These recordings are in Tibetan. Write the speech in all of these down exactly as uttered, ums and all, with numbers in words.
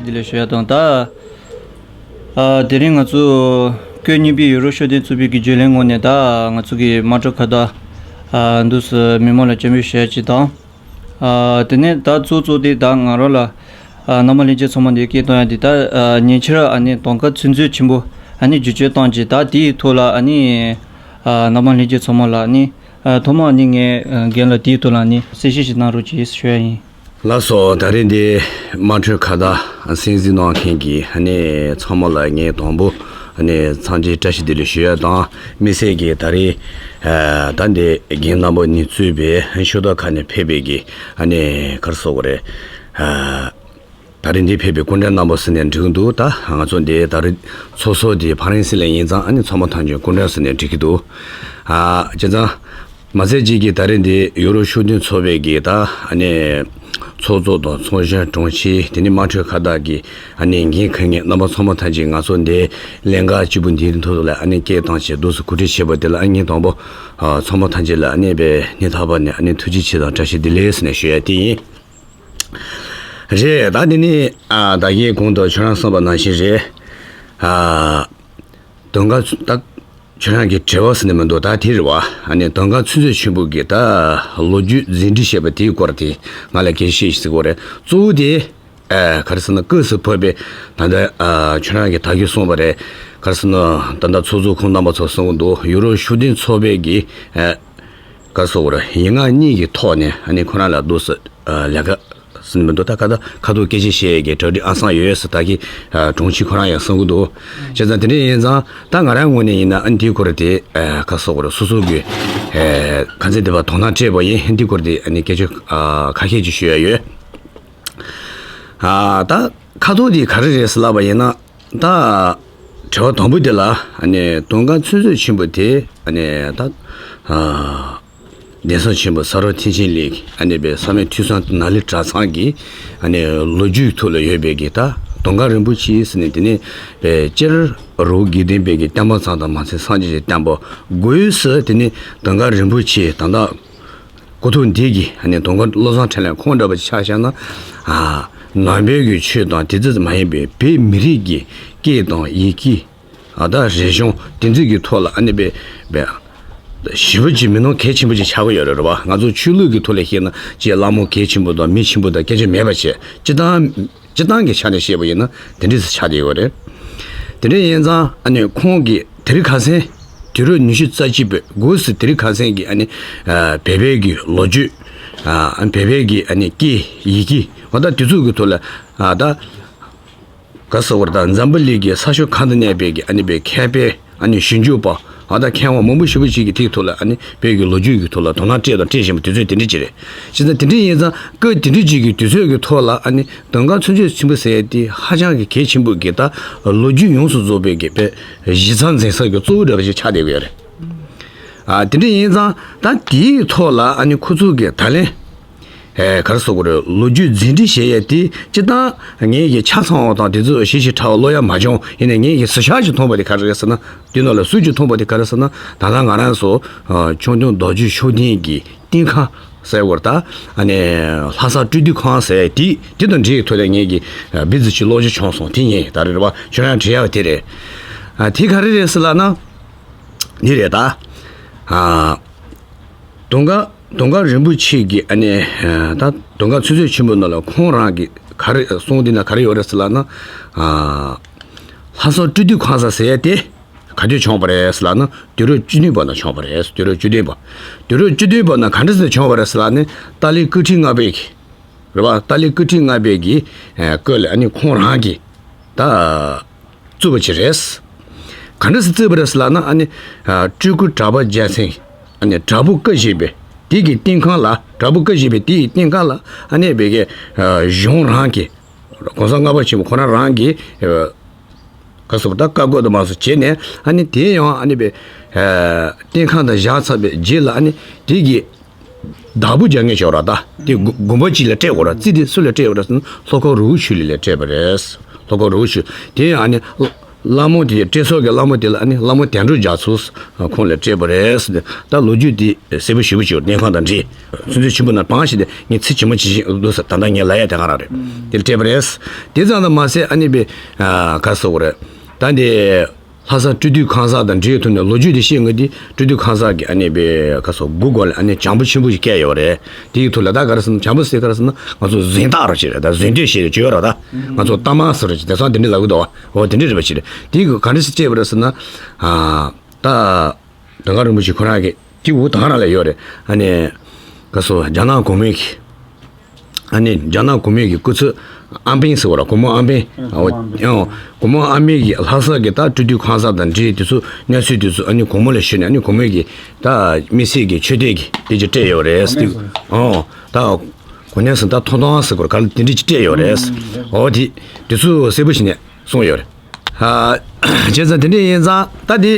འདི་ལས་ཞུ་ཡ་དང་ད། ཨ་དེ་རིང་ང་ཚོ་སྐུ་ཉིད་པའི་ཡུ་རོབ་ཤུགས་ལྡན་ཚོགས་པའི་གི་བརྗོད་ལན་ངོས་ནས་ད་ང་ཚོ་གི་དམངས་ཁྲོད་ཁ་བརྡ་ཨ་འདུག་སེ་མི་མང་ལ་སྤྱན་འབུལ་ཞུ་ཡ་གཅིག་དང་། ཨ་དེ་ནས་ད་གཙོ་གཙོ་དེ་ད་ང་རང་ལ་ཨ་རྣམ་པ་ལྷན་རྒྱས་ཚང་མ་འདི་སྐད་གཏོང་ཡ་འདི་ད་ཨ་ཉེ་ཆར་ཨ་ནི་དུང་དཀར་ཆུ་མཛོད་ཆེན་པོ་ཨ་ནི་བསྒྱུར་བཅོས་བཏང་རྗེས་ད་དེའི་ཐོག་ལ་ཨ་ནི་ཨ་རྣམ་པ་ལྷན་རྒྱས་ཚང་མ་ལ་ཨ་ནི་ཨ་ཐོག་མ་ཨ་ནི་ངས་ཨ་རྒན་ལ་དེའི་ཐོག་ལ་ཨ་ནི་གསལ་བཤད་ཞིག་གནང་རོགས་གྱིས་ཞུ་ཡ་ཡིན། ལགས་སོ། ད་རེས་འདི་དམངས་ཁྲོད་ཁ་བརྡ་གསན་གཟིགས་གནང་མཁན་གྱི་ཨ་ནི་ཚང་མ་ལ་ངས་དང་པོ་ཨ་ནི་འཚམས་འདྲི་བཀྲ་ཤིས་བདེ་ལེགས་ཞུ་ཡ་དང་། དམིགས་བསལ་གྱིས་ད་རེས་ཨ་ད་འདི་རྒན་རྣམ་པ་གཉིས་གཙོས་པའི་ཤོག་ཁག་ཁག་ནས་ཕེབས་པའི་གི་ཨ་ནི་ག་རེ་ཟེར་དགོས་རེད། ཨ་ད་རེས་འདི་ཕེབས་པའི་སྐུ་མགྲོན་རྣམ་པ་ཟེར་ནས་འགྲིག་གི་འདུག་ད་ང་ཚོ་འདི་ད་རེས་ཚོགས་གཙོ་འདི་ཕ་རན་སི་ལ་ཡིན་ཙང་ཨ་ནི་ཚང་མ་ཐམས་ཅད་སྐུ་མགྲོན་ཟེར་ནས་འགྲིག་གི་འདུག་ཨ་བྱས་ཙང་། མ་ཚད་ཅིག་གིས་ད་རེས་འདི་ཡུ་རོབ་ཤུགས་ལྡན་ཚོགས་པའི་གི་ད་ཨ་ནི་ཚོགས་གཙོ་དང་ཚོགས་གཞོན་དྲུང་ཆེ་དེ་ནི་དམངས་ཁྲོད་ཁ་བརྡ་གི་ཨ་ནི་འགན་འཁུར་མཁན་རྣམ་པ་ཚང་མ་ཐམས་ཅད་ང་ཚོ་འདི་ལས་འགུལ་སྐྱིད་པོ་འདིའི་ཐོག་ལ་ཨ་ནི་སྐད་བཏང་བྱས་འདུག་སེ་གོ་སྒྲིག་བྱས་པ་དེ་ལ་ཨ་ནི་དང་པོ་ཨ་ཚང་མ་ཐམས་ཅད་ལ་ཨ་ནི་དཔེ་སྙིང་ཐག་པ་ནས་ཨ་ནི་ཐུགས་རྗེ་ཆེ་དང་བཀྲ་ཤིས་བདེ་ལེགས་ཟེར་ནས་ཞུ་ཡ་དེ་ཡིན། རེད། ད་འདི་ནི་ཨ་ད་གིན་གོང་དུ་ཁྱོད་རང་གསུངས་པ་ནང་བཞིན་རེད། ཨ་དུང་དཀར་ད་ཁྱོད་རང་གི་དྲི་བ་ཟེར་ནི་མི་འདུག་ད་དེ་རེད་བ། ཨ་ནི་དུང་དཀར་ཆུ་མཛོད་ཆེན་པོ་གི་ད་ལོ་རྒྱུས་ཟིན་བྲིས་བྱས་པ་དེའི་སྐོར་དེ་ང་ལ་སྐད་ཆ་བཤད་ཟེར་གོ་རེད། གཙོ་བོ་དེ་ཨ་ག་རེ་ཟེར་ན་སྐབས་སུ་བབས་པའི་ད་ལྟ་ཨ་ཁྱོད་རང་གི་ད་གིན་གསུངས་པ་རེད། ག་རེ་ཟེར་ན་ད་ལྟ་ཚོགས་གཙོ་ཁོང་རྣམ་པ་ཚོ་གསུང་གི་འདུག་ཡུ་རོབ་ཤུགས་ལྡན་ཚོགས་པའི་གི་ཨ་ག་རེ་ཟེར་དགོས་རེད། ཡིག་ངག་གཉིས་ཀྱི་ཐོག་ནས་ཨ་ནི་ཁོ་རང་ལ་འདུག་སེ་ཨ་ལས་ཀ་ཟེར་ནི་མི་འདུག་ད་ཁ་ད་ཁ་ཐུག་སྐད་ཆ་བཤད་ཡས་ཀྱི་གྲ་སྒྲིག་ཨང་སང་ཡོད་ཟེར་ད་གི་ཨ་དྲུང་ཆེ་ཁོ་རང་ཡང་གསུང་གི་འདུག་བྱས་ཙང་དེ་འདྲ་ཡིན་ཙང་ད་ང་རང་ངོས་ནས་ཡིན་ན་ཨ་ནི་དེའི་སྐོར་དེ་ཨ་ག་རེ་ཟེར་དགོས་རེད། སོ་སོ་གི་ཨ་ག་ཚོད་དེ་བ་དོ་སྣང་སྤྲད་པ་ཡིན། དེའི་སྐོར་དེ་ཨ་ནི་སྐད་ཆ་ཨ་ཁ་ཤས་ཅིག་ཞུ་ཡ་ཡོད། ཨ་ད་ཁ་ཐུག་དེ་ག་རེ་རེད་ཟེར་ལབ་པ་ཡིན་ན། ད་དྲི་བ་དང་པོ་དེ་ལ་ཨ་ནི་དུང་དཀར་ཆུ་མཛོད་ཆེན་པོ་དེ་ཨ་ནི་ད་ཨ་གདན་ས་ཆེན་པོ་ས་རཱ་ཐེག་ཆེན་གླིང་ཨ་ནི་པའི་བསམ་ཡས་ཐོས་བསམ་ནཱ་ལེནྡྲ་ཚང་གི་ཨ་ནི་ལོ་རྒྱུས་ཐོག་ལ་ཡོད་པའི་གི་ད་དུང་དཀར་རིན་པོ་ཆེ་ཟེར་ནས་དེ་ནི་པའི་སྤྱིར་རི་བོ་དགེ་ལྡན་པའི་གི་བསྟན་པ་ཚང་དང་མ་ཚད་སངས་རྒྱས་ཀྱི་བསྟན་པ་སྒོས་སུ་དེ་ནི་དུང་དཀར་རིན་པོ་ཆེ་ད་ལྟ་སྐུ་ཐོག་འདི་གི་ཨ་ནི་དུང་དཀར་བློ་བཟང་འཕྲིན་ལས་ཁོང་འདྲ་པོ་ཆ་བཞག་ན། ཨ་ནང་པའི་གི་ཆོས་དང་དེ་ཙམ་མ་ཡིན་པའི་བོད་མི་རིགས་ཀྱི་སྐད་དང་ཡི་གེ་ཨ་ད་རིག་གཞུང་དེ་ཚོ་གི་ཐོག་ལ་ཨ་ནི་པའི་པའི་ཞེ་པོ་ཅིག་མི་ནོར་གལ་ཆེན་པོ་ཅིག་ཆགས་ཀྱི་ཡོད་རེད་བ། ང་ཚོ་ཆོས་ལུགས་ཀྱི་ཐོག་ལ་བཤད་ན་ཅིག་ལྷ་མོ་གལ་ཆེན་པོ་དང་མི་ཆེན་པོ་དང་སྐད་ཆ་མེད་པ་བྱས་སྤྱི་བཏང་། སྤྱིར་བཏང་གི་ཆ་ནས་བཤད་པ་ཡིན་ན་དེ་འདྲས་སུ་ཆགས་བསྡད་ཡོད་རེད། དེ་འདྲས་ཡིན་ཙང་ཨ་ནི་ཁོང་གིས་དེ་རིང་ཁ་སང་དུས་རབས་ཉི་ཤུ་རྩ་གཅིག་པའི་སྒོས་སུ་དེ་རིང་ཁ་སང་གི་ཨ་ནི་ཨ་བོད་པའི་གི་ལོ་རྒྱུས། ཨ་བོད་པའི་གི་ཨ་ནི་སྐད་ཡི་གེ་འོ་ད་དེ་ཚོ་གི་ཐོག་ལ་ཨ་ད་ག་ཟེར་བར་ད་འཛམ་བུ་གླིང་གི་ས་ཕྱོགས་གང་དུ་གནས་པའི་གི་ཨ་ནི་བོད་མཁས་པའི་ཨ་ནི་ཞིབ་འཇུག་པ་ཨ་ད་མཁས་དབང་མང་པོ་ཞེ་པོ་ཅིག་གིས་དེའི་ཐོག་ལ་ཨ་ནི་བོད་ཀྱི་ལོ་རྒྱུས་ཀྱི་ཐོག་ལ་དོ་སྣང་སྤྲད་དང་སྤྲད་བཞིན་པ་དེ་ཚོས་དེ་འདྲ་ཅིག་རེད། བྱས་ཙང་དེ་འདྲ་ཡིན་ཙང་སྐབས་དེ་འདྲ་ཅིག་གི་དུས་ཚོད་ཀྱི་ཐོག་ལ་ཨ་ནི་དུང་དཀར་ཆུ་མཛོད་ཆེན་པོ་ཟེར་ཡས་དེ་ཧ་ཅང་གི་གལ་ཆེན་པོ་གི་ད་ལོ་རྒྱུས་ཡོངས་སུ་རྫོགས་པའི་གི་དཔེ་གཞི་རྩ་འཛིན་ས་གི་གཙོ་བོ་འདྲ་པོ་ཞིག་ཆགས་བསྡད་ཀྱི་ཡོད་རེད། ཨ་དེ་འདྲ་ཡིན་ཙང་ད་དེའི་ཐོག་ལ་ཨ་ནི་ཁོ་ཚོ་གི་ད་ལན། ཨེ་ག་རེ་ཟེར་དགོས་རེད། ལོ་རྒྱུས་འཛིན་འགྲིག་བྱེད་ཡས་དེ་སྤྱིར་བཏང་ངས་ཀྱི་ཆ་ཚང་བ་དང་དེ་ཚོ་ཞིབ་ཞིབ་ཕྲ་བ་ཀློག་ཡ་མ་བྱུང་། ཡིན་ནའི་ངས་ཀྱི་ཟུར་ཆ་ཞིག་མཐོང་བ་དེ་ག་རེ་རེད་ཟེར་ན། དེ་ནང་ལ་ཟུར་ཅིག་མཐོང་བ་དེ་ག་རེ་ཟེར་ན། ད་ལྟ་ང་རང་ཚོ་ཨ་ཆོས་སྐྱོང་རྡོ་རྗེ་ཤུགས་ལྡན་གྱི་བསྟེན་ཁང་ཟེར་བ་ད་ཨ་ནི་ལྷ་ས་སྤྲུལ་སྡུད་ཁང་ཟེར་དེ་དེ་དང་འབྲེལ་བའི་ཐོག་ནས་ངས་ཀྱི་ཨ་བི་ཛི་ཅིག་ཀློག་རྒྱུ་བྱུང་སོང་། དེ་ཡིན། ད་རེས་རེད་བ། ཁྱོད་རང་དྲི་ཡག་དེ་རེད། ཨ་དེ་ག་རེ་རེད་ཟེར་ལབ་ན། འདི་རེད་ད། ཨ་དུང་དཀར་དུང་དཀར་རིན་པོ་ཆེ་གི་ཨ་ནི་ད་དུང་དཀར་ཆུ་མཛོད་ཆེན་པོ་ནང་ལ་ཁོང་རང་གི་ག་རེ་གསུང་འདི་ན་ག་རེ་ཡོད་རེད་ཟེར་ལབ་ན། ཨ་ལྷ་ས་སྤྲུལ་སྡུད་ཁང་ས་ཟེར་ཡ་དེ་ག་དུས་བྱུང་བ་རེད་ཟེར་ལབ་ན། དུས་རབས་བཅུ་བདུན་པ་ན་བྱུང་བ་རེད། དུས་རབས་བཅུ་བདུན་པ། དུས་རབས་བཅུ་བདུན་པ་ན་ག་འདྲ་ཟེར་བྱུང་བ་རེད་ཟེར་ལབ་ན། ཏཱ་ལའི་སྐུ་ཕྲེང་ལྔ་པའི་གི་རེད་བ། ཏཱ་ལའི་སྐུ་ཕྲེང་ལྔ་པའི་གི་ཨ་སྐབས་ལ་ཨ་ནི་ཁོང་རང་གི་ད་བཙུགས་པ་ཅིག་རེད། ག་འདྲ་སེ་བཙུགས་པ་རེད་ཟེར་ལབ་ན། ཨ་ནི་ཨ་སྤྲུལ་སྐུ་གྲགས་པ་རྒྱལ་མཚན་ཨ་ནི་དྲག་པོ་བཀའ་བཞེས་པའི་དེ་གི་བསྟེན་ཁང་ལ། དྲག་པོ་བཀའ་བཞེས་པའི་དེ་ཡི་བསྟེན་ཁང་ལ་ཨ་ནི་བོད་ཀྱི་ཨ་གཞུང་རང་གི་གོང་ས་ལྔ་པ་ཆེན་པོ་ཁོ་རང་རང་གི་ཨ་ག་ཟེར་བ་ད་བཀའ་བསྒོ་དང་མ་སོགས་བྱས་ནས། ཨ་ནི་དེ་ཡང་ཨ་ནི་བོད་ཨ་བསྟེན་ཁང་དུ་བཞག་ཚར་བའི་རྗེས་ལ་ཨ་ནི་དེ་གི་བདག་པོ་རྒྱག་མཁན་ཞིག་ཡོད་རེད་ད། དེ་དགོན་དགོན་པ་གཅིག་ལ་སྤྲད་དགོས་རེད། རྩིས་དེ་སུ་ལ་སྤྲད་དགོས་རེད་ཟེར་ན། ལྷོ་ཁ་རི་བོ་ཆུ་གླིང་ལ་སྤྲད་པ་རེད། ལྷོ་ཁ་རི་བོ་ཆུ། དེ་ཡང་ཨ་ནི་ལྷོ་ ལྷ་མོ་དེ་སྤྲད་ཚོགས་ཀྱི་ལྷ་མོ་དེ་ལ་ཨ་ནི་ལྷ་མོ་དལ་འགྲོ་རྒྱ་མཚོ་ཁོང་ལ་སྤྲད་པ་རེད་ཟེར་ཏེ། ད་ལོ་རྒྱུས་དེ་གསལ་པོ་ཞེ་པོ་ཅིག་ཡོད། གནས་ཁང་དང་འབྲེལ་ཚུན་ཚོད་ཆེན་པོ་ན་བང་ཞིག་དེ་ངས་ཚིག་ཇི་མ་ཇི་བཞིན་འདུག་ཟེར། ད་ལྟ་ངས་ལབ་ཡ་དེ་ག་རང་རེད། དེ་ལ་སྤྲད་པ་རེད། དེ་ཙམ་དུ་མ་ཟད་ཨ་ནི་པའི་ག་སོགས་རེད། ད་འདི་ལྷ་ས་སྤྲུལ་སྡུད་ཁང་གསར་དང་འབྲེལ་ཐུག་ནས་ལོ་རྒྱུས་དེ་བཤད། ང་དེ་སྤྲུལ་སྡུད་ཁང་གསར་གྱི་ཨ་ནི་པའི་ག་སོགས་མགོ་སྐོར་ལ་ཨ་ནི་བྱང་བུ་ཆེན་པོ་ཞིག་བཀལ་ཡོད་རེད། དེ་ཡི་ཐོག་ལ་ད་ག་རེ་ཟེར་ན། བྱང་བུ་ཟེར་ག་རེ་ཟེར་ན་ང་ཚོ་གཟེངས་རྟགས་རོ་ཅིག་རེད། ད་གཟེངས་བསྟོད་བྱེད་ཡོད་ར། ད་ང་ཚོ་རྟགས་མ་ཟེར་རོ་ཅིག་དེང་སང་དེ་འདྲ་ལབ་གི་འདུག་བ། འོ་དེ་འདྲ་རེད་པ་ཅིག་རེད། དེ་གི་ག་འདྲ་སེ་སྤྲད་པ་རེད་ཟེར་ན། ཨ་ད་དོན་གྲུབ་རིན་པོ་ཆེ་ཁོ་རང་གི་དེ་འུ་ད་ག་རང་ལ་ཡོད་རེད། ཨ་ནི་ག་སོགས་རྒྱ་ནག་གོང་མའི་གི་ཨ་ནི་རྒྱ་ནག་གོང་མའི་གི་སྐུ་ཚབ་ཨམ་བན་ཟེར་བ་ར། གོང་མ་ཨམ་བན། ཨ་འོ་ཨང་། གོང་མ་ཨམ་བན་གྱིས་ལྷ་ས་གི་ད་སྤྲུལ་སྡུད་ཁང་གསར་དང་འབྲེལ་དེ་ཚོ་གནས་ཚུལ་དེ་ཚོ་ཨ་ནི་གོང་མ་ལ་ཞུས་ནས། ཨ་ནི་གོང་མའི་གི་ད་དམིགས་བསལ་གྱི་ཆོས་དད་ཀྱི་དེ་ཅིག་སྤྲད་ཡོད་རེད། ཨང་། ད་གོ་གནས་སུ་ད་ཐོང་ཐོང་ཟེར་བ་ར། ག་ལ་དེ་འདྲ་ཅིག་སྤྲད་ཡོད་རེད། འོ་དེ་དེ་ཚོ་གསལ་པོ་ཞིག་ནས་གསུངས་ཡོད་རེད། ཨ། བྱས་ཙང་དེ་འདྲ་ཡིན་ཙང་ད་དེ།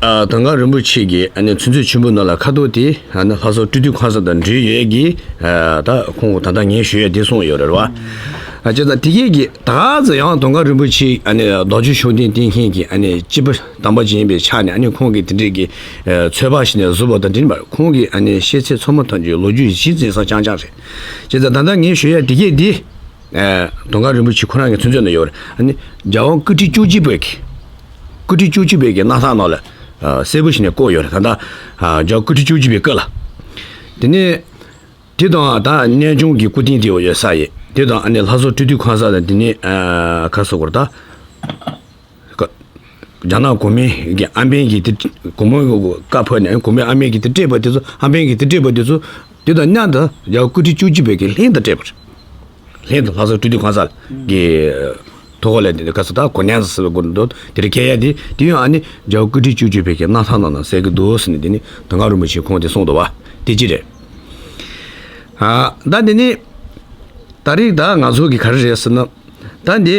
ཨ། དོན་གྲུབ་རིན་པོ་ཆེ་གིས་ཨ་ནི་ཚུན་ཚོད་ཆེན་པོ་ནང་ལ་ཁ་ཐུག་དེ་ཨ་ནི་ལྷ་ས་སྤྲུལ་སྡུད་ཁང་གསར་དང་འབྲེལ་ཡོད་ཀྱི། ཨ། ད་ཁོང་ད་ལྟ་ངས་ཞུ་ཡས་དེ་གསུངས་ཡོད་རེད་བ། ཨ། བྱས་ཙང་དེ་གས་ཀྱི་ད་ག་ཚོད་ཡང་དོན་གྲུབ་རིན་པོ་ཆེ་ཨ་ནི་རྡོ་རྗེ་ཤུགས་ལྡན་བསྟེན་མཁན་གྱི་ཨ་ནི་སྐྱེས་བུ་དམ་པ་ཅིག་ཡིན་པའི་ཆ་ནས། ཨ་ནི་ཁོང་གིས་དེ་འདྲའི་གི་ཨ་ཚོད་དཔག་བྱས་ནས་བཟོས་པ་དང་དེ་འདྲ་མ་རེད། ཁོང་གི་ཨ་ནི་ཤེས་ཚད་ཚང་མ་ཐམས་ཅད་ལོ་རྒྱུས་གཞི་འཛིན་ས་རྐྱང་རྐྱང་རེད། བྱས་ཙང་ད་ལྟ་ངས་ཞུ་ཡས་དེ་གས་དེ། ཨ། དོན་གྲུབ་རིན་པོ་ཆེ་ཁོ་རང་གི་ཚུན་ཚོད་ན་ཡོད་རེད། ཨ་ནི་རྒྱལ་དབང་སྐུ་ཕྲེང་བཅུ་གཅིག་པའི་གི། སྐུ་ཕྲེང་བཅུ་གཅིག་པའི་གི་གནས་སྟངས་ནང་ལ། ཨ། གསལ་པོ་ཞིག་ནས་བཀོད་ཡོད་རེད། ད་ལྟ། ཨ། རྒྱལ་བ་སྐུ་ཕྲེང་བཅུ་གཅིག་པའི་སྐབས་ལ། དེ་ནས་དེ་དང་ད་གནས་ཆུང་གི་སྐུ་རྟེན་དེ་ཡོད་ས་ཡིན། དེ་དང་ཨ་ནི་ལྷ་ས་སྤྲུལ་སྡུད་ཁང་གསར་དང་། དེ་ནས། ཨ། ག་རེ་ཟེར་དགོས་རེད་ད། ཀ། རྒྱ་ནག་གོང་མའི་གི་ཨམ་བན་གྱིས་དེ་གོང་མའི་བཀའ་ཕབ་ནས། གོང་མའི་ཨ་མས་ཀྱིས་དེ་སྤྲད་པ་དེ་ཚོ། ཨམ་བན་གྱིས་དེ་སྤྲད་པ་དེ་ཚོ་དེ་དང་མཉམ་དུ་རྒྱལ་བ་སྐུ་ཕྲེང་བཅུ་གཅིག་པའི་གི་ལྷན་དུ་སྤྲད་པ་རེད། ལྷན་དུ་ལྷ་ས་སྤྲུལ་སྡུད་ཁང་གསར་གྱི་ཐོག་ལ་དེ་ག་ཚོད་ད་གོ་གནས་ཟེར་བའི་སྐོར་འདུག་དེ་རིང་བཀལ་ཡ་དེ་དེ་ཡང་ཨ་ནི་རྒྱལ་བ་སྐུ་ཕྲེང་བཅུ་གཅིག་པའི་གི་གནས་སྟངས་ནང་ན་གསལ་གི་འདུག་ཟེར་ནས། དེ་ནི་དོན་གྲུབ་རིན་པོ་ཆེ་ཁོང་དེ་གསུངས་འདུག་བ། དེ་ཅི་རེད། ཨ། ད་དེ་ནི་ད་རེས་ད་ང་ཚོ་གི་ག་རེ་རེད་ཟེར་ན། ད་འདི་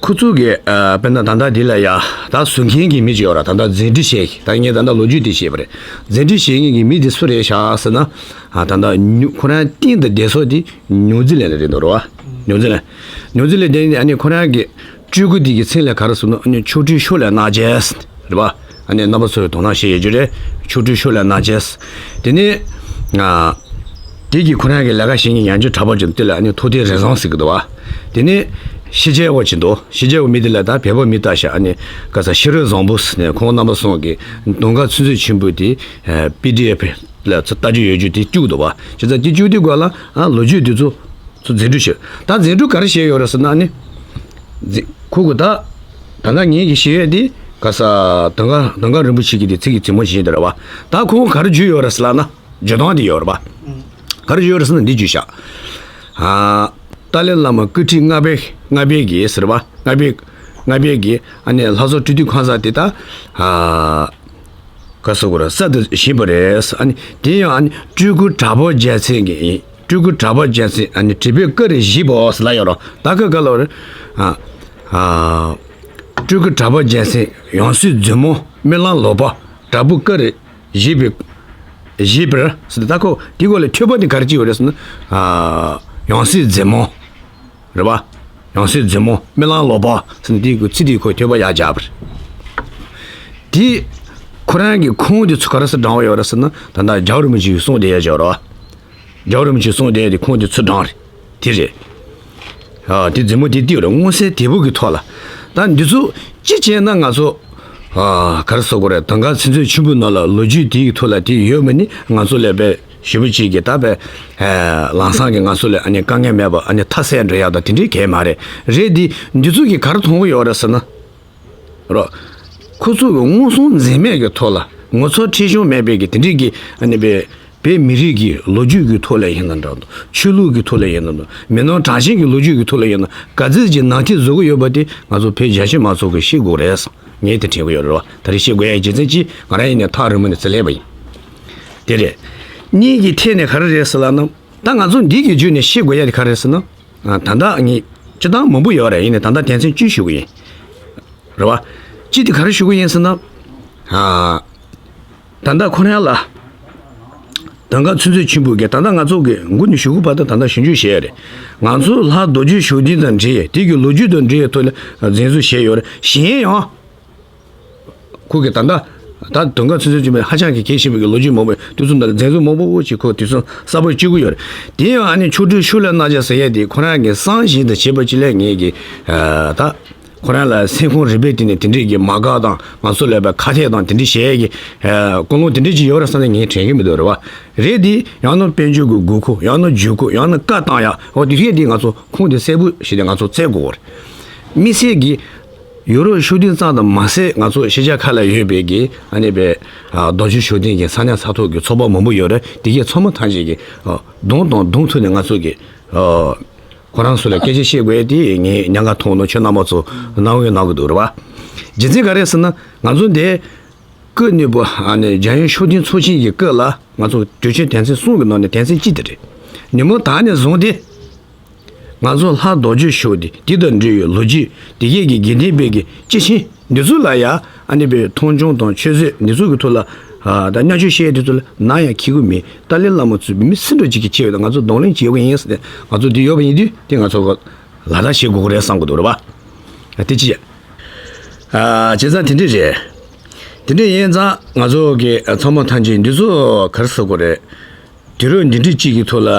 ཁོ་ཚོ་གི། ཨ། དཔེར་ན་ད་ལྟ་འདི་ལ་ཡ་ད་བཟོ་མཁན་གྱི་མི་ཅིག་ཡོད་ར། ད་ལྟ་མཛད་འཕྲིན་བྱེད་ཀྱི། ད་ངས་ད་ལྟ་ལོ་རྒྱུས་དེ་བཤད་པ་རེད། མཛད་འཕྲིན་བྱེད་མཁན་གྱི་མི་དེ་སུ་རེད་ཤག་ཟེར་ན། ཨ། ད་ལྟ་ཉུ། ཁོ་རང་སྟེང་དུ་བསྡད་ས་དེ་ནིའུ་ཛི་ལན་ལ་རེད་འདུག་ར་བ། ནིའུ་ཛི་ལན། ནིའུ་ཛི་ལན་དེ་ནི་ཨ་ནི་ཁོ་རང་གི་སྤྲུལ་སྐུ་དེ་གི་མཚན་ལ་ག་རེ་ཟེར་ན། ཨ་ནི་མཆོག་སྤྲུལ་ཕྱོགས་ལས་གནག་རྒྱལ་རེད་བ། ཨ་ནི་རྣམ་པ་ཚོས་དོ་སྣང་བྱེད་ཡོད་རྒྱུ་རེད། མཆོག་སྤྲུལ་ཕྱོགས་ལས་གནག་རྒྱལ། དེ་ནི། ཨ། དེ་གི་ཁོ་རང་གི་ལས་ཀ་བྱེད་མཁན་ཡང་ཅིན་གྲྭ་པ་ཅིག་དེ་ལ་ཨ་ནི་མཐོ་ལྡིང་རི་བཟང་ཟེར་གི་འདུག་བ། དེ་ནི་ཕྱི་རྒྱལ་བ་ཅིག་འདུག་ཕྱི་རྒྱལ་བ་མི་དེ་ལ་ད་བོད་པ་མི་ལྟ་ཤག་ཨ་ནི་ག་ས་ཤེས་རབ་བཟང་པོ་ཟེར་ནས། ཁོང་རྣམ་པ་གསུམ་གི་དོན་ཁ་ཚུན་ཚོད་ཆེན་པོ་དེ། ཨ། པི་ཌི་ཨེཕ་ལ་ཚུར་ལྟ་རྒྱུ་ཡོད་རྒྱུ་དེ་བཅུག་འདུག་བ། བྱས་ཙང་དེ་བཅུག་དུས་སྒང་ལ། ཨ། ལོ་རྒྱུས་དེ་ཚོ་ཚུར་འཛིན་གྲྭ་བྱས། ད་འཛིན་གྲྭ་ག་རེ་བྱས་ཡོད་རེད་ཟེར་ན། ཨ་ནི་འཛིན། ཁོ་གི་ད་ད་ལྟ་ངེད་ཀྱི་ཤེས་ཡོན་དེ་ག་ས་དོན་གྲུབ། དོན་གྲུབ་རིན་པོ་ཆེ་གི་དེ་ཚིག་གི་རྩེད་མོ་བྱེད་ཀྱི་འདུག་ར་བ། ད་ཁོང་ག་རེ་བརྗོད་ཡོད་རེད་ཟེར་ལབ་ན། བརྗོད་སྟངས་དེ་ཡོད་རེད་བ། ག་རེ་བརྗོད་རེད་ཟེར་ན་འདི་བརྗོད་ཤག་ཨ། ཏཱ་ལའི་བླ་མ་སྐུ་ཕྲེང་ལྔ་པའི། ལྔ་པའི་གི་ཟེར་བ། ལྔ་པའི། ལྔ་པའི་གི་ཨ་ནི་ལྷ་ས་སྤྲུལ་སྡུད་ཁང་གསར་དེ་ད། ཨ། ག་ཟེར་དགོས་རེད། གསར་དུ་བཞེངས་པ་རེད། ཨ་ནི་དེ་ཡང་ཨ་ནི་སྤྲུལ་སྐུ་གྲགས་པ་རྒྱལ་མཚན་གྱི། སྤྲུལ་སྐུ་གྲགས་པ་རྒྱལ་མཚན། ཨ་ནི་བྲིས་པའི་བཀའ་རེ་བཞེས་པའོ་ཟེར་ལབ་ཡོད་རེད། ད་ག་ག་ལ་རེད། ཨ། ཨ། སྤྲུལ་སྐུ་གྲགས་པ་རྒྱལ་མཚན། ཡང་སྲིད་མཛོད་མོ་རྨི་ལམ་ལོག་པ། དྲག་པོའི་བཀའ་རེ་བཞེས་པའི། བཞེས་པར་ཟེར་ཏེ། ད་ཁོ་དེའི་སྐོར་ལ་ཐོས་པ་དེ་ག་རེ་ཅིག་ཡོད་རེད་ཟེར་ན། ཨ། ཡང་སྲིད་མཛོད་མོ། རེད་བ། ཡང་སྲིད་མཛོད་མོ་རྨི་ལམ་ལོག་པ་ཟེར་ནས་དེའི་ཚིག་དེ་ཁོས་ཐོས་པ་ཡར་སྦྱར་བ་རེད། དེ་ཁོ་རང་གི་ཁུངས་དེ་ཚུར་ག་རེ་སུ་དྲངས་ཡོད་རེད་ཟེར་ན། ད་ལྟ་རྒྱལ་བ་རིན་པོ་ཆེ་གིས་གསུངས་བསྡད་ཡ་ཅིག་ཡོད་རེད་བ། རྒྱལ་བ་རིན་པོ་ཆེས་གསུངས་བསྡད་དེ་ཁུངས་དེ་ཚུར་དྲངས་རེད། དེ་རེད། ཨ། དེ་མཛོད་མོ་དེ་ཏིའུ་རེད། མངོན་གསལ་དོད་པོ་གི་ཐོག་ལ། ད་འདི་ཚོ་ཅི་བྱས་ན་ང་ཚོ། ཨ། ག་རེ་ཟེར་དགོས་རེད། དོན་ག་ཚུན་ཚོད་ཆེན་པོའི་ནང་ལ་ལོ་རྒྱུས་དེའི་ཐོག་ལ་དེ་ཡོད་མ་ནི་ང་ཚོ་ལས་པའི་ཞེ་པོ་ཅིག་གིས་ད་པའི། ཨ། ལམ་སང་གི་ང་ཚོ་ལ་ཨ་ནི་དཀའ་ངལ་མེད་པ། ཨ་ནི་མཐའ་གསལ་འགྲོ་ཡག་དང་དེ་འདྲའི་གང་ཡང་མ་རེད། རེད་དེ་འདི་ཚོ་གིས་ག་རེ་མཐོང་གི་ཡོད་རེད་ཟེར་ན། རོ། ཁོ་ཚོ་གི་མངོན་སུམ་འཛེམ་མེད་ཀྱི་ཐོག་ལ། ངོ་ཚ་ཁྲེལ་གཞུང་མེད་པའི་གི་དེ་འདྲའི་གི་ཨ་ནི་པའི། བོད་མི་རིགས་ཀྱི་ལོ་རྒྱུས་ཀྱི་ཐོག་ལ་ཡིན་ན་འདྲ་འདུག་ཆོས་ལུགས་ཀྱི་ཐོག་ལ་ཡིན་ན་འདྲ་འདུག་མི་ནོར་དྲག་ཞན་གྱི་ལོ་རྒྱུས་ཀྱི་ཐོག་ལ་ཡིན་ན། ག་ཚོད་ཅིག་ནང་འཁྲིད་བཟོ་གི་ཡོད་པ་དེ་ང་ཚོ་བོད་རྒྱ་ཆེ་མང་ཚོགས་ཀྱིས་ཤེས་དགོས་རེད། ངས་དེ་དྲན་གི་ཡོད་རེད་བ། ད་རེས་ཤེས་དགོས་ཡ་རྒྱུ་མཚན་ཅིག་ང་རང་ཡིན་ནའི་ཐག་རིང་མོ་ནས་བརྩི་ལེན་པ་ཡིན། དེ་རེད། གཉིས་ཀྱི་ཐད་ནས་ག་རེ་རེད་ཟེར་ལབ་ན། ད་ང་ཚོ་འདི་གི་བརྒྱུད་ནས་ཤེས་དགོས་ཡ་དེ་ག་རེ་རེད་ཟེར་ན། ཨ། ད་ལྟ་ངས་སྤྱིར་བཏང་མང་པོ་ཡོད་རེད། ཡིན་ནའི་ད་ལྟ་དོན་ཚན་གཅིག་ཞུ་གི་ཡིན། རེད་བ། གཅིག་དེ་ག་རེ་ཞུ་གི་ཡིན་ཟེར་ན། ཨ། ད་ལྟ་ཁོ་རང་ལ། དོན་དག་ཚུན་ཚོད་ཆེན་པོ་གི་ད་ལྟ་ང་ཚོ་གི་མགོ་ནས་གཞུག་གུ་བར་དུ་ད་ལྟ་ཞིབ་འཇུག་བྱས་ཡོད་རེད། ང་ཚོ་ལྷ་རྡོ་རྗེ་ཤུགས་ལྡན་དང་འབྲེལ་དེ་གི་ལོ་རྒྱུས་དང་འབྲེལ་ཐོག་ལ་འཛིན་བཟུང་བྱས་ཡོད་རེད། གཞན་ཡང་ཁོ་གི་ད་ལྟ་ད་དོན་དག་ཚུན་ཚོད་ཆེན་པོ་ཧ་ཅང་གི་གལ་ཆེན་པོ་གི་ལོ་རྒྱུས་མང་པོ་དུས་ཚོད་འདི་ལ་འཛིན་བཟུང་མང་པོ་ཅིག་ཁོ་དུས་ཚོད་གསར་པ་བཅུག་གི་ཡོད་རེད། དེ་ཡང་ཨ་ནི་མཆོག་སྤྲུལ་ཤུགས་ལ་གནང་བྱ་ཟེར་ཡས་དེ་ཁོ་རང་གི་གསང་བཞིན་དུ་བྱས་པ་ཅིག་ལས་ངེད་ཀྱི་ད། ཁོ་རང་ལ་སེམས་ཁོང་རུས་པའི་གཏིང་ནས་དེ་འདྲས་ཀྱི་མ་དགའ་དང་ང་ཚོ་ལ་བའི་ཁ་གཏད་དང་དེ་འདྲས་བྱེད་ཀྱི་ཀུན་སློང་དེ་འདྲས་ཅིག་ཡོད་རེད་བསམ་ནས་ངས་དྲན་གྱི་མི་འདུག་རེད་བ། རེད་དེ་ཡང་ན་དཔལ་འབྱོར་གྱི་དགོས་མཁོ། ཡང་ན་ཇུས་འགོད། ཡང་ན་བཀའ་བཏང་ཡ། འོ་དེ་རིགས་དེ་ང་ཚོ་ཁུངས་དེ་གསལ་པོ་ཞིག་དེ་ང་ཚོ་བཙལ་དགོས་རེད། དམིགས་བསལ་གྱི་ཡོ་རོབ་ཤུགས་ལྡན་ཙམ་དུ་མ་ཟད་ང་ཚོ་ཤར་རྒྱག་ཁ་ལ་ཡོད་པའི་གི་ཨ་ནི་བའི་རྡོ་རྗེ་ཤུགས་ལྡན་གྱི་ས་གནས་ས་ཐོག་གི་ཚོགས་པ་མང་པོ་ཡོད་རེད། དེ་གའི་ཚང་མ་ཐམས་ཅད་ཀྱི་གདོང་དང་གདོང་ཐུག་ནས་ང་ཚོ་གི་ཁོ་རང་ཚོ་ལ་སྐད་ཆ་བཤད་དགོས་དེ་ངས་ཉེན་ཁ་མཐོང་ནོ་ཁྱོད་རྣམ་པ་ཚོ་གནང་འོས་གནང་གི་འདུག་རེད་བ། རྒྱུ་མཚན་ག་རེ་ཟེར་ན་ང་ཚོ་འདི་སྐུ་ནུས་པ་ཨ་ནི་འཇམ་དབྱངས་ཤུགས་ལྡན་ཚོགས་ཆེན་གྱི་སྐབས་ལ་ང་ཚོ་དུས་ཆེན་དོན་ཚན་གསུམ་གྱི་ནང་ནས་དོན་ཚན་གཅིག་དེ་རེད། ཉིན་མོ་ད་ནས་བཟུང་སྟེ་ང་ཚོ་ལྷ་རྡོ་རྗེ་ཤུགས་ལྡན་དེ་དང་འབྲེལ་ཡོད་ལོ་རྒྱུས་དེ་གས་ཀྱི་དགེ་ལྡན་པའི་གི་སྐྱེས་ཆེན་འདི་ཚོ་ལ་ཡ་ཨ་ནི་པའི་མཐོང་ཆུང་དང་ཆུད་ཟོས་འདི་ཚོ་གི་ཐོག་ལ་ད་བརྙས་བཅོས་བཤད་དེ་ཚོ་ལ་ནམ་ཡང་འཁྱེར་གི་མེད། ཏཱ་ལའི་བླ་མ་ཚོས་མི་སུ་འདྲ་ཅིག་གིས་བྱས་ཡོད་ན་ང་ཚོ་གདོང་ལེན་བྱེད་དགོས་ཡིན་ཟེར་ཏེ་ང་ཚོ་འདི་ཡོད་པ་ཡིན་དུས་དེ་ང་ཚོ་ལག་བསྟར་བྱེད་དགོས་ཀྱི་རེད་བསམ་གི་འདུག་རེད་བ། དེ་ཅི། བྱས་ཙང་དེ་འདྲས་རེད། དེ་འདྲས་ཡིན་ཙང་ང་ཚོ་གི་ཚང་མ་ཐམས་ཅད་འདི་ཚོ་ག་རེ་ཟེར་དགོས་རེད། དུས་རབས་འདི་འདྲས་གཅིག་གི་ཐོག་ལ་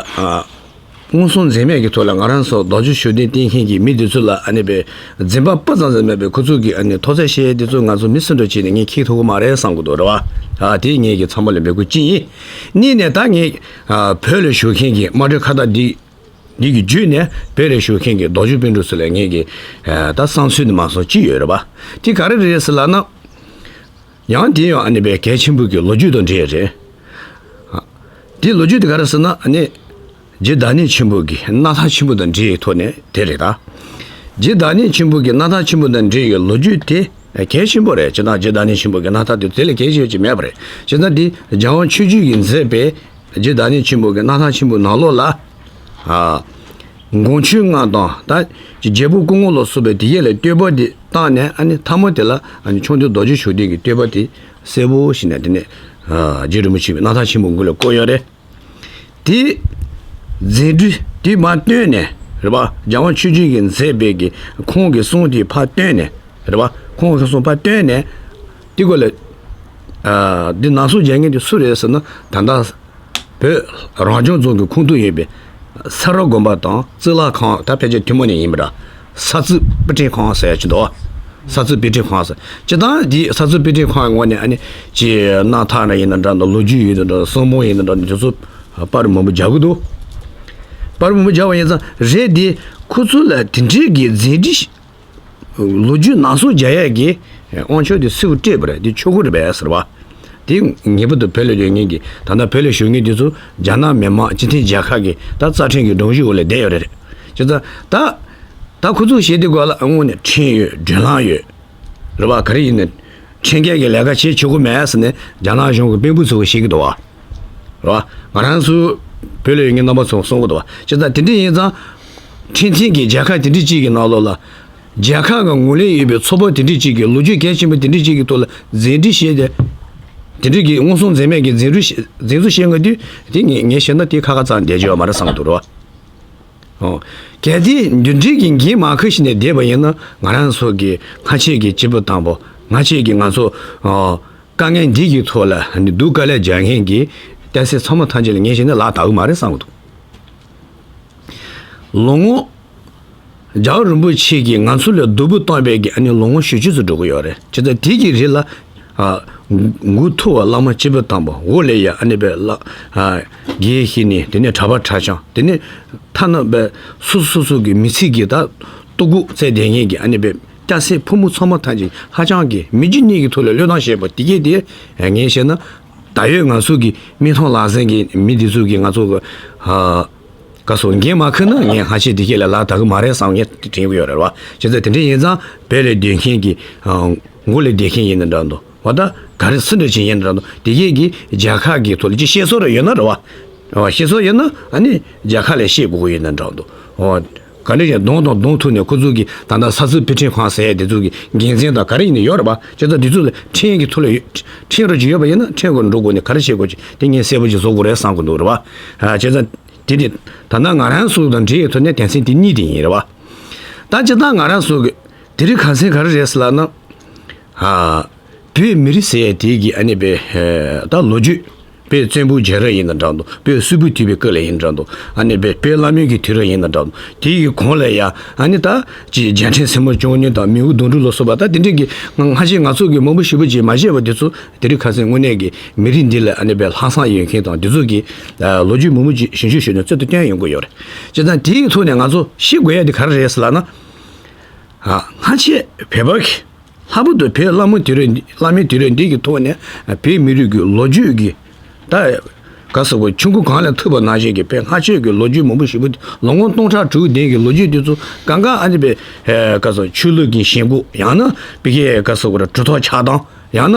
མངོན་སུམ་འཛེམ་མེད་ཀྱི་ཐོག་ལ་ང་རང་ཚོ་རྡོ་རྗེ་ཤུགས་ལྡན་བསྟེན་མཁན་གྱི་མི་འདི་ཚོ་ལ་ཨ་ནི་པའི་འཛེམ་པ་སྤུ་ཙམ་ཙམ་མེད་པའི་ཁོ་ཚོ་གི་ཨ་ནི་ཐོག་ཚད་བཤད་འདི་ཚོ་ང་ཚོ་མི་སུ་འདྲ་བྱས་ནས་ངས་འཁྱེར་ཐུབ་ཀྱི་མ་རེད་བསམ་གི་འདུག་རེད་བ། ཨ་དེ་ངས་ཀྱི་ཚང་མ་ལ་འབོད་སྐུལ་གཅིག་ཡིན། གཉིས་ནས་ད་ངས་བོད་ལ་བཞུགས་མཁན་གྱི་དམར་སྤྲོ་ཁ་བཏགས་འདི་འདི་གི་བརྒྱུད་ནས་བོད་ལ་བཞུགས་མཁན་གྱི་རྡོ་རྗེ་སྤུན་གྲོགས་ཚོ་ལ་ངས་ཀྱི་ད་བསམ་ཚུལ་འདི་མ་སོང་གཅིག་ཡོད་རེད་བ། དེ་ག་རེ་རེད་ཟེར་ལབ་ན། ཡང་དེ་ཡང་ཨ་ནི་པའི་གལ་ཆེན་པོ་གི་ལོ་རྒྱུས་དང་འབྲེལ་རེད། དེ་ལོ་རྒྱུས་དེ་ག་རེ་ཟེར་ན་ཨ་ནི། རྗེ་བདག་ཉིད་ཆེན་པོ་གི་སྣར་ཐང་ཆེན་པོ་དང་འབྲེལ་བའི་ཐོག་ནས་དེ་རེད་ད། རྗེ་བདག་ཉིད་ཆེན་པོ་གི་སྣར་ཐང་ཆེན་པོ་དང་འབྲེལ་བའི་ལོ་རྒྱུས་དེ་གལ་ཆེན་པོ་རེད། བྱས་ཙང་རྗེ་བདག་ཉིད་ཆེན་པོ་གི་སྣར་ཐང་དེ་དེ་ལས་གལ་ཆེ་ཅིག་མེད་པ་རེད། བྱས་ཙང་དེ་རྒྱལ་དབང་ཆོས་རྒྱལ་གྱིས་མཛད་པའི་རྗེ་བདག་ཉིད་ཆེན་པོ་གི་སྣར་ཐང་ཆེན་པོའི་ནང་ལོགས་ལ། ཨ། དགོངས་ཆོས་ལྔ་དང་ད་རྒྱལ་པོ་སྐུ་ངོ་ལ་སོགས་པའི་དེ་གས་ལ་བསྟོད་པ་དེ་བཏང་ནས་ཨ་ནི་མཐའ་མ་དེ་ལ་ཨ་ནི་ཆོས་མཐུན་རྡོ་རྗེ་ཤུགས་ལྡན་གྱི་བསྟོད་པ་དེ་གསལ་པོ་ཞིག་ནས་དེ་ནས་རྗེ་རིན་པོ་ཆེ་གི་སྣར་ཐང་ཆེན་པོ་མགུལ་ལ་བརྐོས་ཡོད་རེད། དེ་རྫས་འགྲུལ་དེ་མར་བཏོན་ནས་རེད་པ། རྒྱལ་དབང་ཆོས་རྒྱལ་གྱིས་མཛད་པའི་གི་ཁོང་གི་གསུང་དེ་ཕར་བཏོན་ནས་རེད་པ། ཁོང་གི་གསུང་ཕར་བཏོན་ནས་དེ་སྐོར་ལ་ཨ་འདི་ནང་གསུང་རྒྱག་མཁན་དེ་སུ་རེད་ཟེར་ན་ད་ལྟ་བོད་རང་སྐྱོང་རྫོང་གི་ཁོངས་གཏོགས་ཡིན་པའི་ས་རཱ་དགོན་པ་དང་གཙུག་ལག་ཁང་ད་ཕལ་ཆེར་ཐུན་མོང་ནས་ཡིན་པ་འདྲ། ས་རྩིག་པི་ཏྲིན་ཁང་ཟེར་ཡ་ཅིག་འདུག་ས་རྩིག་པི་ཏྲིན་ཁང་ཟེར། སྤྱིར་བཏང་འདི་ས་རྩིག་པི་ཏྲིན་ཁང་གི་ངོས་ནས་ཨ་ནི་ཅི་རྣམ་ཐར་ན་ཡིན་ན་འདྲ་འདུག་ལོ་རྒྱུས་ཡིན་ན་འདྲ་འདུག་གསུང་འབུམ་ཡིན་ན་འདྲ་འདུག་དེ་ཚོ་པར་མང་པོ་རྒྱག་གི་འདུག་པར་མང་པོ་རྒྱག་པ་ཡིན་ཙང་རེད་དེ་ཁོ་ཚོ་ལ་དེ་འདྲའི་གི་རྫས་འགྲུལ་ལོ་རྒྱུས་ནང་གསུང་རྒྱག་ཡས་ཀྱི་དབང་ཆ་དེ་སུས་སྤྲད་པ་རེད། དེ་ཆོག་གི་རེད་པས་ཟེར་བ། དེ་ངེས་པར་དུ་བོད་ལ་ཡོད་མཁན་གྱི་ད་ལྟ་བོད་ལ་བཞུགས་མཁན་དེ་ཚོ་རྒྱ་ནག་མི་དམངས་སྤྱི་མཐུན་རྒྱལ་ཁབ་ཀྱི་ད་རྩ་ཁྲིམས་ཀྱི་སྒྲོམ་གཞི་འོག་ལ་བསྡད་ཡོད་རེད། བྱས་ཙང་ད་ད་ཁོ་ཚོ་བྱེད་དུས་སྐབས་ལ་དངོས་གནས་ཁྲིམས་ཡོད་སྒྲིག་ལམ་ཡོད་རེད་བ། ག་རེ་ཡིན་ནའི་ཁྲིམས་འགལ་གྱི་ལས་ཀ་བྱེད་ཆོག་གི་མེད་ཟེར་ནས་རྒྱ་ནག་གཞུང་གི་དཔོན་པོ་ཚོ་གིས་བཤད་ཀྱི་འདུག་བ། རེད་བ། ང་རང་ཚོ་བོད་ལ་ཡོད་མཁན་རྣམ་པ་ཚོ་གསུང་གི་འདུག་བ། བྱས་ཙང་དེ་འདྲ་ཡིན་ཙང་ཁྲིམས་མཐུན་གྱི་རྒྱལ་ཁབ་དེ་འདྲ་གཅིག་གི་ནང་ལོགས་ལ། རྒྱལ་ཁབ་ཀྱི་ངོས་ལེན་ཡོད་པའི་ཚོགས་པ་དེ་འདྲ་གཅིག་གིས་ལོ་རྒྱུས་གལ་ཆེན་པོ་དེ་འདྲ་གཅིག་གི་ཐོག་ལ་མཛད་འཕྲིན་བཤད་དེ། དེ་འདྲ་གི་མངོན་སུམ་འཛེམ་མེད་ཀྱི་མཛད་འཕྲིན་བཤད་མཛད་འཚོལ་བཤད་ཡོང་དུས་དེ་ངས་ངས་བཤད་ན་དེ་ཁ་ཁ་ཙམ་བསྡད་རྒྱུ་ཡོད་མ་རེད་བསམ་གྱི་འདུག་རེད་བ། ཨོ། གལ་ཏེ་འདི་འདྲའི་གི་འགན་མ་འཁུར་ཞིག་ནས་བསྡད་པ་ཡིན་ན་ང་རང་ཚོ་གི་སྔ་ཕྱི་གི་སྤྱི་པོ་དང་པོ་སྔ་ཕྱི་གི་ང་ཚོ་ཨོ། དཀའ་ངལ་འདི་གི་ཐོག་ལ་ནི་སྡུག་དཀའ་ལས་རྒྱག་མཁན་གྱི་བསྟན་སྲིད་ཚང་མ་ཐམས་ཅད་ལ་ངས་བཤད་ན་ལག་བསྟར་གི་མ་རེད་བསམ་གྱི་འདུག་ལོ་ངོ། རྒྱལ་བ་རིན་པོ་ཆེ་གིས་ང་ཚོ་ལ་སྡུག་པོ་བཏང་བའི་གི་ཨ་ནི་ལོ་ངོ་ཞེ་གཅིག་ཙམ་འགྲོ་གི་ཡོད་རེད། བྱས་ཙང་དེ་གི་རིགས་ལ་ཨ་མགོ་ཐུག་པ་བླ་མ་སྤྱི་པོ་དང་པོ་འོག་ལ་ཡ་ཨ་ནི་པའི་བླ་ཨ་དགེ་བཤེས་གཉེན་དེ་ནས་གྲྭ་པ་གྲྭ་རྐྱང་དེ་ནས་ཐ་ན་པའི་སོ་སོ་སོ་སོ་གི་མི་ཚེ་གི་ད་ལྟོ་གོས་བཙལ་བསྡད་མཁན་གྱི་ཨ་ནི་པའི་སྐྱ་སེར་ཕོ་མོ་ཚང་མ་ཐམས་ཅད་ཧ་ཅང་གི་མི་རྒྱུ་གཉིས་ཀྱི་ཐོག་ལ་བློས་བཏང་བྱས་པ་དེ་གས་དེ་ངས་བཤད་ན་ད་ཡོད་ང་ཚོ་གི་མིག་མཐོང་ལག་ཟིན་གྱི་མི་འདི་ཚོ་གི་ང་ཚོ་གི་ཨ། ག་སོ་འགན་མ་འཁུར་ན་ངས་ཧ་ཤེས་དེ་གས་ལ་ལག་བསྟར་གི་མ་རེད་བསམ་ངས་དྲན་གི་ཡོད་རེད་བ། བྱས་ཙང་དེ་འདྲ་ཡིན་ཙང་བོད་ལ་སྡོད་མཁན་གྱི་མགོ་ལ་སྡོད་མཁན་ཡིན་ན་འདྲ་འདུག་བ། ད་ག་རེ་སུ་འདྲ་ཅིག་ཡིན་ན་འདྲ་འདུག་དེ་གས་ཀྱི་རྒྱལ་ཁབ་ཀྱི་ཐོག་ལ་ཅིག་བཤད་སྲོལ་རེ་ཡོད་ན་རེད་བ། བཤད་སྲོལ་ཡོད་ན་ཨ་ནི་རྒྱལ་ཁབ་ལ་བཤད་དགོས་ཀྱི་ཡོད་ན་འདྲ་འདུག་ག་འདྲ་ཡང་གདོང་དང་གདོང་ཐུག་ནས་ཁོ་ཚོ་གི་ད་ལྟ་ས་ཚིགས་བེད་སྤྱོད་ཁང་ཟེར་ཡ་དེ་ཚོ་གི་འགན་འཛིན་དང་ག་རེ་ཡིན་ནའི་ཡོད་རེད་པ། བྱས་ཙང་དེ་ཚོ་ལ་ཁྲིམས་ཀྱི་ཐོག་ལ་ཡོད། ཁྲིམས་ར་ཅིག་ཡོད་པ་ཡིན་ན་ཁྲིམས་སྒོ་འགྲོ་དགོས་ནས་ག་རེ་བྱེད་དགོས་ཀྱི་དེ་ངས་གསལ་པོ་ཅིག་བཟོ་དགོས་རེད་བསམ་གི་འདུག་རེད་པ། བྱས་ཙང་དེ་དེ་ད་ལྟ་ང་རང་ཚོ་དང་འབྲེལ་ཡོད་ཐོག་ནས་དོན་ཚན་དེ་གཉིས་དེ་ཡིན་རེད་པ། ད་སྤྱིར་བཏང་ང་རང་ཚོ་གི་དེ་རིང་ཁ་སང་ག་རེ་རེད་ཟེར་ལབ་ན། བོད་མི་རིགས་ཟེར་ཡ་དེ་གི་ཨ་ནི་པའི་ད་ལོ་རྒྱུས། བོད་བཙན་པོའི་རྒྱལ་རབས་ཡིན་ན་འདྲ་འདུག་བོད་སིལ་བུའི་དུས་པའི་སྐབས་ལ་ཡིན་འདྲ་འདུག་ཨ་ནི་བོད་བོད་བླ་མའི་གི་དུས་རབས་ཡིན་ན་འདྲ་འདུག་དེ་ཡི་གོང་ལ་ཡ་ཨ་ནི་ད་ཅི་རྒྱལ་ཕྲན་སྲས་མོ་བཅུ་གཉིས་དང་མིའུ་གདུང་དྲུག་ལ་སོགས་པ་ད་དེ་འདྲའི་གི་སྔ་ཕྱི་ང་ཚོ་གི་མང་པོ་ཞེ་པོ་ཅིག་མ་བཤད་པ་དེ་ཚོ་དེ་རིང་ཁ་སང་དངོས་གནས་ཀྱི་མི་རིགས་འདི་ལ་ཨ་ནི་བོད་ལྷག་བསམ་ཡོད་མཁན་དང་དེ་ཚོ་གི་ལོ་རྒྱུས་མང་པོ་ཅིག་ཞིབ་འཇུག་ཞུས་ནས་རྩལ་དུ་བསྟན་ཡོང་གི་ཡོད་རེད། བྱས་ཙང་དེའི་ཐོག་ནས་ང་ཚོ་ཤེས་དགོས་ཡ་དེ་ག་རེ་རེད་ཟེར་ལབ་ན། སྔ་ཕྱི་བོད་པ་གི་ལྷག་པར་དུ་བོད་བླ་མའི་དུས་རབས་འདི་བླ་མའི་དུས་རབས་འདི་གི་ཐོག་ནས་བོད་མི་རིགས་ཀྱི་ལོ་རྒྱུས་ཀྱི་ད་ག་ཟེར་དགོས། ཆུ་མགོ་གངས་ལ་ཐུག་པ་ནང་བཞིན་གྱི་བོད་སྔ་ཕྱི་གི་ལོ་རྒྱུས་མང་པོ་ཞེ་པོ་ལོ་ངོ་སྟོང་ཕྲག་དྲུག་ལྡན་གྱི་ལོ་རྒྱུས་དེ་ཚོ་གང་ག་ཨ་ནི་བོད་ག་ཟེར་ཆོས་ལུགས་ཀྱི་ཞེན་ཁོག་ཡང་ན་བོད་ཀྱི་ག་ཟེར་དགོས་རེད་གྲུབ་ཐོབ་ཆགས་སྡང་ཡང་ན་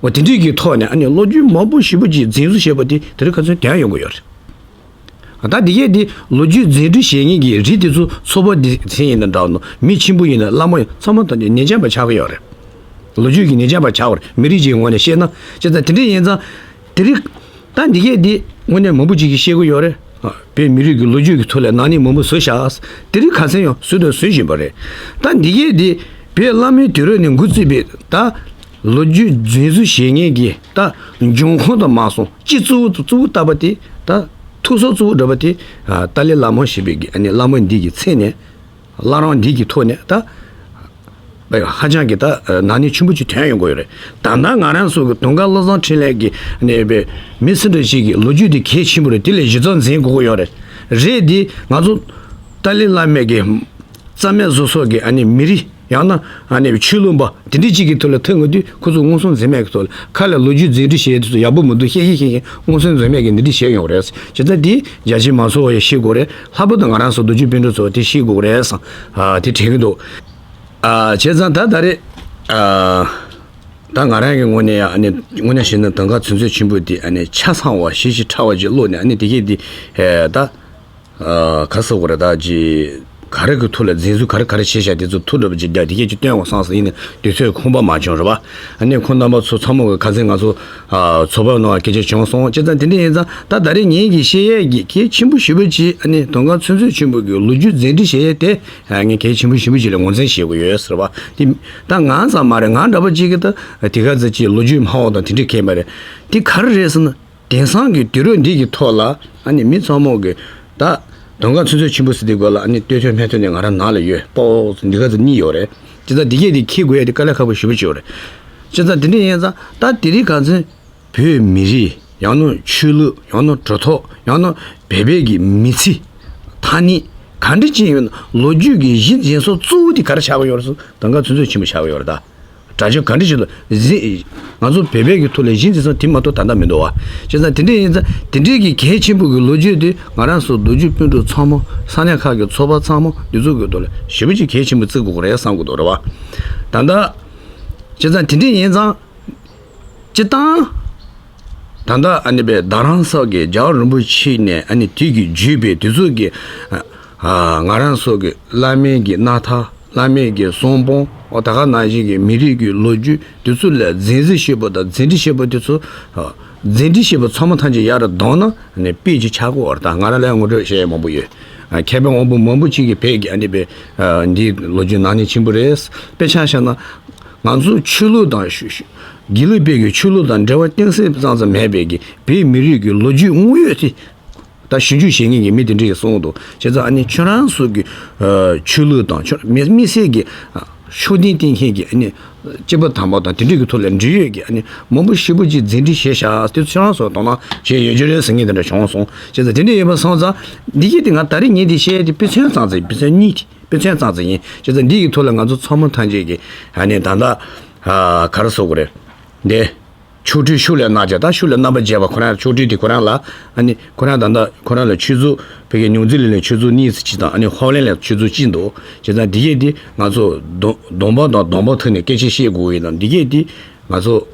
འོ་དེ་འདྲའི་གི་ཐོག་ནས་ཨ་ནི་ལོ་རྒྱུས་མང་པོ་ཞེ་པོ་ཅིག་འཛིན་བཟུང་བྱས་པ་དེ་དེ་རིང་ཁ་སང་དོན་ཡོང་གི་ཡོད་རེད། ད་འདི་གས་འདི་ལོ་རྒྱུས་འཛིན་སྐྲུན་བྱེད་མཁན་གྱི་རིགས་དེ་ཚོ་ཚོ་པ་འདི་ཚན་ཡིན་ན་འདྲ་ནོ་མི་ཆེན་པོ་ཡིན་ན་བླ་མ་ཡིན་ཚང་མ་ད་ནི་ཉེས་ཅན་པ་ཆགས་ཀྱི་ཡོད་རེད། ལོ་རྒྱུས་ཀྱི་ཉེས་ཅན་པ་ཆགས་པ་རེད། མི་རིགས་ཀྱི་ངོས་ནས་བཤད་ན་བྱས་ཙང་དེ་འདྲ་ཡིན་ཙང་དེ་རིགས་ད་འདི་གས་འདི་དངོས་གནས་མང་པོ་ཅིག་གིས་བཤད་ཀྱི་ཡོད་རེད། བོད་མི་རིགས་ཀྱི་ལོ་རྒྱུས་ཀྱི་ཐོག་ལ་ནག་ཉེས་མང་པོ་བཟོས་བཞག་དེ་རིགས་ག་ཚད་ཡང་བཟོས་དང་བཟོ་བཞིན་པ་རེད། ད་འདི་གས་འདི་བོད་བླ་མའི་དུས་རབས་ནས་འགོ་བཙུགས་པའི་ད་ལོ་རྒྱུས་འཛིན་བཟུང་བྱེད་མཁན་གྱི་ད་འབྱུང་ཁུངས་དང་མ་སོང་སྤྱི་གཙོ་བོ་གཙོ་བོ་ལྟ་བུ་དེ་ད་ཐུགས་གསོ་གཙོ་བོ་འདྲ་བ་དེ་ཏཱ་ལའི་བླ་མ་ཞེས་པའི་གི་ཨ་ནི་བླ་མ་འདི་གི་མཚན་ནས་བླ་བྲང་འདི་གི་ཐོག་ནས་ད་ཧ་ཅང་གི་ད་ནག་ཉེས་ཆེན་པོ་ཅིག་ཐོན་ཡོང་གི་ཡོད་རེད། ད་ལྟ་ང་རང་ཚོ་གི་དུང་དཀར་བློ་བཟང་འཕྲིན་ལས་ཀྱི་ཨ་ནི་པའི་མི་སུ་འདྲ་ཞིག་གི་ལོ་རྒྱུས་དེ་གལ་ཆེན་པོ་རེད། དེ་ལས་གཞི་རྩ་འཛིན་དགོས་ཀྱི་ཡོད་རེད། རེད་དེ་ང་ཚོ་ཏཱ་ལའི་བླ་མའི་གི་རྩ་མེད་བཟོ་སོགས་ཀྱི་ཨ་ནི་མི་རིགས་ཡང་ན་ཨ་ནི་ཆོས་ལུགས་པ་དེ་འདྲ་གཅིག་གི་ཐོག་ལ་ཐོན་ཡོང་དུས་ཁོ་ཚོ་མངོན་སུམ་འཛེམ་མེད་ཀྱི་ཐོག་ལ་ཁ་ལ་ལོ་རྒྱུས་འཛིན་སྐྲུན་བྱེད་ཡས་དེ་ཚོ་ཡག་པོ་མི་འདུག་བཤད་བཤད་བཤད་བཤད་མངོན་སུམ་འཛེམ་མེད་ཀྱི་འདི་འདྲ་བྱས་ཡོང་རེད། བྱས་ཙང་འདི་རྒྱ་ཆེ་མང་ཚོགས་ཡས་ཤེས་དགོས་རེད། ལྷག་པར་དུ་ང་རང་ཚོ་རྡོ་རྗེ་སྤུན་གྲོགས་ཚོ་དེ་ཤེས་དགོས་རེད་བསམ་ཨ་དེ་དྲན་གྱི་འདུག་ཨ་བྱས་ཙང་ད་ད་རེས་ཨ་ད་ང་རང་གི་ངོས་ནས་ཡང་ཨ་ནི་དངོས་གནས་བཤད་ན་དུང་དཀར་ཚུན་ཚོད་ཆེན་པོ་དེ་ཨ་ནི་ཆ་ཚང་བ་ཞེ་ཞེ་ཕྲ་བ་ཅིག་བློ་ནས་ཨ་ནི་དེ་གས་དེ་ཨ་ད། ཨ་ག་ཟེར་དགོས་རེད། ད་ཅི་ག་རེ་གི་ཐོག་ལ་འཛིན་བཟུང་ག་རེ་ག་རེ་བྱས་བཞག་དེ་ཚོ་ཐུགས་འདྲ་པོ་ཅིག་བརྒྱབ་དེ་སྐད་ཅིག་སྟོན་འོང་བསམ་སོང་། ཡིན་ནའི་དུས་ཚོད་ཁོམ་པ་མ་བྱུང་རེད་པ། ཨ་ནི་ཁོང་རྣམ་པ་ཚོ་ཚང་མ་གི་ཁ་སང་ང་ཚོ་ཨ་ཚོགས་པ་ནང་སྐད་ཆ་བྱུང་སོང་། བྱས་ཙང་དེ་འདྲ་ཡིན་ཙང་ད་ད་རེས་ངེད་ཀྱིས་བཤད་ཡས་ཀྱི་གལ་ཆེན་པོ་ཞེ་པོ་ཅིག་ཨ་ནི་དུང་དཀར་ཚུན་ཚོད་ཆེན་པོ་གི་ལོ་རྒྱུས་འཛིན་སྐྲུན་བྱེད་ཡས་དེ་ཨ་ངས་གལ་ཆེན་པོ་ཞེ་པོ་ཅིག་ལ་ངོས་འཛིན་བྱེད་དགོས་ཡོད་ཟེར་བ་དེ་ད་ང་ཙམ་མ་རེད། ང་འདྲ་པོ་ཅིག་གི་ད་དེ་ག་ཚོད་ཅིག་ལོ་རྒྱུས་སྨྲ་བ་དང་དེ་འདྲ་གས་མ་རེད། དེ་ག་རེ་རེད་ཟེར་ན། དེང་སང་གི་དུས་རབས་འདི་གི་ཐོག་ལ་ཨ་ནི་མི་ཚང་མ་གི་ད་དུང་དཀར་ཚུན་ཚོད་ཆེན་པོ་ཟེར་དེ་སྐོར་ལ་ཨ་ནི་ལྟོས་ཐོས་སྨྲས་ཐོས་ནས་ང་རང་ནང་ལ་ཡོད། པོ་འདི་ག་ཚོད་གཉིས་ཡོད་རེད། ཅི་ད་འདི་གས་དེ་ཁྱི་དགོས་ཡ་དེ་དཀའ་ལས་ཁག་པོ་ཞེ་པོ་ཅིག་ཡོད་རེད། ཅི་ད་དེ་འདྲ་ཡིན་ཙང་ད་དེ་རིང་གང་ཚེ་བོད་མི་རིགས་ཡང་ན་ཆོས་ལུགས་ཡང་ན་གྲུབ་ཐོབ་ཡང་ན་བོད་པའི་གི་མི་ཚེ་ཐ་སྙད་ག་འདྲ་ཅིག་ཡོད་ན་ལོ་རྒྱུས་ཀྱི་གཞི་འཛིན་ས་གཙོ་བོ་དེ་ག་རེ་ཆགས་ཀྱི་ཡོད་རེད་ཟེར་དུང་དཀར་ཚུན་ཚོད་ཆེན་པོ་ཆགས་ཀྱི་ཡོད་རེད་ད། དྲ་ཆ་ག་འདྲ་ཞིག་ལ་གཟིགས། ང་ཚོ་བོད་པའི་གི་ཐོག་ལ་གཞི་འཛིན་ས་དེ་མ་གཏོགས་ད་ལྟ་མི་འདུག་བ། བྱས་ཙང་དེ་འདྲ་ཡིན་ཙང་དེ་འདྲའི་གི་གལ་ཆེན་པོ་གི་ལོ་རྒྱུས་དེ་ང་རང་ཚོ་རྡོ་རྗེ་སྤུན་གྲོགས་ཚང་མ་ས་གནས་ཁག་གི་ཚོགས་པ་ཚང་མ་འདི་ཚོ་གི་ཐོག་ལ་ཞེ་པོ་ཅིག་གལ་ཆེན་པོ་བརྩི་དགོས་ཀྱི་རེད་བསམ་གི་འདུག་རེད་བ། ད་ལྟ་བྱས་ཙང་དེ་འདྲ་ཡིན་ཙང་སྤྱིར་བཏང་ད་ལྟ་ཨ་ནི་པའི་རྡ་རམ་ས་གི་རྒྱལ་བ་རིན་པོ་ཆེ་ནས་ཨ་ནི་དུས་ཀྱི་བརྒྱུད་པའི་དུས་ཚོད་ཀྱི་ཨ་ང་རང་ཚོ་གི་བླ་མའི་གི་རྣམ་ཐར། བླ་མའི་གི་གསུང་འབུམ། འོ་ད་ག་ནང་བཞིན་གྱི་མི་རིགས་ཀྱི་ལོ་རྒྱུས་དེ་ཚོ་ལ་འཛིན་བཟུང་བྱེད་པ་དང་འཛིན་སྐྲུན་བྱེད་པ་དེ་ཚོ་འཛིན་སྐྲུན་བྱེད་པ་ཚང་མ་ཐམས་ཅད་ཡར་བསྡོམས་ན་ནི་དཔེ་ཅིག་ཆགས་ཀྱི་ཡོད་རེད། ད་ང་རང་ལ་ངོ་སྤྲོད་བྱེད་ཡ་མང་པོ་ཡོད། མཁས་པ་དབང་པོ་མང་པོ་ཅིག་གིས་བོད་ཀྱི་ཨ་ནི་པའི་འདིའི་ལོ་རྒྱུས་ནག་ཉེས་ཆེན་པོ་རེད། དཔེ་ཆ་བཞག་ན་ང་ཚོ་ཆོས་ལུགས་དང་ཤུ་ཤུ་དགེ་ལུགས་པའི་གི་ཆོས་ལུགས་དང་འབྲེལ་བ་གཏིང་ཟབ་ཙམ་ཙམ་མེད་པའི་གི་བོད་མི་རིགས་ཀྱི་ལོ་རྒྱུས་དངོས་ཡོད་དེ། ད་ཞིབ་འཇུག་བྱེད་མཁན་གྱི་མི་དེ་འདྲས་ཀྱིས་གསུངས་འདུག་བྱས་ཙང་ཨ་ནི་ཁྱོད་རང་ཚོ་གི་ཆོས་ལུགས་དང་ཁྱོད་མི་མི་སེར་གྱི་ཕྱོགས་སྡིངས་བསྟེན་མཁན་གྱི་ཨ་ནི་སྐྱེས་པ་དམ་པ་དང་དེ་འདྲས་ཀྱི་ཐོག་ལ་འབྲེལ་ཡོད་ཀྱི་ཨ་ནི་མང་པོ་ཞེ་པོ་ཅིག་འཛིན་སྐྲུན་བྱས་ཤག་དེ་ཚོ་ཁྱོད་རང་ཚོ་དོ་སྣང་བྱས་ཡོད་རྒྱུ་རེད་ཟེར་མཁན་དེ་འདྲ་བྱུང་སོང་། བྱས་ཙང་དེ་འདྲས་ཡིན་པ་སོང་ཙང་འདི་གི་དེ་ང་ད་རེས་ངས་འདི་བཤད་ཡ་དེ་དཔེ་མཚོན་ཙམ་ཙམ་ཡིན། དཔེ་མཚོན་གཉིས་དེ་དཔེ་མཚོན་ཙམ་ཙམ་ཡིན། བྱས་ཙང་འདི་གི་ཐོག་ལ་ང་ཚོ་ཚང་མ་ཐམས་ཅད་ཀྱིས་ཨ་ནི་ད་ལྟ་ག་རེ་ཟེར་དགོས་རེད་འདི། ཆོ་འཕྲུལ་ཤུགས་ལས་རྣམ་རྒྱལ། ད་ཤུགས་ལས་རྣམ་པར་རྒྱལ་བ་ཁོ་རང་ཆོ་འཕྲུལ་དེ་ཁོ་རང་ལ་ཨ་ནི་ཁོ་རང་ད་ལྟ་ཁོ་རང་ལ་ཆོས་ཚོགས་བོད་ཀྱི་ཉུང་ཚིག་ལས་ལས་ཆོས་ཚོགས་གཉིས་ཙམ་ཅིག་དང་ཨ་ནི་ཧོ་ལན་ལ་ཆོས་ཚོགས་གཅིག་འདུག་བྱས་ཙང་འདི་གས་དེ་ང་ཚོ་གདོང་གདོང་པ་དང་གདོང་པ་ཐུག་ནས་སྐད་ཆ་བཤད་དགོས་ཡིན་ནམ། འདི་གས་དེ་ང་ཚོ་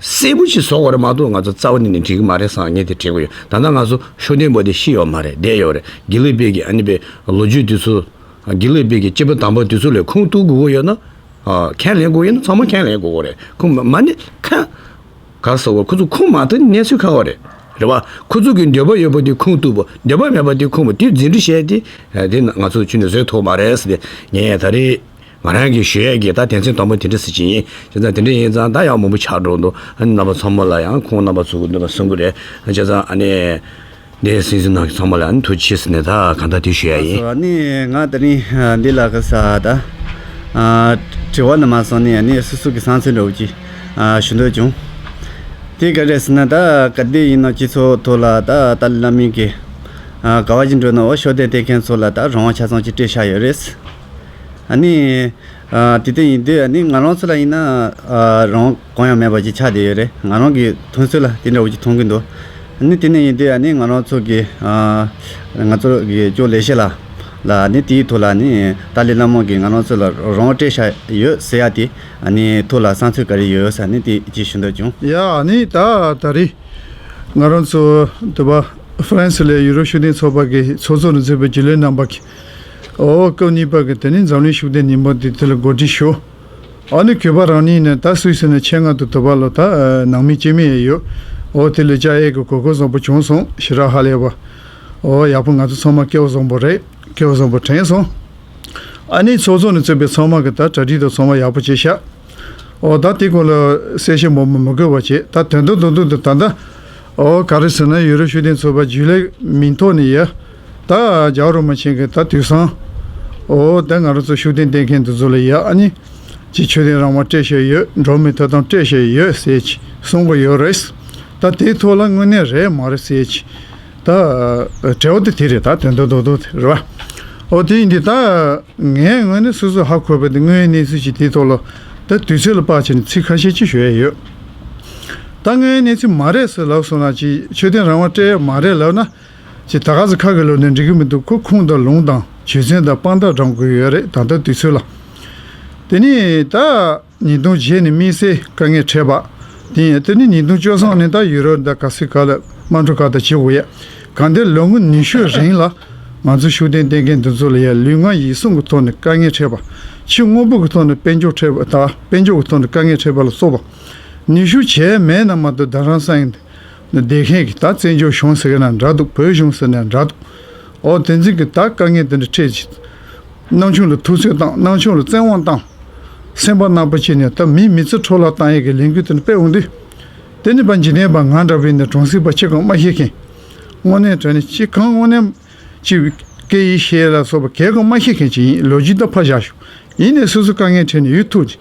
གསལ་པོ་ཞིག་བཟོ་དགོས་རེད་མ་གཏོགས། ང་ཚོ་རྩ་བ་ནས་ནས་འགྲིག་གི་མ་རེད་བསམ། ངས་དེ་དྲན་གྱི་ཡོད། ད་ལྟ་ང་ཚོ་ཤུགས་ལྡན་པ་དེ་ཤི་ཡོད་མ་རེད། བསྡད་ཡོད་རེད། དགེ་ལེགས་དཔལ་གྱི་ཨ་ནི་པའི་ལོ་རྒྱུས་དེ་ཚོ། དགེ་ལེགས་དཔལ་གྱི་སྐྱེས་བུ་དམ་པ་དེ་ཚོ་ལས་ཁུངས་གཏུག་དགོས་ཀྱི་ཡོད་ན། ཨ། ཁས་ལེན་དགོས་ཡོད་ན་ཚང་མ་ཁས་ལེན་དགོས་ཀྱི་རེད། ཁུངས་མ་མ་ནི་ཁ། ག་ཟེར་བ། ཁོ་ཚོ་ཁུངས་མ་གཏུགས་ན་གནས་ཚུལ་ཁག་པོ་རེད། རེད་བ། ཁོ་ཚོ་གི་འདོད་པ་ཡོད་པ་དེ་ཁུངས་གཏུག་པ། འདོད་པ་མེད་པ་དེ་ཁུངས་མ་གཏུགས། འཛིང་རེས་བྱས་ཏེ། ཨ། དེ་ང་ཚོ་ཁྱོན་ནས་བཟོད་ཐུབ་མ་རེད་ཟེར་ཏེ། ངས་ད་རེས་ང་རང་གིས་ཞུ་ཡས་ཀྱི་ད་དོན་ཚན་དང་པོ་དེ་འདྲ་ཟེར་གྱི་ཡིན། བྱས་ཙང་དེ་འདྲ་ཡིན་ཙང་ད་ཡང་མང་པོ་ཆགས་འགྲོ་འདུག་ཨ་ནི་རྣམ་པ་ཚང་མ་ལ་ཡང་ཁོང་རྣམ་པ་ཚོ་གི་འདོད་པ་གསུང་གི་རེད། བྱས་ཙང་ཨ་ནི། འདིར་གསན་གཟིགས་གནང་མཁན་ཚང་མ་ལ་ཨ་ནི་ཐུགས་རྗེ་ཆེ་ཟེར་ནས་ད་གང་ལྟར་དེ་ཞུ་ཡ་ཡིན། ཨ་ནི་ང་དེ་རིང་འདི་ལ་ག་ས་ད། ཨ། དྲི་བ་ནི་མ་སོང་ནས་ཨ་ནི་སོ་སོ་གི་བསམ་ཚུལ་འདྲ་བོ་ཅིག་ཨ། ཞུ་འདོད་བྱུང་། དེ་ག་རེ་ཟེར་ན། ད་ག་དེ་ཡིན་ན་སྤྱི་ཚོགས་ཐོག་ལ་ད་ཏཱ་ལའི་བླ་མའི་གི། ཨ། ག་བ་ཅིག་འགྲོ་ན། འོ། ཤུགས་ལྡན་བསྟེན་མཁན་ཚོ་ལ་ད་རང་དབང་ཆ་ཚང་ཅིག་སྤྲད་བཞག་ཡོད་རེད། ཨ་ནི། ཨ། དེ་དེ་ཡིན་དུས་ཨ་ནི་ང་རང་ཚོ་ལ་ཡིན་ན། ཨ། རང་དབང་གང་ཡང་མེད་པ་ཅིག་ཆགས་བསྡད་ཡོད་རེད། ང་རང་གི་མཐོང་ཚུལ་ལ་དེ་འདྲ་བོ་ཅིག་མཐོང་གི་འདུག་ཨ་ནི་དེ་ནས་ཡིན་དུས་ཨ་ནི་ང་རང་ཚོ་གི། ཨ། ང་ཚོ་གི་ཅོག་ལས་བྱེད་ལ་ལ་ཨ་ནི་དེའི་ཐོག་ལ་ཨ་ནི་ཏཱ་ལའི་བླ་མ་གིས་ང་རང་ཚོ་ལ་རང་དབང་སྤྲད་བཞག་ཡོད་ཟེར་ཡ་དེ་ཨ་ནི་ཐོག་ལ་བསམ་ཚུལ་ག་རེ་ཡོད་ཟེར་ཨ་ནི་དེ་ཅིག་ཞུ་འདོད་བྱུང་། ཡ། ཨ་ནི་ད་ད་རེས་ང་རང་ཚོ་དེ་པ་ཧྥ་རན་སི་ལ་ཡུ་རོབ་ཤུགས་ལྡན་ཚོགས་པ་གི་ཚོགས་གཙོ་ནས་གཙོས་པའི་རྒྱུན་ལས་རྣམ་པ་གིས། ཨོ། སྐབས་གཉིས་པ་གི་དེ་ནི་འཛམ་གླིང་ཤུགས་ལྡན་ཉིན་མོ་འདི་དེ་ལ་གོ་སྒྲིག་ཞུ། ཨ་ནི་གུས་པ་རང་ཉིད་ནས་ད་སུད་སི་ནས་ཆེད་མངགས་ཏུ་དེ་པ་ལ་ད་ནང་མི་སྐྱེ་དམན་ཡོད། ཨོ། དེ་ལ་བཅར་ཡས་ཀྱི་གོ་སྐབས་བཟང་པོ་བྱུང་སོང་། ཞེ་དྲག་ཧ་ལས་པ། ཨོ། ཡག་པོ། ང་ཚོ་ཚང་མ་སྐལ་བ་བཟང་པོ་རེད། སྐལ་བ་བཟང་པོ་དྲན་སོང་། ཨ་ནི་ཚོགས་གཙོ་ནས་གཙོས་པའི་ཚང་མ་གི་ད་གྲ་སྒྲིག་དང་ཚང་མ་ཡག་པོ་བྱས་ཤག་ཨོ། ད་དེ་སྐོར་ལ་གསལ་བཤད་མང་པོ་མི་དགོས་པ་བྱས། ད་དོན་དག་རྡོག་རྡོག་འདི་ད་ལྟ། ཨོ། ག་རེ་ཟེར་ན། ཡུ་རོབ་ཤུགས་ལྡན་ཚོགས་པ་རྒྱུན་ལས་མིང་ཐོག་ནས་ཡ། ད་རྒྱལ་བ་རིན་པོ་ཆེ་གི་ད་དུས་སང་། ཨོ། ད་ང་རང་ཚོ་ཤུགས་ལྡན་བསྟེན་མཁན་འདི་ཚོ་ལ་ཡ་ཨ་ནི། ཅིག་ཆོས་དད་རང་དབང་སྤྲད་བཞག་ཡོད། འགྲོ་བ་མིའི་ཐོབ་ཐང་སྤྲད་བཞག་ཡོད་ཟེར་ཅིག་གསུང་གི་ཡོད་རེད། ད་དེའི་ཐོག་ལ་དངོས་གནས་རེད་མ་རེད་ཟེར་ཅིག་ད་དྲི་བ་དེ་དེ་རེད། ད་དོན་དག་རྡོག་རྡོག་དེ་རེད་བ། ཨོ། དེ་ཡིན་དུས་ད། ངས་དངོས་གནས་སོ་སོ་ཧ་གོ་བའི་དངོས་ཡོད་གནས་ཚུལ་ཅིག་དེའི་ཐོག་ལ་ད་དུས་ཚོད་ལ་དཔག་བྱས་ནས་ཚིག་ཁ་ཤས་ཅིག་ཞུ་ཡས་ཡོད། ད་དངོས་ཡོད་གནས་ཚུལ་མ་རེད་ཟེར་ལབ་སོང་ན། ཅིག་ཆོས་དད་རང་དབང་སྤྲད་ཡས་མ་རེད་ལབ་ན། ཅིག་ད་ག་ཟེ་ཁ་གི་ལོ་ནས་འགྲིག་གི་མི་འདུག་ཁོ་ཁུངས་དང་ལུང་དང་ཆོས་ཚན་དང་དཔང་རྟགས་དྲང་དགོས་ཡོད་རེད། ད་ལྟ་དུས་ཚོད་ལ། དེ་ནས་ད། ཉིས་སྟོང་བརྒྱད་ནས་དམིགས་བསལ་དཀའ་ངལ་འཕྲད་པ། དེ་ཡང་དེ་ནི་ཉིས་སྟོང་བཅུ་གསུམ་ནས་ད་ཡུ་རོབ་ད་ག་ཟེ་ག་ལ་དམངས་ཁྲོད་ག་ད་བྱེད་དགོས་ཡ། གང་ལྟར་ལོ་ངོ་ཉི་ཤུ་རིང་ལ་ང་ཚོ་ཤུགས་ལྡན་བསྟེན་མཁན་འདི་ཚོ་ལ་ཡ་ལུས་ངག་ཡིད་གསུམ་གྱི་ཐོག་ནས་དཀའ་ངལ་འཕྲད་པ། ཕྱི་དངོས་པོ་གི་ཐོག་ནས་དཔལ་འབྱོར་འཕྲད་པ་དང་། དཔལ་འབྱོར་གྱི་ཐོག་ནས་དཀའ་ངལ་འཕྲད་པ་ལ་སོགས་པ། ཉི་ཤུ་བྱས་མེད་ན་མ་གཏོགས། རྡ་རམ་ས་ཡིན་བསྡད་མཁན་གྱི་ད་བཙན་བྱོལ་གཞུང་ཟེར་གི་ན་འདྲ་འདུག་བོད་གཞུང་ཟེར་ན་འདྲ་འདུག་ཨོ། དེ་འཛིན་གྱི་ད་དཀའ་ངལ་དེ་འདྲ་འཕྲད་ཅིག་རྣམ་ཅོག་ལ་ཐུབ་ཚོད་བཏང་། རྣམ་ཅོག་ལ་བཙན་དབང་བཏང་། སེམས་པ་ནག་པོ་བྱས་ནས་ད་མི་མི་ཚེ་འཕྲོ་བརླག་བཏང་ཡས་ཀྱི་ལས་འགུལ་དེ་འདྲ་སྤེལ་འོང་དུས། དེ་ནི་ཕར་འཇིག་རྟེན་པ་ང་འདྲ་བོ་ཡིན་ན་གྲོང་གསེབ་པ་ཅི་གང་མ་ཤེས་མཁན། དངོས་གནས་དྲང་གནས་ཅི་གང་དངོས་གནས་ཅིག་སྐད་ཡིག་ཤེས་ལ་སོགས་པ་གང་གང་མ་ཤེས་མཁན་ཅིག་ཡིན། ལོ་རྒྱུས་ད་ཕར་བཞག་ཞོག་ཡིན་ནའི་སོ་སོ་དཀའ་ངལ་འཕྲད་ནས་ཡུལ་ཐུག་ཅིག་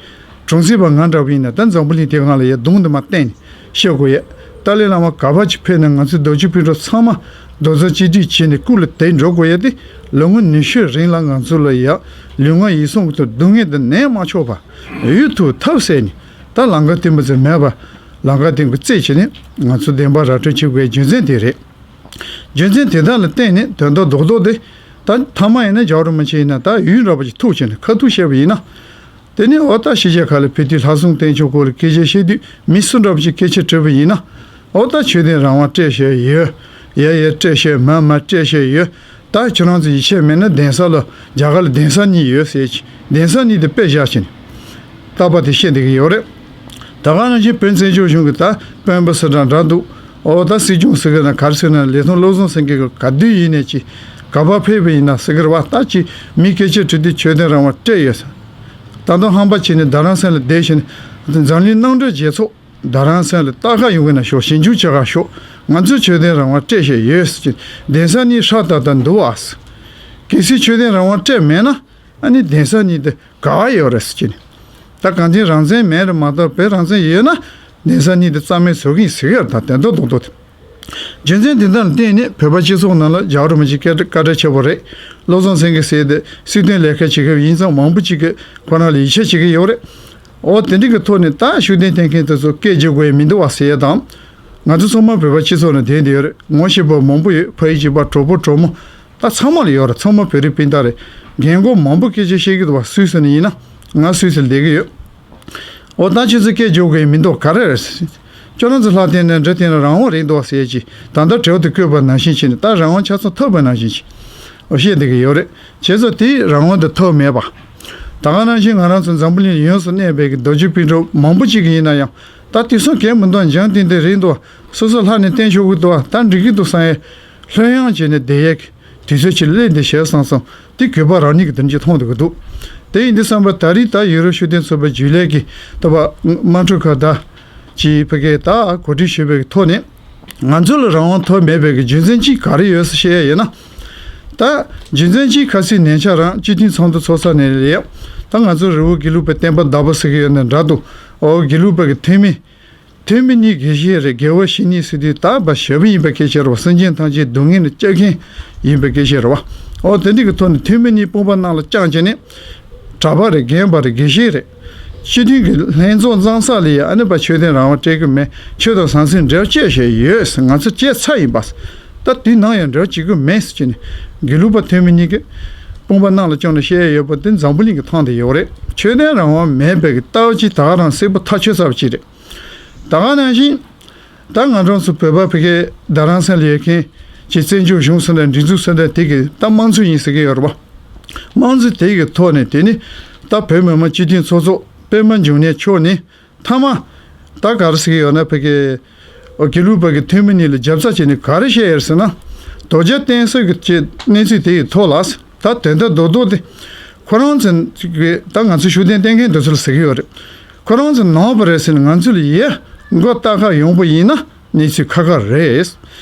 གྲོང་གསེབ་པ་ང་འདྲ་བོ་ཡིན་ན་ད་འཛམ་བུ་གླིང་དེ་སྒང་ལ་ཡ་གདོང་དུ་མ་བསྟན་ནས་བཤད་དགོས་ཡ། ཏཱ་ལའི་བླ་མ་ག་པར་ཅིག་ཕེབས་ན་ང་ཚོའི་རྡོ་རྗེ་སྤུན་གྲོགས་ཚང་མ་རྡོག་རྩ་གཅིག་སྒྲིལ་བྱས་ནས་སྐུ་ལ་དེད་འགྲོ་དགོས་ཡ་དེ། ལོ་ངོ་ཉི་ཤུ་རིང་ལ་ང་ཚོ་ལ་ཡ་ལུས་ངག་ཡིད་གསུམ་གྱི་ཐོག་སྡུག་བསྔལ་འདི་ནད་མ་ཆོག་པ། ཡུལ་ཐུག་ཐབས་ཟད་ནས་ད་ལམ་ཁ་བརྟན་པོ་ཟེར་མེད་པ། ལམ་ཁ་བརྟན་པོ་རྩད་བྱས་ནས་ང་ཚོ་བདེན་པ་ར་སྤྲོད་བྱེད་དགོས་ཡ་རྒྱུ་མཚན་དེ་རེད། རྒྱུ་མཚན་དེ་དག་ལ་བརྟེན་ནས་དོན་དག་རྡོག་རྡོག་དེ། ད་མཐའ་མ་ཡིན་ན་རྒྱལ་བ་རིན་པོ་ཆེ་ཡིན་ན་ད་ཡུན་རིང་པོ་ཅིག་ཐུག་བྱས་ནས་ཁ་ཐུག་བཤད་པ་ཡིན་ན། དེ་ནས་འོ་ད་ཕྱི་རྒྱལ་ཁག་ལ་ཕེབས་དུས་ལྷག་བསམ་རྟེན་མཆོག་སྐོར་ལ་སྐད་ཆ་བཤད་དུས་མི་སུ་འདྲ་པོ་ཅིག་སྐད་ཆ་དྲིས་པ་ཡིན་ན། འོ་ད་ཆོས་དད་རང་དབང་སྤྲད་བཞག་ཡོད། ཡ་ཡ་སྤྲད་བཞག་མ་མ་སྤྲད་བཞག་ཡོད། ད་ཁྱོད་རང་ཚོ་ཡིད་ཆེས་མེད་ན་གདན་ས་ལ་རྒྱ་གར་ལ་གདན་ས་གཉིས་ཡོད་ཟེར་གྱི། གདན་ས་གཉིས་དེ་དཔེ་བཞག་བྱས་ནས་རྟག་པར་དེ་བཤད་བསྡད་ཀྱི་ཡོད་རེད། ད་ག་ནང་བཞིན་བོད་བཙན་བྱོལ་གཞུང་གི་ད་དཔོན་པོ་ཟེར་གྲངས་འདྲ་འདུག་འོ་ད་སྲིད་སྐྱོང་ཟེར་གི་ན་ག་རེ་ཟེར་ན་ལས་ཐོག་བློ་བཟང་སེང་གེ་ག་དུས་ཡིན་ནས་ཅི་ག་པར་ཕེབས་པ་ཡིན་ན་ཟེར་གི་རེད་བ། ད་ཅི་མི་སྐད་ཆ་དྲི་དུས་ཆོས་དད་རང་དབང་སྤྲད་ཡོད་ཟེར། ད་དུང་ཧམ་པ་བྱས་ནས་རྡ་རམ་ས་ལ་བསྡད་བཞིན་འཛམ་གླིང་མནའ་འབྲེལ་རྒྱལ་ཚོགས་རྡ་རམ་ས་ལ་ལྟ་ག་ཡོང་གི་ན་ཤོག་ཞིབ་འཇུག་བྱེད་ག་ཤོག་ང་ཚོས་ཆོས་དད་རང་དབང་སྤྲད་བཞག་ཡོད་ཟེར་གྱི། གདན་ས་གཉིས་ཧྲ་ཏག་ཏག་འདུག་ཨ་ཟེར། གལ་སྲིད་ཆོས་དད་རང་དབང་སྤྲད་མེད་ན་ཨ་ནི་གདན་ས་གཉིས་དེ་ག་པར་ཡོད་རེད་ཟེར་གྱི་ནི། ད་གང་ཅི་རང་བཙན་མེད་རེད་མ་གཏོགས་བོད་རང་བཙན་ཡོད་ན་གདན་ས་གཉིས་དེ་རྩ་མེད་བཟོ་གི་ཡིན་ཟེར་གི་ཡོད་རེད། ད་དོན་དག་རྡོག་རྡོག་དེ། རྒྱུ་མཚན་དེ་དག་ལ་བརྟེན་ནས་བོད་པ་སྤྱི་ཚོགས་ནང་ལ་རྒྱལ་བ་རིན་པོ་ཆེ་སྐད་བཀའ་དྲིན་ཆེ་པོ་རེད། བློ་བཟང་སེང་གེ་ཟེར་དེ་སྲིད་དོན་ལས་ཀ་བྱེད་མཁན་ཡིན་ཙང་མང་པོ་ཅིག་གིས་ཁོ་རང་ལ་ཡིད་ཆེས་བྱེད་ཀྱི་ཡོད་རེད། འོ་དེ་འདྲ་གི་ཐོག་ནས་ད་ཤུགས་ལྡན་བསྟེན་མཁན་དེ་ཚོ་སྐད་རྒྱག་དགོས་ཡ་མི་འདུག་བ་ཟེར་ཡ་དང་། ང་ཚོ་ཚང་མ་བོད་པ་སྤྱི་ཚོགས་ནང་བསྡད་བསྡད་ཡོད་རེད། ངོ་ཤེས་པ་མང་པོ་ཡོད། ཕ་ཡུལ་གཅིག་པ་གྲོགས་པོ་གྲོགས་མོ་ད་ཚང་མ་ལ་ཡོད་རེད། ཚང་མ་བོད་རིགས་སྤུན་ཟླ་རེད། རྒན་གོག་མང་པོ་སྐད་ཆ་བཤད་ཀྱི་འདུག་བ། སུད་སི་ནས་ཡིན་ན་ང་སུད་སི་ལ་བསྡད་ཀྱི་ཡོད། འོ་ད་ཁྱེད་ཚོ་སྐད་རྒྱག་དགོས་ཡ་མི་འདུག་ག་རེ་རེད། ཁྱོད་རང་ཚོ་ལྷ་བསྟེན་ནས་འདྲེ་བསྟེན་ན་རང་དབང་རེད་འདུག་ཟེར་གྱི་ད་ལྟ་དྲི་བ་དེ་བཀོད་པ་ནང་བཞིན་བྱས་ནས་ད་རང་དབང་ཆ་ཚང་ཐོབ་པ་ནང་བཞིན་བྱས་ཨོ་བཤད་བསྡད་ཀྱི་ཡོད་རེད། བྱས་ཙང་དེའི་རང་དབང་དེ་ཐོབ་མེད་པ། ད་ག་ནང་བཞིན་ང་རང་ཚོ་འཛམ་བུ་གླིང་ཡོངས་སུ་གནས་པའི་གི་རྡོ་རྗེ་སྤུན་གྲོགས་མང་པོ་ཅིག་གི་ཡིན་ན་ཡང་ད་དེ་སོང་གས་མི་འདུག་འཇང་བསྟེན་དེ་རེད་འདུག་སོ་སོ་ལྷ་ནས་བསྟེན་ཆོག་གི་འདུག་ད་འགྲིག་གི་འདུག་བསམ་ཡས་ལྷོད་ཡངས་བྱས་ནས་བསྡད་ཡས་ཀྱི་དུས་ཚོད་ཅིག་སླེབས་འདི་བྱས་བསམ་སོང་། དེ་གུས་པ་རང་ཉིད་ཀྱི་དོན་གྱིས་མཐོང་འདོད་ཀྱི་འདུག་དེ་ཡིན་དུས་བསམ་པ་ད་རེས་ད་ཡུ་རོབ་ཤུགས་ལྡན་ཚོགས་པའི་རྒྱུན་ལས་ཀྱི་ལྟ་བ་དམངས་ཁྲོད་ཁག་ད་ཅིག་ཕ་གི་ད་གོ་སྒྲིག་ཞུས་པའི་ཐོག་ནས་ང་ཚོ་ལ་རང་དབང་ཐོབ་མེད་པའི་གི་རྒྱུ་མཚན་གཅིག་ག་རེ་ཡོད་ཟེར་བཤད་ཡ་ཡིན་ན། ད་རྒྱུ་མཚན་གཅིག་ཁ་སང་ཉེ་ཆར་རང་སྤྱི་མཐུན་ཚོགས་འདུ་ཚོགས་ས་ནས་ལས་ད་ང་ཚོ་རི་བོ་དགེ་ལུགས་པའི་བསྟན་པ་བདག་པོ་ཟེར་གི་ཡོད་ནའི་འདྲ་འདུག་ཨོ་དགེ་ལུགས་པ་གི་ཐོན་མི་ཐོན་མི་གཉིས་དགེ་བཤེས་རེད། དགེ་བ་བཤེས་གཉེན་ཟེར་དུས་ད་བ་ཞབས་ཡིན་པ་སྐད་ཆ་རེད་བ། སེམས་ཅན་ཐམས་ཅད་སྡུག་བསྔལ་ནས་སྐྱོབ་མཁན་ཡིན་པའི་སྐད་ཆ་རེད་བ། ཨོ་དེ་འདྲ་གི་ཐོག་ནས་ཐོན་མི་གཉིས་དཔུང་པ་ནང་ལ་བཅངས་བྱས་ནས་གྲྭ་པ་རེད། རྒན་པ་རེད། དགེ་བཤེས་རེད། སྤྱི་མཐུན་གྱི་ལྷན་ཚོགས་བཙངས་ས་ལ་ཡ་ཨ་ནི་བ་ཆོས་དད་རང་དབང་སྤྲད་གི་མེད། ཆོས་དང་ཟང་ཟིང་འབྲེལ་བ་བཅད་བྱས་ཡོད་ཟེར། ང་ཚོ་བཅད་ཚར་ཡིན་པ། ད་དུས་ནམ་ཡང་འབྲེལ་བ་བྱེད་གི་མེད་ཟེར་གྱི་ནས་དགེ་ལུགས་པ་ཐོན་མི་གཉིས་ཀྱིས་དཔུང་པ་ནང་ལ་བཅངས་ནས་བཤད་ཡ་ཡོད་པ་དེ་འཛམ་བུ་གླིང་གི་ཐང་དུ་ཡོད་རེད། ཆོས་དད་རང་དབང་མེད་པའི་གི་ལྟ་བ་ཅིག་ད་ག་རང་གསལ་པོ་ཐག་ཆོད་ཚར་བ་ཅིག་རེད། ད་ག་ནང་བཞིན། ད་ང་རང་ཚོ་བོད་པ་ཕ་གིའི་རྡ་རམ་ས་ལ་ཡོད་མཁན་གྱི་བཙན་བྱོལ་གཞུང་ཟེར་ན་སྒྲིག་འཛུགས་ཟེར་ན་དེ་གི་ད་དམངས་གཙོ་ཡིན་ཟེར་གི་ཡོད་རེད་བ། དམངས་གཙོ་དེ་གི་ཐོག་ནས་དེ་ནི་ད་བོད་མི་མང་སྤྱི་མཐུན་ཚོགས་གཙོ་པད་མ་འབྱུང་གནས་མཆོག་ནི་མཐའ་མ་ད་ག་རེ་ཟེར་གི་ཡོད་ན་ཕ་གི་དགེ་ལུགས་པ་གི་ཐོན་མི་གཉིས་ལ་རྒྱབ་རྩ་བྱས་ནས་ག་རེ་བཤད་ཡོད་ཟེར་ན། རྡོ་རྗེ་བསྟེན་ས་གི་གནས་ཚུལ་དེ་ཡི་ཐོག་ལ། ད་དོན་དག་རྡོག་རྡོག་དེ། ཁོ་རང་ཚོ་གི་ད་ང་ཚོ་ཤུགས་ལྡན་བསྟེན་མཁན་དེ་ཚོ་ལ་ཟེར་གི་ཡོད་རེད། ཁོ་རང་ཚོ་ནོར་བ་རེད་ཟེར་ནས་ང་ཚོ་ལ་ཡ་མགོ་བཏགས་ཁ་ཡོང་པ་ཡིན་ན་གནས་ཚུལ་ཁག་ཁག་རེད།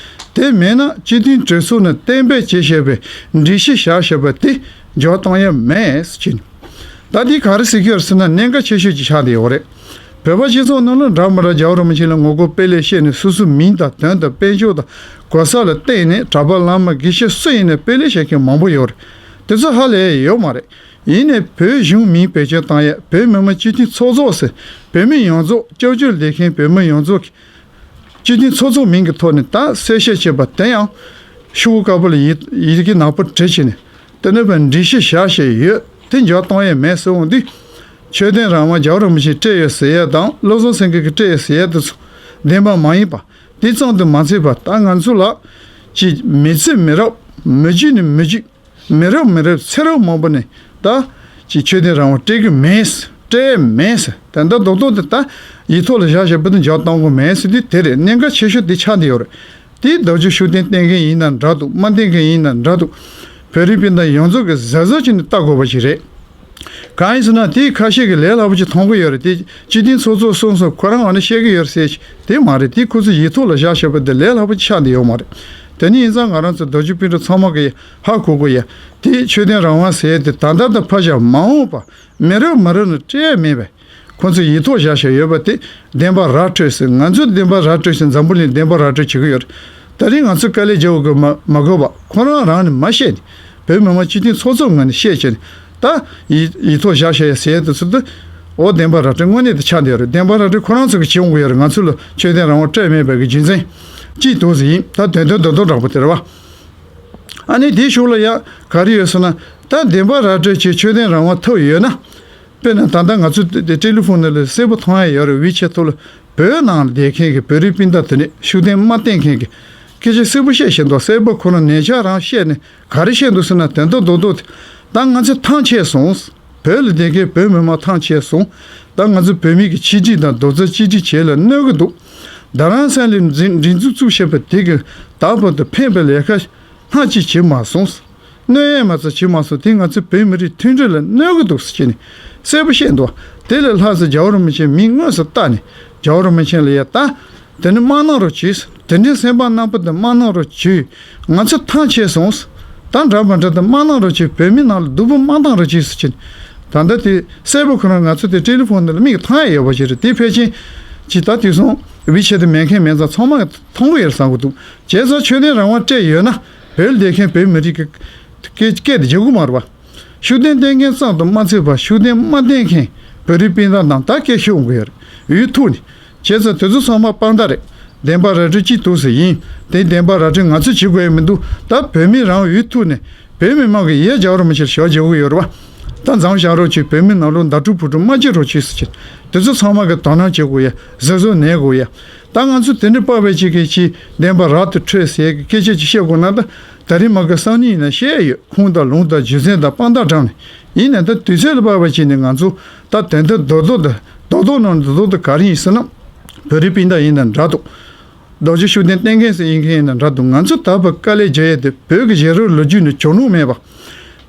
དེ་མེད་ན་སྤྱི་མཐུན་གྲོས་ཚོགས་ནས་གཏན་འབེབས་བྱས་བཞག་པའི་སྒྲིག་གཞི་བཞག་བཞག་པ་དེ་འཇོག་གཏོང་ཡ་མེད་ཟེར་གྱིན། ད་འདི་ག་རེ་ཟེར་གི་ཡོད་ཟེར་ན་གནད་འགག་ཆེ་ཤོས་ཅིག་ཆགས་བསྡད་ཡོད་རེད། བོད་པ་སྤྱི་ཚོགས་ནང་ལ་འདྲ་མི་འདྲ་རྒྱལ་བ་རིན་པོ་ཆེ་ལ་ངོ་རྒོལ་སྤེལ་ལས་བཤད་ནས་སོ་སོའི་མིང་དང་དོན་དང་དཔལ་འབྱོར་དང་གོ་ས་ལ་བརྟེན་ནས་གྲྭ་པ་བླ་མ་དགེ་བཤེས་སུ་ཡིན་ནའི་སྤེལ་ལས་བྱེད་མཁན་མང་པོ་ཡོད་རེད། དེ་ཚོ་ཧ་ལས་ཡོད་མ་རེད། ཡིན་ནའི་བོད་གཞུང་མིང་བེད་སྤྱོད་བཏང་ཡས་བོད་མི་མང་སྤྱི་མཐུན་ཚོགས་གཙོ་ཟེར་བོད་མི་ཡོངས་རྫོགས་སྐྱབས་བཅོལ་བསྡད་མཁན་བོད་མི་ཡོངས་རྫོགས་ཀྱི་སྤྱི་མཐུན་ཚོགས་གཙོ་མིང་གི་ཐོག་ནས་ད་གསལ་བཤད་བྱས་པ་དེ་ཡང་ཤོག་བུ་དཀར་པོ་ལ་ཡི་ཡི་གེ་ནག་པོ་བྲིས་བྱས་ནས་དེ་ནས་བའི་སྒྲིག་གཞི་བཞག་བཞག་ཡོད་དེ་འཇོག་གཏོང་ཡས་མེད་ཟེར་འོང་དུས། ཆོས་དད་རང་དབང་རྒྱལ་བ་རིན་པོ་ཆེས་སྤྲད་ཡོད་ཟེར་ཡས་དང་བློ་བཟང་སེང་གེ་གིས་སྤྲད་ཡོད་ཟེར་ཡས་དེ་ཚོ་བདེན་པ་མ་ཡིན་པ་དེ་ཙམ་དུ་མ་ཚད་པ་ད་ང་ཚོ་ལ་ཅིག་མི་ཚེ་མི་རབས་མི་རྒྱུད་ནས་མི་རྒྱུད། མི་རབས་མི་རབས་ཚེ་རབས་མང་པོ་ནས་ད་ཅིག་ཆོས་དད་རང་དབང་སྤྲད་གི་མེད། སྤྲད་མེད། དེ་འདྲ་རྡོག་རྡོག་དེ་ད་ཡིག་ཐོག་ལ་བཞག་བཞག་པ་དེ་འཇོག་གཏོང་གི་མེད་ཟེར་དུས་དེ་རེད། གནད་འགག་ཆེ་ཤོས་དེ་ཆགས་བསྡད་ཡོད་རེད། དེ་བདག་ཅག་ཤུགས་ལྡན་བསྟེན་མཁན་ཡིན་ན་འདྲ་འདུག་མ་བསྟེན་མཁན་ཡིན་ན་འདྲ་འདུག་བོད་རིགས་སྤུན་ཟླ་ཡོངས་རྫོགས་ཀྱིས་གཟབ་གཟབ་བྱས་ནས་ལྟ་དགོས་པ་ཞིག་རེད། གང་ཡིན་ཟེར་ན་དེའི་ཁ་ཤས་ཀྱིས་ལས་སླ་པོ་ཅིག་མཐོང་གི་ཡོད་རེད། དེ་སྤྱི་མཐུན་ཚོགས་གཙོ་གསུངས་སོང་ཁོ་རང་འོ་ན་བཤད་ཀྱི་ཡོད་རེད་ཟེར་དེ་མ་རེད། དེ་ཁོ་ཚོས་ཡིག་ཐོག་ལ་བཞག་བཞག་པ་དེ་ལས་སླ་པོ་ཅིག་ཆགས་བསྡད་ཡོད་མ་རེད། དེ་ནི་ཡིན་ཙང་ང་རང་ཚོ་རྡོ་རྗེ་སྤུན་གྲོགས་ཚང་མ་གིས་ཧ་གོ་དགོས་ཡ། དེ་ཆོས་དད་རང་དབང་ཟེར་ཡ་དེ་ད་ལྟ་དང་ཕར་བཞག་མ་འོངས་པ་མི་རབས་མི་རབས་ནས་སྤྲད་ཡ་མེད་པས། ཁོང་ཚོས་ཡིག་ཐོག་བཞག་བཞག་ཡོད་པ་དེ་བདེན་པ་ར་སྤྲོད་ཟེར། ང་ཚོས་བདེན་པ་ར་སྤྲོད་ཟེར། འཛམ་བུ་གླིང་བདེན་པ་ར་སྤྲོད་བྱེད་ཀྱི་ཡོད་རེད། ད་རིང་ང་ཚོས་དཀའ་ལས་རྒྱག་དགོས་མ་མ་དགོས་པ་ཁོ་རང་རང་ནས་མ་བཤད་ནས་བོད་མི་མང་སྤྱི་མཐུན་ཚོགས་གཙོ་ངོས་ནས་བཤད་བྱས་ནས་ད་ཡིག་ཡིག་ཐོག་བཞག་བཞག་ཡ་ཟེར་ཡ་དེ་ཚོ་དེ་འོ་བདེན་པ་ར་སྤྲོད་དངོས་གནས་དེ་ཆགས་བསྡད་ཡོད་རེད། བདེན་པ་ར་སྤྲོད་ཁོ་རང་ཚོ་གིས་བྱེད་འོང་གི་ཡོད་རེད། ང་ཚོ་ལ་ཆོས་དད་རང་དབང་སྤྲད་མེད་པའི་གི་རྒྱུ་མཚན་གཅིག་འདུག་ཟེར་ཡིན། ད་དོན་དོན་དོན་དོན་དྲག་པོ་དེ་རེད་བ། ཨ་ནི་དེའི་གཞུག་ལ་ཡ་ག་རེ་ཡོད་ཟེར་ན་ད་བདེན་པ་ར་སྤྲོད་བྱས་ཆོས་དད་རང་དབང་ཐོབ་ཡོད་ན། དཔེར་ན་ད་ལྟ་ང་ཚོ་དེ་ཊེ་ལི་ཕོན་ནང་ལ་གསལ་པོ་མཐོང་ཡ་ཡོད་རེད། ཝི་ཆེ་ཐོག་ལ་བོད་ནང་ལ་བསྡད་མཁན་གྱི་བོད་རིགས་སྤུན་ཟླ་དེ་ནས་ཤུགས་ལྡན་མ་བསྟེན་མཁན་གྱི་སྐད་ཆ་གསལ་པོ་བཤད་བཞིན་འདུག་གསལ་པོ་ཁོ་རང་ཉེ་ཆར་རང་བཤད་ནས་ག་རེ་བཤད་འདུག་ཟེར་ན་དོན་དག་རྡོག་རྡོག་དེ་ད་ང་ཚོ་ཐང་ཆད་སོང་། བོད་ལ་བསྡད་མཁན་བོད་མི་མང་ཐང་ཆད་སོང་། ད་ང་ཚོ་བོད་མི་གི་ཆིག་སྒྲིལ་དང་རྡོག་རྩ་གཅིག་སྒྲིལ་བྱེད་ལ་གནོད་གི་འདུག་རྡ་རམ་ས་ལའི་སྒྲིག་འཛུགས་བཙུགས་བཞག་པ་དེ་གི་ད་བར་དུ་ཕན་པའི་ལས་ཀ་སྣ་གཅིག་བྱེད་མ་སོང་། གནོད་ཡས་མ་ཚད་བྱེད་མ་སོང་། དེ་ང་ཚོ་བོད་མི་རིགས་མཐུན་སྒྲིལ་ལ་གནོད་གི་འདུག་ཟེར་བྱས་ནས་གསལ་པོ་བཤད་འདུག་དེ་ལས་ལྷག་ཙམ་རྒྱལ་བ་རིན་པོ་ཆེ་མིག་དངོས་སུ་བལྟ་ནས་རྒྱལ་བ་རིན་པོ་ཆེ་ལ་ཡ་ད་དེ་ནི་མ་གནང་རོགས་བྱོས། དེ་འདྲའི་སེམས་པ་རྣམ་པ་དེ་མ་གནང་རོགས་བྱོས། ང་ཚོ་ཐང་ཆད་སོང་། ད་འདྲ་མ་འདྲ་དེ་མ་གནང་རོགས་བྱོས། བོད་མི་ནང་ལ་སྡུག་པོ་མ་བཏང་རོགས་བྱོས་ཟེར་བྱས་ནས་ད་ལྟ་དེ་གསལ་པོ་ཁོ་རང་ང་ཚོ་དེ་ཊེ་ལི་ཕོན་འདི་ལ་མིག་ཐང་ཡ་ཡོད་པ་ཞིག་རེད། དེ་ཕལ་ཆེར་ཅིག་ད་དུས་སོང་ཝི་ཆེ་དེ་མེད་མཁན་མེད་ཙང་ཚང་མ་མཐོང་གི་ཡོད་བསམ་གི་འདུག་བྱས་ཙང་ཆོས་དད་རང་དབང་སྤྲད་ཡོད་ན་བོད་ལ་བསྡད་མཁན་བོད་མི་རིགས་ཀྱི་སྐད་སྐད་དེ་རྒྱག་གི་མ་རེད་བ། ཤུགས་ལྡན་བསྟེན་མཁན་ཙམ་དུ་མ་ཚད་པར་ཤུགས་ལྡན་མ་བསྟེན་མཁན་བོད་རིགས་སྤུན་ཟླ་རྣམས་ད་སྐད་ཤོད་འོང་གི་ཡོད་རེད། འུ་ཐུག་ནས། བྱས་ཙང་དེ་ཚོ་ཚང་མ་དཔང་རྟགས་རེད། བདེན་པ་ར་སྤྲོད་གཅིག་འདུག་ཟེར་ཡིན། དེ་བདེན་པ་ར་སྤྲོད་ང་ཚོས་བྱེད་དགོས་ཡ་མི་འདུག་ད་བོད་མི་རང་འུ་ཐུག་ནས་བོད་མི་མང་གི་ཡ་རྒྱལ་བ་རིན་པོ་ཆེར་ཞབས་རྒྱག་གི་ཡོད་རེད་བ། ད་མཚམས་བཞག་རོགས་གྱིས། བོད་མི་ནང་ལོགས་མདའ་དཀྲུག་ཕུ་དཀྲུག་མ་བྱེད་རོགས་གྱིས་ཟེར་གྱི། དེ་ཚོ་ཚང་མ་གི་དོ་སྣང་བྱེད་དགོས་ཡ། གཟབ་གཟབ་གནས་དགོས་ཡ། ད་ང་ཚོ་དེ་འདྲ་པ་བས་ཅིག་གིས་ཅིག་བདེན་པ་རབ་ཏུ་འཕྲོད་ཟེར་གི་སྐད་ཆ་ཅིག་བཤད་དགོས་ན། ད་ད་རེས་མ་གི་སང་ཉིན་ཡིན་ན་བཤད་ཡོད། ཁུངས་དང་ལུང་དང་རྒྱུ་མཚན་དང་དཔང་རྟགས་དྲངས་ནས། ཡིན་ན་ད་དུས་ཚོད་ལ་དཔག་པ་བྱས་ནས་ང་ཚོ་ད་དོན་དག་རྡོག་རྡོག་དང་རྡོག་རྡོག་ནང་རྡོག་རྡོག་དང་ག་རེ་ཡིན་ཟེར་ན། བོད་རིགས་སྤུན་ཟླ་ཡིན་ན་འདྲ་འདུག། རྡོ་རྗེ་ཤུགས་ལྡན་བསྟེན་མཁན་ཟེར་ཡིན་མཁན་ཡིན་ན་འདྲ་འདུག། ང་ཚོ་ད་བར་དཀའ་ལས་རྒྱག་ཡས་དེ་བོད་ཀྱི་བྱེད་རོགས་ལོ་རྒྱུས་ནི་གྱོང་རོགས་མེད་པ།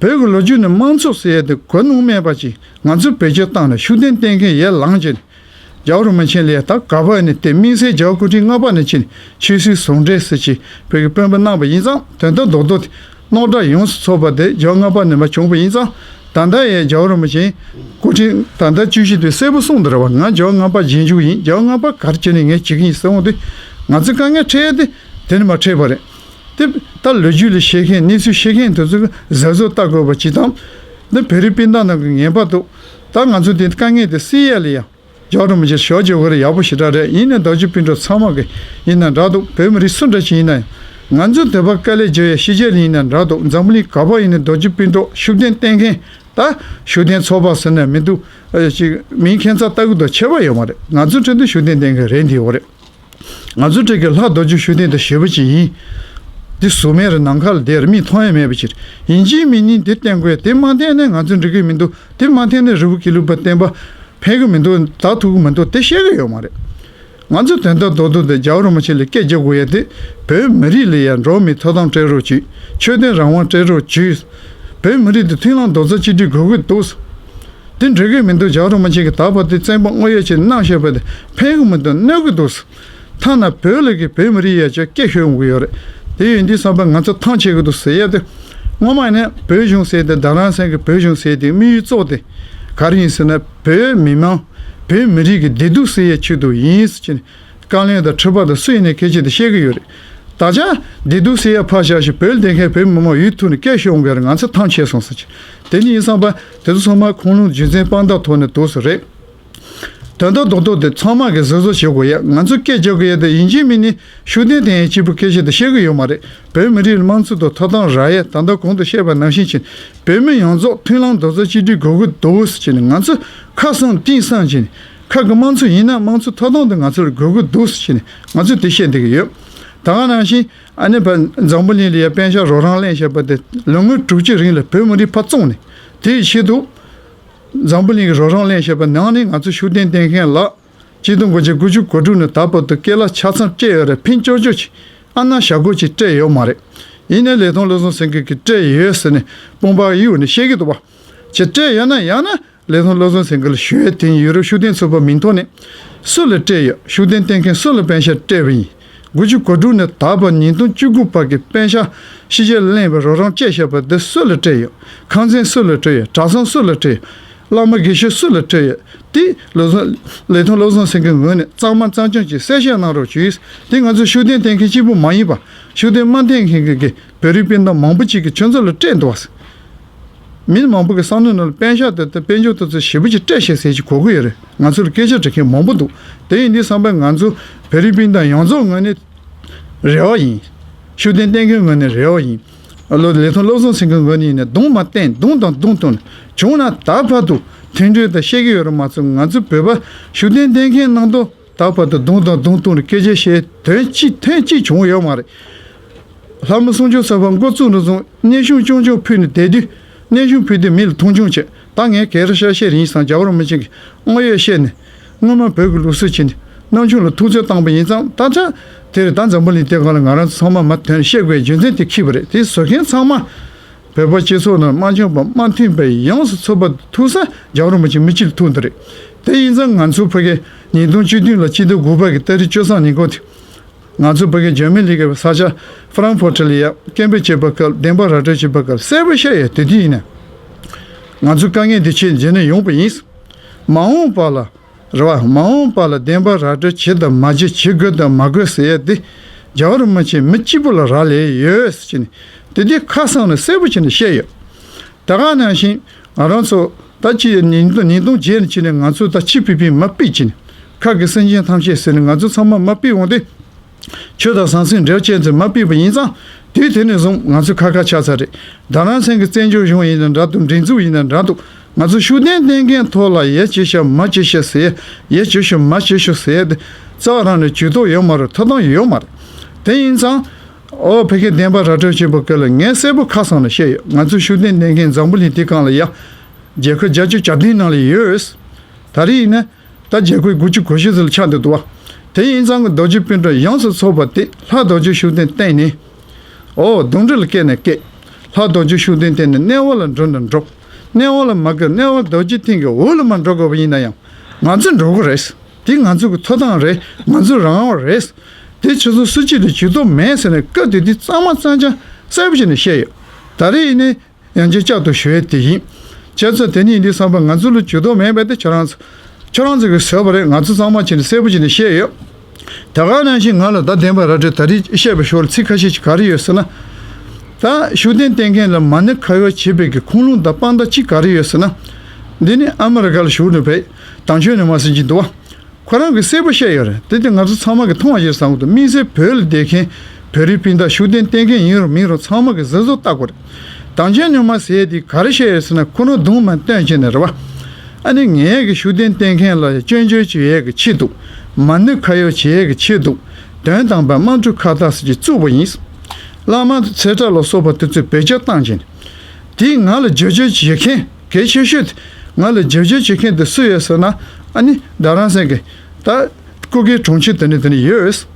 བོད་ཀྱི་ལོ་རྒྱུས་ནི་དམངས་གཙོ་ཟེར་ཡས་དེ་གོ་ནོར་མེད་པ་ཅིག། ང་ཚོ་བེད་སྤྱོད་བཏང་ནས་ཤུགས་ལྡན་བསྟེན་མཁན་ཡར་ལངས་བྱས་ནས། རྒྱལ་བ་རིན་པོ་ཆེ་ལ་ཡ་ད་ག་པ་ནས་དེ་དམིགས་བསལ་རྒྱལ་བ་སྐུ་ཕྲེང་ལྔ་པ་ནས་ཕྱིན་ནས་ཆོས་སྲིད་ཟུང་འབྲེལ་ཟེར་གྱི་བོད་ཀྱི་དཔོན་པོ་གནང་བ་ཡིན་ཙང་། དོན་དག་རྡོག་རྡོག་དེ་རྣོ་དྲགས་ཡོངས་སུ་ཚོགས་པ་དེ་རྒྱལ་བ་ལྔ་པ་ནས་མར་བྱུང་བ་ཡིན་ཙང་། ད་ལྟ་ཡང་རྒྱལ་བ་རིན་པོ་ཆེ་སྐུ་ཕྲེང་ད་ལྟ་བཅུ་བཞི་དེ་གསལ་པོ་གསུངས་འདུག་རེད་བ། ང་རྒྱལ་བ་ལྔ་པ་རྗེས་འཇུག་ཡིན། རྒྱལ་བ་ལྔ་པ་ག་རེ་བྱས་ནས་ངས་བྱེད་ཀྱི་ཡིན་གསུངས་དུས། ང་ཚོ་དཀའ་ངལ་འཕྲད་ཡས་དེ་དེ་ནས་མར་འཕྲད་པ་རེད། དེ་ད་ལོ་རྒྱུས་ལ་ཤེས་མཁན། གནས་ཚུལ་ཤེས་མཁན་དེ་ཚོ་གིས་གཟབ་གཟབ་ལྟ་དགོས་པ་ཅིག་དང་། འདི་བོད་རིགས་སྤུན་ཟླ་རྣམས་ཀྱིས་ངེས་པར་དུ། ད་ང་ཚོ་འདི་དཀའ་ངལ་དེ་སེལ་ཡས་ལ་ཡ། རྒྱལ་བ་རིན་པོ་ཆེ་ཞབས་ཀྱི་འོག་རེ་ཡག་པོ་ཞེ་དྲག་རེད། ཡིན་ནའི་རྡོ་རྗེ་སྤུན་གྲོགས་ཚང་མ་གི་ཡིན་ན་འདྲ་འདུག། བོད་མི་རིགས་སུ་འདྲ་ཞིག་ཡིན་ན་ཡང་། ང་ཚོ་དེ་བར་དཀའ་ལས་རྒྱག་ཡ་ཕྱི་རྒྱལ་ལ་ཡིན་ན་འདྲ་འདུག། འཛམ་བུ་གླིང་ག་པར་ཡིན་ནའི་རྡོ་རྗེ་སྤུན་གྲོགས་ཤུགས་ལྡན་བསྟེན་མཁན། ད་ཤུགས་ལྡན་ཚོགས་པ་ཟེར་ན་མི་འདུག། ཨ་ཅིག་མིང་ཁྱད་མཚར་ལྟ་གི་འདུག། ཁྱད་པར་ཡོད་མ་རེད། ང་ཚོ་འཕྲོད་བསྟེན་ཤུགས་ལྡན་བསྟེན་མཁན་རེད། འདི་འོ་རེད། ང་ཚོ་འཕྲོད་ཀྱི་ལྷ་རྡོ་རྗེ་ཤུགས་ལྡན་དེ་ཞེ་པོ་ཅིག་ཡིན། འདི་ཟུར་མེད་རེད། ནམ་མཁའ་ལ་བསྡད་རེད། མིག་མཐོང་ཡ་མེད་པ་ཅིག་རེད། ཡིན་གཅིག་མིན་གཉིས་འདི་བསྟེན་དགོས། དེ་མ་བསྟེན་ན་ང་ཚོ་འགྲིག་གི་མི་འདུག། དེ་མ་བསྟེན་ན་རི་བོ་དགེ་ལུགས་པ་བསྟེན་པ་ཕན་གི་མི་འདུག། དར་ཐུབ་གི་མི་འདུག། དེ་བཤད་གི་ཡོད་མ་རེད། ང་ཚོ་དོན་དག་རྡོག་རྡོག་དེ་རྒྱལ་བ་རིན་པོ་ཆེ་ལ་སྐད་རྒྱག་དགོས་ཡ་དེ། བོད་མི་རིགས་ལ་ཡ་འགྲོ་བ་མིའི་ཐོབ་ཐང་སྤྲད་རོགས་བྱོས། ཆོས་དད་རང་དབང་སྤྲད་རོགས་བྱོས། བོད་མི་རིགས་དེ་མཐུན་ལམ་རྡོག་རྩ་གཅིག་སྒྲིལ་དགོས་ཀྱི་འདུག། དེ་འགྲིག་གི་མི་འདུག། རྒྱལ་བ་རིན་པོ་ཆེ་གིས་ད་བར་དུ་བཙན་པོ་དངོས་ཡོད་ཅིག་གནང་བཞག་པ་དེ་ཕན་གི་མི་འདུག། གནོད་གི་འདུག། ཐ་ན་བོད་ལ་གི་བོད་མི་རིགས་ཡ་ཆ་སྐད་ཤོར་འོང་གི་ཡོད་རེད། དེ་ཡིན་དུས་ཙམ་པ་ང་ཚོ་ཐང་ཆད་གི་འདུག་ཟེར་ཡ་དེ། སྔོན་མ་ནས་བོད་གཞུང་ཟེར་དེ། རྡ་རམ་ས་གི་བོད་གཞུང་ཟེར་དེ་དམིགས་ཡུལ་གཙོ་བོ་དེ་ག་རེ་ཡིན་ཟེར་ན། བོད་མི་མང་བོད་མི་རིགས་ཀྱི་བདེ་སྡུག་སེལ་ཡའི་ཆེད་དུ་ཡིན་ཟེར་གྱི་ནས། བཀའ་བློན་དང་ཁྲི་པ་དང་སུ་ཡིན་ནའི་སྐད་ཆ་དེ་བཤད་གི་ཡོད་རེད། ད་ཆ་བདེ་སྡུག་སེལ་ཡ་ཕར་བཞག་ཞིག། བོད་ལ་བསྡད་མཁན་བོད་མི་མང་ཡུལ་ཐུག་ནས་སྐད་ཤོར་འོང་གི་རེད། ང་ཚོ་ཐང་ཆད་སོང་ཟེར་གྱི། དེ་ནི་ཡིན་ཙམ་པ་དེ་ཚོ་ཚང་མ་ཁུངས་ལུང་རྒྱུ་མཚན་དཔང་རྟགས་ཐོག་ནས་འདུག་ཟེར་རེད། དོན་དག་རྡོག་རྡོག་དེ་ཚང་མ་གིས་གཟབ་གཟབ་བྱེད་དགོས་ཡ། ང་ཚོ་སྐད་རྒྱག་དགོས་ཡ་དེ་ཡིན་གཅིག་མིན་གཉིས་ཤུགས་ལྡན་བསྟེན་ཡ་གཅིག་པུ་སྐད་ཆ་དེ་བཤད་གི་ཡོད་མ་རེད། བོད་མི་རིགས་ལ་དམངས་གཙོ་དང་ཐོབ་ཐང་རག་ཡ། ད་ལྟ་གོང་དུ་བཤད་པ་ནང་བཞིན་བྱས་ནས་བོད་མི་ཡོངས་རྫོགས་མཐུན་ལམ་རྡོག་རྩ་གཅིག་སྒྲིལ་དགོས་ཀྱི་འདུག་ཟེར་བྱས་ནས། ང་ཚོ་ཁ་གསུམ་གཏིང་གསུམ་བྱས་ནས། ཁ་གི་དམངས་གཙོ་ཡིན་ན་དམངས་གཙོ་ཐོབ་ཐང་དེ་ང་ཚོ་ལ་དགོས་ཀྱི་འདུག་ཟེར་བྱས་ནས་ང་ཚོས་དེ་བཤད་བསྡད་ཀྱི་ཡོད། ད་ག་ནང་བཞིན་ཨ་ནི་བ་འཛམ་བུ་གླིང་ལ་ཡ་པེན་ཤག་རོགས་རམ་ལེན་བྱས་པ་དེ་ལོ་ངོ་དྲུག་ཅུ་རིང་ལ་བོད་མི་རིགས་ཕར་བཙོངས་ནས། དེའི་ཆེད་དུ་འཛམ་བུ་གླིང་གི་རོགས་རམ་ལེན་བྱས་པ་ནང་ནས་ང་ཚོ་ཤུགས་ལྡན་བསྟེན་མཁན་ལ། ཆིག་སྟོང་དགུ་བརྒྱ་དགུ་བཅུ་གོ་དྲུག་ནས་ད་བར་དུ་སྐྱེས་ལ་ཆ་ཚང་སྤྲད་ཡོད་རེད། ཕིང་ཅོ་ཅོ་ཅིག་ཨ་ན་ཞྭ་སྒོར་ཅིག་སྤྲད་ཡོད་མ་རེད། ཡིན་ནའི་ལི་ཐང་བློ་བཟང་སེང་གེ་གིས་སྤྲད་ཡོད་ཟེར་ནས་དཔུང་པ་གཡུག་ནས་བཤད་ཀྱི་འདུག་བ། ཅིག་སྤྲད་ཡོད་ན་ཡང་ན་ལི་ཐང་བློ་བཟང་སེང་གེ་ལ་ཞུ་ཡས་དེ་ཡིན། ཡུ་རོབ་ཤུགས་ལྡན་ཚོགས་པ་མིང་ཐོག་ནས་སུ་ལ་སྤྲད་ཡོད། ཤུགས་ལྡན་བསྟེན་མཁན་སུ་ལ་པེན་ཤག་སྤྲད་པ་ཡིན། དགུ་བཅུ་གོ་དྲུག་ནས་ད་བར་ཉིས་སྟོང་བཅུ་དགུ་བར་གྱི་པེན་ཤག་ཕྱི་རྒྱལ་ལ་ལེན་པའི་རོགས་རམ་སྤྲད་བཞག་པ་འདི་སུ་ལ་སྤྲད་ཡོད། ཁང་ཚན་སུ་ལ་སྤྲད་ཡོད། གྲྭ་ཚང་སུ་ལ་སྤྲད་ཡོད། བླ་མ་དགེ་བཤེས་སུ་ལ་སྤྲད་ཡོད། དེ་བློ་བཟང་ལི་ཐང་བློ་བཟང་སེང་གེའི་ངོས་ནས་གཙང་མ་གཙང་རྐྱང་ཅིག་གསལ་བཤད་གནང་རོགས་བྱོས། དེ་ང་ཚོ་ཤུགས་ལྡན་བསྟེན་མཁན་གཅིག་པུ་མ་ཡིན་པ། ཤུགས་ལྡན་མ་བསྟེན་མཁན་གྱི་བོད་རིགས་སྤུན་ཟླ་མང་པོ་ཅིག་གིས་ཁྱོད་ཚོ་ལ་སྤྲད་འདུག་བ། མི་མང་པོ་གི་བསམ་བློ་ནང་ལ་པེན་ཤག་དེ་དང་དཔལ་འབྱོར་དེ་ཚོ་ཞེ་པོ་ཅིག་སྤྲད་ཤག་ཟེར་གྱི་གོ་གི་ཡོད་རེད། ང་ཚོ་ལ་སྐད་ཆ་དྲི་མཁན་མང་པོ་འདུག། དེ་ཡིན་དུས་ཙམ་པ་ང་ཚོ་བོད་རིགས་སྤུན་ཟླ་ཡོངས་རྫོགས་ངོས་ནས་རེ་བ་ཡིན། ཤུགས་ལྡན་བསྟེན་མཁན་ངོས་ནས་རེ་བ་ཡིན། བློ་ལི་ཐང་བློ་བཟང་སེང་གེ་ངོས་ནས་ཡིན་ན་རྡུང་མ་བསྟན། རྡུང་དང་རྡུང་བཏང་ནས་བྱུང་ན་ད་བར་དུ་མཐུན་སྒྲིལ་དང་བཤད་ཀྱི་ཡོད་རེད་མ་གཏོགས། ང་ཚོ་བོད་པ་ཤུགས་ལྡན་བསྟེན་མཁན་ནང་དུ་ད་བར་དུ་རྡུང་དང་རྡུང་བཏང་ནས་སྐད་ཆ་བཤད་དོན་གཅིག་དོན་གཅིག་བྱུང་ཡོད་མ་རེད། ལྷ་མོ་སྲུང་སྐྱོབ་ཚོགས་པ་འགོ་བཙུགས་ནས་བཟུང་སྙན་ཞུ་རྐྱང་རྐྱང་ཕུལ་ནས་བསྡད་དུས། སྙན་ཞུ་ཕུལ་དུས་མི་ལ་མཐོང་ཆུང་བྱས། ད་ངས་ག་རེ་བཤད་བཤད་རིན་སང་རྒྱལ་བ་རིན་པོ་ཆེ་གིས་དངོས་ཡོད་བཤད་ནས། སྔོན་མ་བོད་ཀྱི་ལུགས་སྲོལ་བྱས་ནས་སྣང་ཆུང་ལ་ཐུགས་ཚོད་བཏང་པ་ཡིན་ཙང་། ད་ཆ་དེར་ད་འཛམ་བུ་གླིང་དེ་སྒང་ལ་ང་རང་ཚོ་ཚང་མ་མ་ཐོན་བཤད་དགོས་རྒྱུ་མཚན་དེ་འཁྱེར་བ་རེད། དེ་བཟོ་མཁན་ཚང་མ་བོད་པ་སྤྱི་ཚོགས་ནང་དམངས་ཆེན་པ་དམངས་མཐུན་པ་ཡོངས་སུ་ཚོགས་པ་ཐུག་ས་རྒྱལ་བ་རིན་པོ་ཆེ་མི་གཅིག་ལ་ཐུག་འདི་རེད། དེ་ཡིན་ཙང་ང་ཚོ་ཕ་གི་ཉིས་སྟོང་བཅུ་བདུན་ལ་སྤྱི་ཟླ་དགུ་པ་གི་ཏ་རིག་བཅུ་གསུམ་ཉིན་གོ་དེ། ང་ཚོ་ཕ་གི་འཇར་མ་ནི་གི་ས་ཆ་ཧྥ་རན་ཧྥོ་ཊི་ལ་ཡ་སྐད་འབོད་བྱེད་པ་སྐབས། བདེན་པ་ར་སྤྲོད་བྱེད་པ་སྐབས་གསལ་པོ་བཤད་ཡོད། དེ་དུས་ཡིན་ན་ང་ཚོ་དཀའ་ངལ་འདི་ཆེད་འཇོན་ནས་ཡོང་པ་ཡིན། མ་འོངས་པ་ལ་རེད་བ། མ་འོངས་པ་ལ་བདེན་པ་ར་སྤྲོད་བྱེད་དང་མ་བྱེད། བྱེད་དགོས་དང་མ་དགོས་ཟེར་ཡ་འདི་རྒྱལ་བ་རིན་པོ་ཆེ་མི་གཅིག་པུ་ལ་རག་ལས་ཡོད་ཟེར་ནས། དེ་དུས་ཁ་གསང་ནས་གསལ་པོ་བྱས་ནས་བཤད་ཡོད། ད་ག་ནང་བཞིན་ང་རང་ཚོ་ད་ཅི་ཉིས་སྟོང་ཉིས་སྟོང་བརྒྱད་ནས་ཕྱིན་ནས་ང་ཚོ་ད་ཕྱི་ཕུད་པའི་མ་ཕུད་ཕྱིན། ཁ་གི་སེམས་ཅན་ཐམས་ཅད་ཟེར་ནས་ང་ཚོ་ཚང་མ་མ་ཕུད་འོང་དུས། ཆོས་དང་ཟང་ཟིང་འབྲེལ་བ་ཅན་ཚོས་མ་ཕུད་པ་ཡིན་ཙང་། དུས་དེ་ནས་བཟུང་ང་ཚོ་ཁ་ཁ་ཆགས་ཚར་རེད། རྡ་རམ་ས་གི་བཙན་བྱོལ་གཞུང་ཡིན་ན་འདྲ་འདུག། སྒྲིག་འཛུགས་ཡིན་ན་འདྲ་འདུག། ང་ཚོ་ཤུགས་ལྡན་བསྟེན་མཁན་ཐོག་ལ་ཡ་བྱེད་ཤོག་མ་བྱེད་ཤོག་ཟེར། ཡ་བྱེད་ཤོག་མ་བྱེད་ཤོག་ཟེར་ཏེ་རྩ་བ་རང་ནས་ཇུས་གཏོགས་ཡོད་མ་རེད། ཐོབ་ཐང་ཡོད་མ་རེད། དེ་ཡིན་ཙང་། ཨོ་བོད་སྐད་བདེན་པ་ར་སྤྲོད་ཆེན་པོ་སྐོར་ལ་ངས་གསལ་པོ་ཁ་སང་ལ་བཤད་ཡོད། ང་ཚོ་ཤུགས་ལྡན་བསྟེན་མཁན་འཛམ་བུ་གླིང་འདི་སྒང་ལ་ཡ། རྒྱལ་ཁབ་བརྒྱད་ཅུ་གྱ་བདུན་ནང་ལ་ཡོད། ད་རེས་ཡིན་ན། ད་རྒྱལ་ཁབ་དགུ་བཅུ་གོ་བཞི་ཙམ་ལ་ཆགས་འདུག་འདུག་བ། དེ་ཡིན་ཙང་གི་རྡོ་རྗེ་སྤུན་གྲོགས་ཡོངས་སུ་ཚོགས་པ་དེ་ལྷ་རྡོ་རྗེ་ཤུགས་ལྡན་བསྟེན་ནས། ཨོ་གདོན་འདྲེ་ལ་སྐྱེས་ནས་སྐྱེས། ལྷ་རྡོ་རྗེ་ཤུགས་ལྡན་བསྟེན་ནས་གནས་བབ་ལ་འགྲོ་ན་འགྲོ། གནས་བབ་ལ་མ་དགའ་གནས་བབ་རྡོ་རྗེ་མཐིང་གི་འོག་ལ་མ་འགྲོ་དགོས་པ་ཡིན་ན་ཡང་། ང་ཚོ་འགྲོ་གི་རེད། དེ་ང་ཚོ་གི་ཐོབ་ཐང་རེད། ང་ཚོ་རང་དབང་རེད། དེ་ཁྱེད་ཚོ་སུ་གཅིག་ལ་ཇུས་གཏོགས་མེད་ཟེར་ནས་སྐབས་དེ་དུས་གཙང་མ་གཙང་རྐྱང་གསལ་པོ་བྱས་ནས་བཤད་ཡོད། ད་རེས་ཡིན་ནའི་ཡང་ཅིན་བསྐྱར་དུ་ཞུ་ཡས་དེ་ཡིན། བྱས་ཙང་དེ་ནི་ཡིན་དུས་བསམ་པ་ང་ཚོ་ལ་ཇུས་གཏོགས་མེད་པས་དེ་ཁྱོད་རང་ཚོ་ཁྱོད་རང་ཚོ་གིས་བཟོས་པ་རེད། ང་ཚོ་གཙང་མ་བྱས་ནས་གསལ་པོ་བྱས་ནས་བཤད་ཡོད། དེ་ག་ནང་བཞིན་ང་ལ་ད་བདེན་པ་ར་སྤྲོད་ད་རེས་བཤད་པའི་ཞོར་ལ་ཚིག་ཁ་ཤས་ཤིག་ག་རེ་ཡོད་ཟེར་ན། ད་ཤུགས་ལྡན་བསྟེན་མཁན་ལ་མ་ཎི་ཁ་གཡོག་བྱེད་པའི་གི་ཁུངས་ལུང་དང་དཔང་རྟགས་གཅིག་ག་རེ་ཡོད་ཟེར་ན། འདི་ནི་ཨ་མི་རི་ཀ་ལ་བཞུགས་ནས་བས་དང་ཆོས་ནས་མ་ཟིན་གྱི་འདུག་བ། ཁོ་རང་གིས་གསལ་པོ་བཤད་ཡོད་རེད། དེ་དེ་ང་ཚོ་ཚང་མ་གིས་མཐོང་བ་ཡིན་བསམ་གི་འདུག་དམིགས་བསལ་བོད་ལ་བསྡད་མཁན་བོད་རིགས་སྤུན་ཟླ་ཤུགས་ལྡན་བསྟེན་མཁན་ཡིན་རུང་མིན་རུང་ཚང་མ་གིས་གཟབ་གཟབ་ལྟ་དགོས་རེད། དང་ཆོས་ནས་མ་ཟེར་ཡས་དེ་ག་རེ་བཤད་ཡོད་ཟེར་ན་ཁོ་རང་གདོང་མ་སྟོན་བྱས་ནས་རེད་བ། ཨ་ནི་ངས་གི་ཤུགས་ལྡན་བསྟེན་མཁན་ལ་སྐྱོན་བརྗོད་བྱེད་ཡས་གི་ཆེད་དུ་མ་ཎི་ཁ་གཡོག་བྱེད་ཡས་གི་ཆེད་དུ་དོན་དམ་པའི་དམངས་ཁྲོད་ཁ་བཏགས་ཟེར་གྱི་བཙུགས་པ་ཡིན། བླ་མ་ཚེ་བཀྲ་ལ་སོགས་པ་དེ་ཚོས་བེད་སྤྱོད་བཏང་བྱས་ནས། དེས་ང་ལ་བརྗོད་བྱ་བྱེད་མཁན་གལ་ཆེ་ཤོས་དེ། ང་ལ་བརྗོད་བྱ་བྱེད་མཁན་དེ་སུ་ཡོད་ཟེར་ན། ཨ་ནི་རྡ་རམ་ས་གི་ད་སྐུ་སྒེར་དྲུང་ཆེ་དེ་འདྲ་དེ་འདྲ་ཡོད།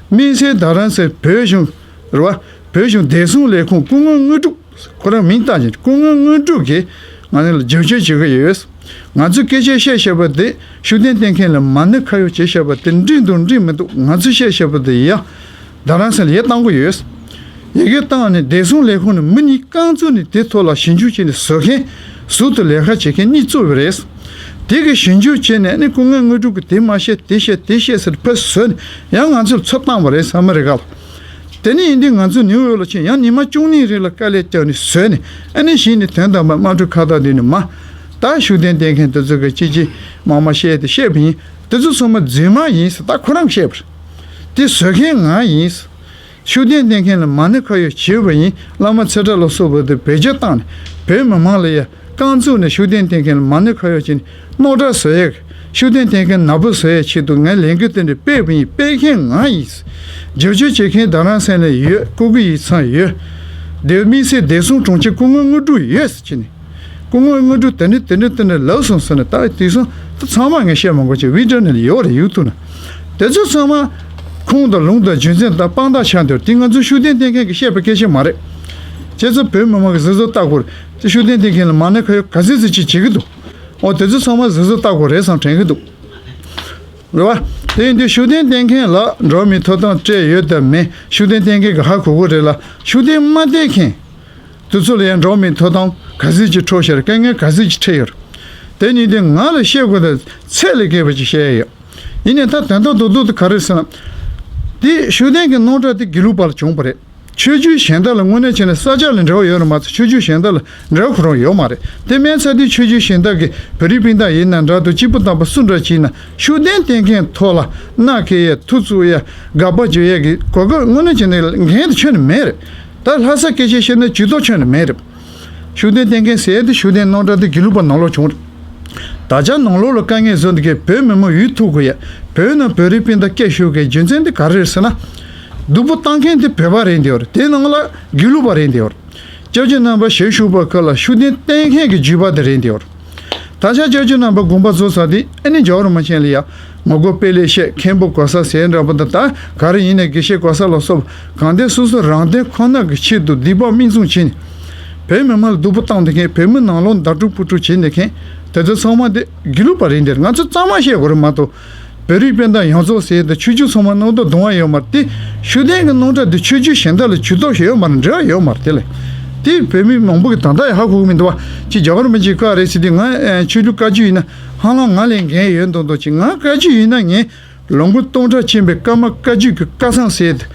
དམིགས་བསལ་རྡ་རམ་ས་བོད་གཞུང་རེད་བ། བོད་གཞུང་བདེ་སྲུང་ལས་ཁུངས་སྐུ་ངོ་དངོས་གྲུབ། ཁོ་རང་མིང་བཏགས་ཀྱི་སྐུ་ངོ་དངོས་གྲུབ་ཀྱིས་ང་ཚོ་ལ་བརྗོད་བྱ་བྱེད་ཀྱི་ཡོད། ང་ཚོས་སྐད་ཆ་བཤད་བཤད་པ་དེ་ཤུགས་ལྡན་བསྟེན་མཁན་ལ་མ་ཎི་ཁ་གཡོག་བྱེད་བཤད་པ་དེ་འགྲིག་འདུག་འགྲིག་མི་འདུག་ང་ཚོས་བཤད་བཤད་པ་དེ་ཡ། རྡ་རམ་ས་ལ་ཡར་བཏང་གི་ཡོད། ཡི་གེ་བཏང་ནས་བདེ་སྲུང་ལས་ཁུངས་ནས་མི་གཉིས་རྐང་བཙུགས་ནས་དེ་ཐོག་ལ་ཞིབ་འཇུག་བྱས་ནས་བཟོ་མཁན་ཟུར་དུ་ལས་ཀ་བྱེད་མཁན་གཉིས་བཙུགས་པ་རེད། དེ་གི་ཞིབ་འཇུག་བྱས་ནས་ནི་སྐུ་ངོ་དངོས་གྲུབ་ཀྱིས་དེ་མ་བཤད་དེ་བཤད་དེ་བཤད་ཟེར་ཕར་བཟོས་ནས་ཡང་ང་ཚོར་ཚུར་བཏང་བ་རེད་ཨ་མི་རི་ཀ་ལ། དེ་ནས་ཡིན་དུས་ང་ཚོ་ནིའུ་ཡོག་ལ་ཕྱིན་ཡང་ཉི་མ་བཅུ་གཉིས་རིང་ལ་དཀའ་ལས་བརྒྱབ་ནས་བཟོས་ནས་ཨ་ནི་གཞི་ནས་དོན་དམ་པའི་དམངས་ཁྲོད་ཁ་བཏགས་འདི་ནི་མ། ད་ཤུགས་ལྡན་བསྟེན་མཁན་དེ་ཚོ་གི་ཅི་ཅི་མ་མ་བཤད་དེ་བཤད་པ་ཡིན། དེ་ཚོ་ཚང་མ་རྫུན་མ་ཡིན་ཟེར་ད་ཁོ་རང་བཤད་པ་རེད། དེ་བཟོ་མཁན་ང་ཡིན། ཤུགས་ལྡན་བསྟེན་མཁན་ལ་མ་ཎི་ཁ་གཡོག་བྱས་པ་ཡིན། བླ་མ་ཚེ་བཀྲ་ལ་སོགས་པ་དེ་བེད་སྤྱོད་བཏང་ནས་བོད་མི་མང་ལ་ཡ་རྐང་བཙུགས་ནས་ཤུགས་ལྡན་བསྟེན་མཁན་ལ་མ་ཎི་ཁ་གཡོག་བྱས་ནས་རྣོ་དྲག་བཟོ་ཡས། ཤུགས་ལྡན་བསྟེན་མཁན་ནག་པོ་བཟོ་ཡས་ཆེད་དུ་ངས་ལས་འགུལ་དེ་འདྲ་སྤེལ་བ་ཡིན། སྤེལ་མཁན་ང་ཡིན། བསྒྱུར་བཅོས་བྱེད་མཁན་རྡ་རམ་ས་ལ་ཡོད། སྐུ་སྒེར་ཡིག་ཚང་ཡོད། དེ་དམིགས་བསལ་བདེ་སྲུང་དྲུང་ཆེ་སྐུ་ངོ་དངོས་གྲུབ་ཡོད་ཟེར་གྱི་ནས། སྐུ་ངོ་དངོས་གྲུབ་དེ་འདྲ་དེ་འདྲ་དེ་འདྲ་ལབ་སོང་ཟེར་ནས་ད་དེང་སང་ད་ཚང་མ་ངས་བཤད་མ་དགོས་ཀྱི་བི་ཌི་ཡོ་ནས་ཡོད་རེད་ཡུ་ཊུབ་ན། དེ་ཚོ་ཚང་མ་ཁུངས་དང་ལུང་དང་རྒྱུ་མཚན་དང་དཔང་རྟགས་ཆགས་འདུག་དེ་ང་ཚོ་ཤུགས་ལྡན་བསྟེན་མཁན་གྱིས་བཤད་པའི་སྐད་ཆ་མ་རེད། ཁྱེད་ཚོ་བོད་མི་མང་གིས་གཟབ་གཟབ་ལྟ་དགོས་རེད། དེ་ཤུགས་ལྡན་བསྟེན་མཁན་ལ་མ་ཎི་ཁ་གཡོག་ག་ཚོད་ཚོད་ཅིག་བྱེད་ཀྱི་འདུག་འོ་དེ་ཚོ་ཚང་མ་གཟབ་གཟབ་ལྟ་དགོས་རེད་བསམ་དྲན་གྱི་འདུག་རེད་བ། དེ་ཡིན་དུས་ཤུགས་ལྡན་བསྟེན་མཁན་ལ་འགྲོ་བ་མིའི་ཐོབ་ཐང་སྤྲད་ཡོད་དམ་མེད་ཤུགས་ལྡན་བསྟེན་མཁན་གྱིས་ཧ་གོ་གི་རེད་ལ། ཤུགས་ལྡན་མ་བསྟེན་མཁན་དེ་ཚོ་ལ་ཡང་འགྲོ་བ་མིའི་ཐོབ་ཐང་ག་ཚོད་ཅིག་འཕྲོག་བཞག་དཀའ་ངལ་ག་ཚོད་ཅིག་འཕྲད་ཡོད་རེད། དེ་ཡིན་དུས་ང་ལ་བཤད་དགོས་དང་ཚད་ལས་བརྒལ་བ་ཅིག་བཤད་ཡ་ཡོད། ཡིན་ནའི་ད་དོན་དག་རྡོག་རྡོག་དེ་ག་རེ་ཟེར་ན། དེ་ཤུགས་ལྡན་གྱི་རྣམ་གྲངས་དེ་དགེ་ལུགས་པ་ལ་བྱུང་བ་རེད། ཆོས་བརྒྱུད་གཞན་དག་ལ་དངོས་གནས་བྱས་ན་ས་ཆ་ལ་འབྲེལ་བ་ཡོད་རེད་མ་ཚད་ཆོས་བརྒྱུད་གཞན་དག་ལ་འབྲེལ་བ་ཁོ་རང་ཡོད་མ་རེད། དེ་མིན་ཚ་དེའི་ཆོས་བརྒྱུད་གཞན་དག་གི་བོད་རིགས་སྤུན་ཟླ་ཡིན་ན་འདྲ་འདུག་སྐྱེས་བུ་དམ་པ་སུ་འདྲ་ཅིག་ཡིན་ན་ཤུགས་ལྡན་བསྟེན་མཁན་ཐོག་ལ་མནའ་སྐྱེལ་ཡས་ཐུགས་བཙུགས་ཡས་དགག་པ་བརྗོད་ཡས་ཀྱི་གོ་སྐབས་དངོས་གནས་བྱས་ན་འགན་དེ་ཁྱོན་ནས་མེད་རེད། ད་ལྷ་ས་སྐད་ཆ་བཤད་ན་ཇུས་གཏོགས་ཁྱོན་ནས་མེད་རེད། ཤུགས་ལྡན་བསྟེན་མཁན་ཟེར་ཡས་དེ་ཤུགས་ལྡན་རྣམ་གྲངས་དེ་དགེ་ལུགས་པ་ནང་ལོགས་བྱུང་རེད། ད་ཆ་ནང་ལོགས་ལ་དཀའ་ངལ་བཟོ་འདི་གས་བོད་མི་མང་ཡུལ་ཐུག་དགོས་ཡ། བོད་ནང་བོད་རིགས་སྤུན་ཟླ་སྐད་ཤོར་གའི་རྒྱུ་མཚན་དེ་ག་རེ་རེད་ཟེར་ན། སྡུག་པོ་བཏང་མཁན་དེ་བོད་པ་རེད་འདི་བར་དེ་ནང་ལ་དགེ་ལུགས་པ་རེད་འདི་བར། སྐྱབས་རྗེ་རྣམ་པ་ཞལ་བཞུགས་པ་ཁག་ལ་ཤུགས་ལྡན་བསྟེན་མཁན་གྱི་བརྒྱུད་པ་དེ་རེད་འདི་བར། ད་ཆ་སྐྱབས་རྗེ་རྣམ་པ་དགོངས་པ་རྫོགས་ཚར་དུས་ཨ་ནི་རྒྱལ་བ་རིན་པོ་ཆེ་ལ་ཡ། ངོ་རྒོལ་སྤེལ་ལེ་བཤད་མཁན་པོ་གོ་ས་ཟེར་འདྲ་པོ་འདི་ད་ག་རེ་ཡིན་ནའི་དགེ་བཤེས་གོ་ས་ལ་སོགས་གང་དེ་སོ་སོ་རང་དོན་ཁོ་ན་གི་ཆེད་དུ་སྡིག་པ་མིག་བཙུམ་བྱས་ནས། བོད་མི་མང་ལ་སྡུག་པོ་བཏང་བསྡད་མཁན་བོད་མི་ནང་ལོགས་ཟླ་དཀྲུག་ཕུ་དཀྲུག་བྱེད་བསྡད་མཁན་དེ་ཚོ་ཚང་མ་དེ་དགེ་ལུགས་པ་རེད་འདིར་ང་ཚོ་གཙང་མ་བཤད་དགོས་རེད་མ་གཏོགས། བོད་རིགས་སྤུན་ཟླ་ཡོངས་རྫོགས་ཟེར་དེ་ཆོས་བརྒྱུད་ཚང་མ་གནང་དོ་གདུང་བ་ཡོད་མ་རེད་དེ། ཤུགས་ལྡན་གྱི་རྣམ་གྲངས་དེ་ཆོས་བརྒྱུད་གཞན་དག་ལ་ཇུས་གཏོགས་ཡོད་མ་རེད་འབྲེལ་བ་ཡོད་མ་རེད་དེ་ལས། དེ་བོད་མི་མང་པོ་གི་ད་ལྟ་ཡང་ཧ་གོ་གི་མི་འདུག་བ། ཅི་རྒྱལ་བ་རིན་པོ་ཆེའི་བཀའ་རེད་ཟེར་དུས་ང་ཆོས་ལུགས་བཀའ་བརྒྱུད་ཡིན་ན་ཧ་ལམ་ང་ལས་འགན་ཡོད་མདོག་མདོག་ཅིག་ང་བཀའ་བརྒྱུད་ཡིན་ན་ངས། ལོ་ངོ་སྟོང་ཕྲག་ཕྱིན་པའི་ཀརྨ་བཀའ་བརྒྱུད་ཀྱི་བཀའ་ཚང་ཟེར་ཏེ།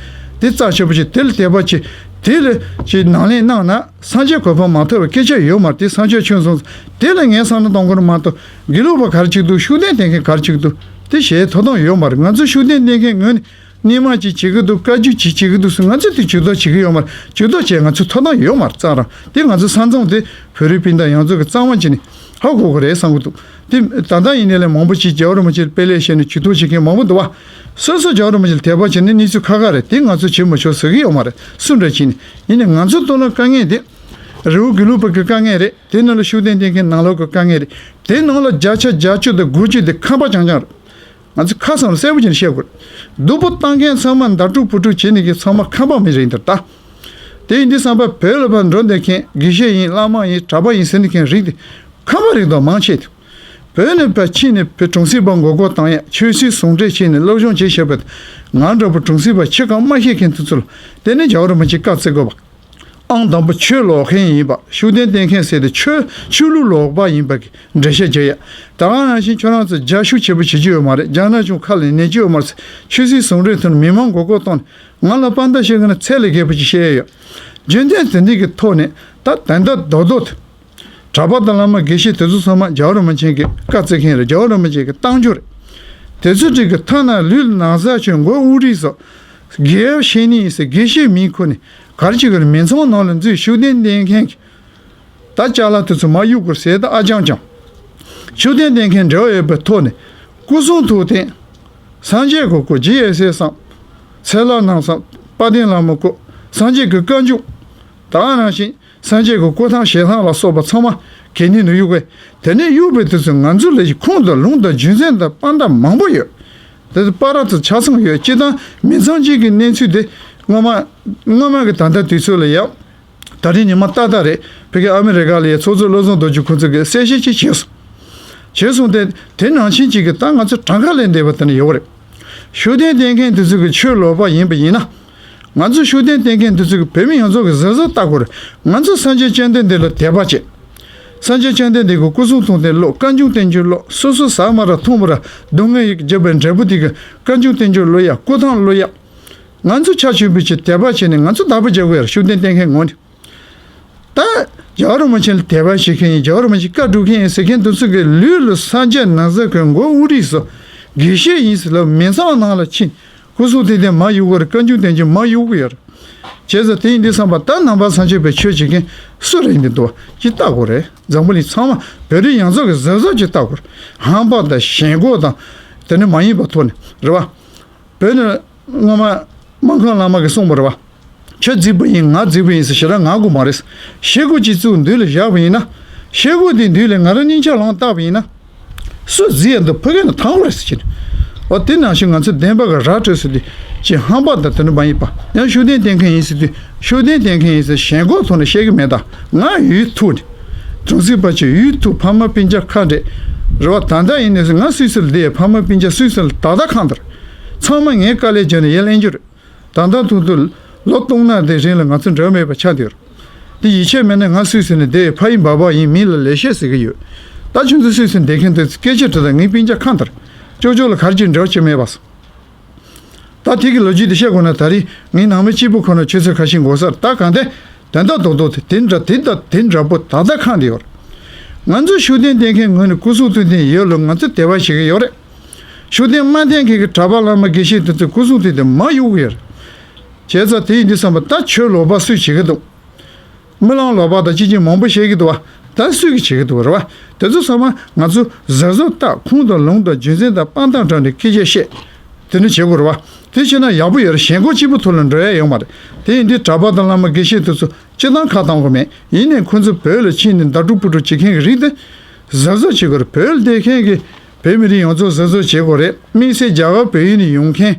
དེ་རྩ་ཆེ་པོ་ཅིག་དེ་ལ་དད་པ་ཅིག་དེ་ལ་ཅིག་ནང་ལེན་གནང་ན་སངས་རྒྱས་གོ་འཕང་མ་ཐོབ་པའི་སྐད་ཆ་ཡོད་མ་རེད་དེ་སངས་རྒྱས་ཆོས་གསུངས་དེ་ལ་ངས་བསམ་བློ་གཏོང་དགོས་རེད་མ་གཏོགས་དགེ་ལུགས་པ་ག་རེ་ཅིག་འདུག་ཤུགས་ལྡན་བསྟེན་མཁན་ག་རེ་ཅིག་འདུག་དེ་བྱེད་ཐོབ་ཐང་ཡོད་མ་རེད། ང་ཚོ་ཤུགས་ལྡན་བསྟེན་མཁན་ངོས་ནས་ སྣེ་མང་ཅིག་བྱེད་ཀྱི་འདུག་བཀའ་བརྒྱུད་ཅིག་བྱེད་ཀྱི་འདུག་ཟེར། ང་ཚོས་དེ་ཇུས་གཏོགས་བྱེད་ཀྱི་ཡོད་མ་རེད། ཇུས་གཏོགས་བྱས་ང་ཚོའི་ཐོབ་ཐང་ཡོད་མ་རེད་ཙང་རང་། དེ་ང་ཚོའི་ས་མཚམས་དེ་བོད་རིགས་སྤུན་ཟླ་ཡོངས་རྫོགས་ཀྱི་གཙང་མ་བྱས་ནས་ཧ་གོ་དགོས་རེད་བསམ་གྱི་འདུག་དེ་ད་ལྟ་ཡིན་ནའི་ལས་མང་པོ་ཞིག་རྒྱལ་བ་རིན་པོ་ཆེར་དཔེ་ལེགས་བཤད་ནས་ཇུས་གཏོགས་བྱེད་མཁན་མང་པོ་འདུག་བ། སོ་སོ་རྒྱལ་བ་རིན་པོ་ཆེ་ལ་དད་པ་བྱས་ནས་གནས་ཚུལ་ཁ་ཁ་རེད། དེ་ང་ཚོས་བྱེད་མི་ཆོག་ཟེར་གྱི་ཡོད་མ་རེད། སུ་འདྲ་བྱས་ནས་ཡིན་ནའི་ང་ཚོ་ལྟོས་ན་དཀའ་ངལ་དེ། རི་བོ་དགེ་ལུགས་པ་གི་དཀའ་ངལ་རེད། དེ་ནང་ལ་ཤུགས་ལྡན་བསྟེན་མཁན་ནང་ལོགས་ཀྱི་དཀའ་ངལ་རེད། དེ་ནང་ལ་བརྒྱ་ཆ་བརྒྱད་ཅུ་དང་དགུ་བཅུ་དེ་ཁམས་པ་རྐྱང་རྐྱང་རེད། ང་ཚོས་ཁ་གསལ་ལ་གསལ་པོ་བྱས་ནས་བཤད་དགོས་རེད། སྡུག་པོ་བཏང་མཁན་ཚང་མ་མདའ་དཀྲུག་ཕུ་དཀྲུག་བྱེད་ནས་ཀྱི་ཚང་མ་ཁམས་པ་མི་རེད་འདིར་ད། དེ་ཡིན་དུས་བསམ་པ་བོད་ལ་ཕར་འགྲོ་བསྡད་མཁན་དགེ་བཤེས་ཡིན་བླ་མ་ཡིན་གྲྭ་པ་ཡིན་ཟེར་ནས་མཁན་རིགས་དེ་ཁམས་པ་རིགས་དང་མང་ཆེ་དེ། བོད་ནས་ཕར་ཕྱིན་ནས་བོད་གྲོང་གསེབ་པ་མགོ་སྐོར་བཏང་ཡ་ཆོས་སྲིད་ཟུང་འབྲེལ་བྱས་ནས་སློབ་སྦྱོང་བྱེད་བཞིན་པ་དེ། ང་འདྲ་པོ་གྲོང་གསེབ་པ་ཆོས་གང་མ་ཤེས་མཁན་དེ་ཚོ་ལ་དེ་ནས་རྒྱལ་བ་རིན་པོ་ཆེ་བཀའ་བརྩི་དགོས་པ། ཨང་དང་པོ་ཆོས་ལོག་མཁན་ཡིན་པ། ཤུགས་ལྡན་བསྟེན་མཁན་ཟེར་ཏེ་ཆོས་ཆོས་ལུགས་ལོག་པ་ཡིན་པ་གི་འགྲེལ་བཤད་བརྒྱབ་ཡ། ད་ག་ནང་བཞིན་ཁྱོད་རང་ཚོ་རྒྱ་ཤུགས་ཆེ་པོ་བྱེད་ཀྱི་ཡོད་མ་རེད། རྒྱ་ནག་གཞུང་ཁ་ལ་ཉན་གྱི་ཡོད་མ་རེད་ཟེར། ཆོས་སྲིད་ཟུང་འབྲེལ་ཐོག་ནས་མི་མང་མགོ་སྐོར་བཏང་ནས་ང་ལ་དཔང་རྟགས་བཤད་གི་ན་ཚད་ལས་བརྒལ་པོ་ཅིག་བཤད་ཡ་ཡོད། རྒྱུ་མཚན་དེ་འདི་གི་ཐོག་ནས་ད་དོན་དག་རྡོག་རྡོག་དེ། གྲྭ་པ་དང་བླ་མ་དགེ་བཤེས་དེ་ཚོ་ཚང་མ་རྒྱལ་བ་རིན་པོ་ཆེ་གི་བཀའ་བརྩི་མཁན་རེད། རྒྱལ་བ་རིན་པོ་ཆེ་གི་གཏམ་རྒྱུད་རེད། དེ་ཚོ་དྲུག་གི་ཐ་ན་ལུས་ལ་ན་བཟའ་གྱོན། མགོ་དབུ་རིས་སོགས། དགེ་བའི་བཤེས་གཉེན་ཡིན་ཟེར་དགེ་བཤེས་མིང་ཁུར་ནས་ག་རེ་བྱེད་ཀྱི་རེད། མི་ཚང་ནང་ལ་འཛུལ་ཤུགས་ལྡན་བསྟེན་མཁན་གྱི་ད་ཅ་ལག་དེ་ཚོ་མར་གཡུག་དགོས་ཟེར། ད་ཨ་ཅང་ཅང་ཤུགས་ལྡན་བསྟེན་མཁན་འབྲེལ་བ་ཡོད་པའི་ཐོག་ནས་སྐུ་གསུང་ཐུགས་རྟེན། སངས་རྒྱས་ཀྱི་སྐུ། རྗེ་ཡབ་སྲས་བསམ། ཚེ་བླ་རྣམ་བསམ། དཔལ་ལྡན་བླ་མའི་སྐུ། སངས་རྒྱས་ཀྱི་བཀའ་འགྱུར། ད་ག་ནང་བཞིན་སངས་རྒྱས་ཀྱི་སྐུ་ཐང་ཞལ་ཐང་ལ་སོགས་པ་ཚང་མ་གད་སྙིགས་ནང་གཡུག་གི། དེ་ནས་གཡུག་པའི་དུས་སུ་ང་ཚོ་ལ་ཡི་ཁུངས་དང་ལུང་དང་རྒྱུ་མཚན་དང་དཔང་རྟགས་མང་པོ་ཡོད། དེ་ཚོ་པར་ར་ཚོ་ཆ་ཚང་ཡོད། སྤྱིར་བཏང་མི་ཚང་གཅིག་གི་གནས་ཚུལ་དེ་སྔོན་མ་སྔོན་མ་གི་ད་ལྟ་དུས་ཚོད་ལ་ཡང་ད་རེས་ཉི་མ་ཏག་ཏག་རེད། ཕ་གི་ཨ་མི་རི་ཀ་ལ་ཡ་ཚོགས་གཙོ་བློ་བཟང་རྡོ་རྗེ་ཁོང་ཚོ་གིས་གསལ་བཤད་ཅིག་བྱས་སོང་། བྱས་སོང་སྟེ་དེ་ནང་བཞིན་གཅིག་གི་ད་ང་ཚོ་གྲངས་ཀ་ལས་འདས་པ་དེ་ནི་ཡོད་རེད། ཤུགས་ལྡན་བསྟེན་མཁན་དེ་ཚོ་གི་ཆོས་ལོག་པ་ཡིན་པ་ཡིན་ན། ང་ཚོ་ཤུགས་ལྡན་བསྟེན་མཁན་དེ་ཚོ་གི་བོད་མི་ཡོངས་རྫོགས་གི་གཟབ་གཟབ་ལྟ་དགོས་རེད། ང་ཚོ་སངས་རྒྱས་བཅོམ་ལྡན་འདས་ལ་དད་པ་བྱེད། སངས་རྒྱས་བཅོམ་ལྡན་འདས་ཀྱི་སྐུ་གསུང་ཐུགས་རྟེན་ཀློག་བཀའ་འགྱུར་བསྟན་འགྱུར་ཀློག་སོ་སོ་ཟ་མ་ར་འཐུང་མ་ར་སྡུག་བསྔལ་ཡི་རྒྱབ་པའི་འབྲས་བུ་དེ་གི་བཀའ་འགྱུར་བསྟན་འགྱུར་ཀློག་ཡ། སྐུ་ཐང་ཀློག་ཡ། ང་ཚོ་ཆ་ཆུན་པོ་ཅིག་དད་པ་བྱས་ནས་ང་ཚོ་བདག་པོ་རྒྱག་དགོས་ཡ་རེད། ཤུགས་ལྡན་བསྟེན་མཁན་ངོས་ནས། ད་རྒྱལ་བ་རིན་པོ་ཆེ་ལ་དད་པ་བྱེད་མཁན་ཡིན། རྒྱལ་བ་རིན་པོ་ཆེ་བཀའ་སྒྲུབ་མཁན་ཡིན་ཟེར་མཁན་དེ་ཚོ་གི་ལུས་ལ་སངས་རྒྱས་ན་བཟའ་གོན། མགོ་དབུ་རིས་སོགས། དགེ་བཤེས་ཡིན་ཟེར་ལབ། མི་ཚང་ནང་ལ་ཕྱིན། སྐུ་གསུང་ཐུགས་རྟེན་མར་གཡུག་གི་རེད། བཀའ་འགྱུར་བསྟན་འགྱུར་མར་གཡུག་གི་ཡོད་རེད། བྱས་ཙང་དེ་ཡིན་དུས་བསམ་པ་ད་ནང་པ་སངས་རྒྱས་པའི་ཆོས་བྱེད་མཁན་སུ་རེད་འདི་འདུག་བ་ཅིག་ལྟ་དགོས་རེད། འཛམ་བུ་གླིང་ཚང་མ་བོད་རིགས་ཡོངས་རྫོགས་ཀྱི་གཟབ་གཟབ་ཅིག་ལྟ་དགོས་རེད། ཧམ་པ་དང་ཞེན་ཁོག་དང་དེ་ནི་མ་ཡིན་པ་ཐོག་ནས་རེད་བ། བོད་ནས་སྔོན་མ་སྨར་ཁམས་བླ་མ་གིས་གསུངས་པ་རེད་བ། ཁྱོད་རྫིག་པ་ཡིན། ང་རྫིག་པ་ཡིན་ཟེར་ཞེ་དྲག་ངར་དགོས་མ་རེད། ཤེལ་སྒོ་གཅིག་བཙུགས་མདུན་ལ་བཞག་པ་ཡིན་ན། ཤེལ་སྒོ་དེའི་མདུན་ལ་ང་རང་སྙིང་ཆ་ལངས་བཏགས་པ་ཡིན་ན། སུ་རྫིག་ཡ་འདུག་ཕ་གི་ནས་ཐང་པོ་རེད་ཟེར་གྱི་རེད། འོ་དེ་ནང་བཞིན་ང་ཚོ་བདེན་པ་གི་ར་སྤྲོད་ཟེར་དུས་ཅི་ཧམ་པ་དང་དེ་འདྲ་མ་ཡིན་པ། ཡང་ཤུགས་ལྡན་བསྟེན་མཁན་ཡིན་ཟེར་དུས་ཤུགས་ལྡན་བསྟེན་མཁན་ཡིན་ཟེར་ཞེན་ཁོག་ཐོག་ནས་བཤད་གི་མེད་ད། ང་ཡུལ་ཐུག་ནས་གྲོང་གསེབ་པ་ཅིག་ཡུལ་ཐུག་ཕ་མ་སྤུན་ཀྱག་ཁ་བྲལ་རེད་བ། ད་ལྟ་ཡིན་ནས་ང་སུད་སི་ལ་བསྡད། ཕ་མ་སྤུན་ཀྱག་སུད་སི་ལ་ད་ལྟ་ཁང་དར། ཚང་མ་ངའི་དཀའ་ལས་བརྒྱབ་ནས་ཡར་ལེན་རྒྱུ་རེད། ད་ལྟ་ཐུག་ཐུག་ལོ་སྟོང་ན་དེ་རིང་ལ་ང་ཚོ་འབྲལ་མེད་པ་ཆགས་བསྡད་ཡོད་རེད། དེ་ཡིད་ཆེས་མེད་ན་ང་སུད་སི་ནས་བསྡད། ཕ་ཡི་འབའ་འབའ་ཡིན། མི་ལ་ལེགས་བཤད་ཟེར་གི་ཡོད། ད་ཁྱོད་ཚོ་སུད་སི་བསྡད་མཁན་དེ་སྐད་ཆ་དྲི་དང་། ངའི་སྤུན་ཀྱག་ཁ་འདར། ཅོག་ཅོག་ལ་ག་རེ་བྱས་འབྲེལ་བ་བྱེད་མེད་པ། ད་དེ་གི་ལོ་རྒྱུས་དེ་བཤད་དགོས་ན་ད་རེས་ངའི་ནང་མི་གཅིག་པུ་ཁོ་ན་ཆུ་ཚོད་ཁ་ཤས་འགོར་ས་རེད། ད་གང་ལྟར་དོན་དག་དེ་དེ་འདྲ་དེ་འདྲ་དེ་འདྲ་པོ་ད་ལྟ་ཁང་དེ་ཡོད་རེད། ང་ཚོ་ཤུགས་ལྡན་བསྟེན་མཁན་ངོས་ནས་སྐུ་གསུང་ཐུགས་རྟེན་ཡོད་ལ་ང་ཚོ་དད་པ་བྱེད་ཀྱི་ཡོད་རེད། ཤུགས་ལྡན་མ་བསྟེན་མཁན་གྱི་གྲྭ་པ་བླ་མ་དགེ་བཤེས་དེ་ཚོས་སྐུ་གསུང་ཐུགས་རྟེན་མར་གཡུག་གི་ཡོད་རེད། བྱས་ཙང་དེ་ཡིན་དུས་བསམ་པ་ད་ཆོས་ལོག་པ་སུས་བྱེད་ཀྱི་འདུག་རྨི་ལམ་ལོག་པ་དང་ཅི་ཅི་མང་པོ་བཤད་ཀྱི་འདུག་བ། ད་སུས་ཀྱིས་བྱེད་ཀྱི་འདུག་རེད་བ། དེ་ཚོ་ཚང་མ་ང་ཚོ་གཟབ་གཟབ་ལྟ། ཁུངས་དང་ལུང་དང་རྒྱུ་མཚན་དང་དཔང་རྟགས་དྲངས་ནས་སྐད་ཆ་བཤད། དེ་ནི་བྱེད་དགོས་རེད་བ། དེ་བྱས་ན་ཡག་པོ་ཡོད་རེད། ཞེན་ཁོག་གཅིག་པུ་ཐོག་ལ་འགྲོ་ཡ་ཡོད་མ་རེད། དེ་ཡིན་དུས་གྲྭ་པ་དང་བླ་མ་དགེ་བཤེས་དེ་ཚོ་སྤྱིར་བཏང་ཁ་བཏང་དགོས་མེད། ཡིན་ནའི་ཁོ་ཚོ་བོད་ལ་ཕྱིན་ནས་མདའ་དཀྲུག་ཕུ་དཀྲུག་བྱེད་མཁན་གྱི་རིགས་དེ་གཟབ་གཟབ་བྱེད་དགོས་རེད། བོད་ལ་བསྡད་མཁན་གྱི་བོད་མི་རིགས་ཡོངས་རྫོགས་གཟབ་གཟབ་བྱེད་དགོས་རེད། དམིགས་བསལ་རྒྱ་གར་བལ་ཡུལ་ནས་ཡོང་མཁན།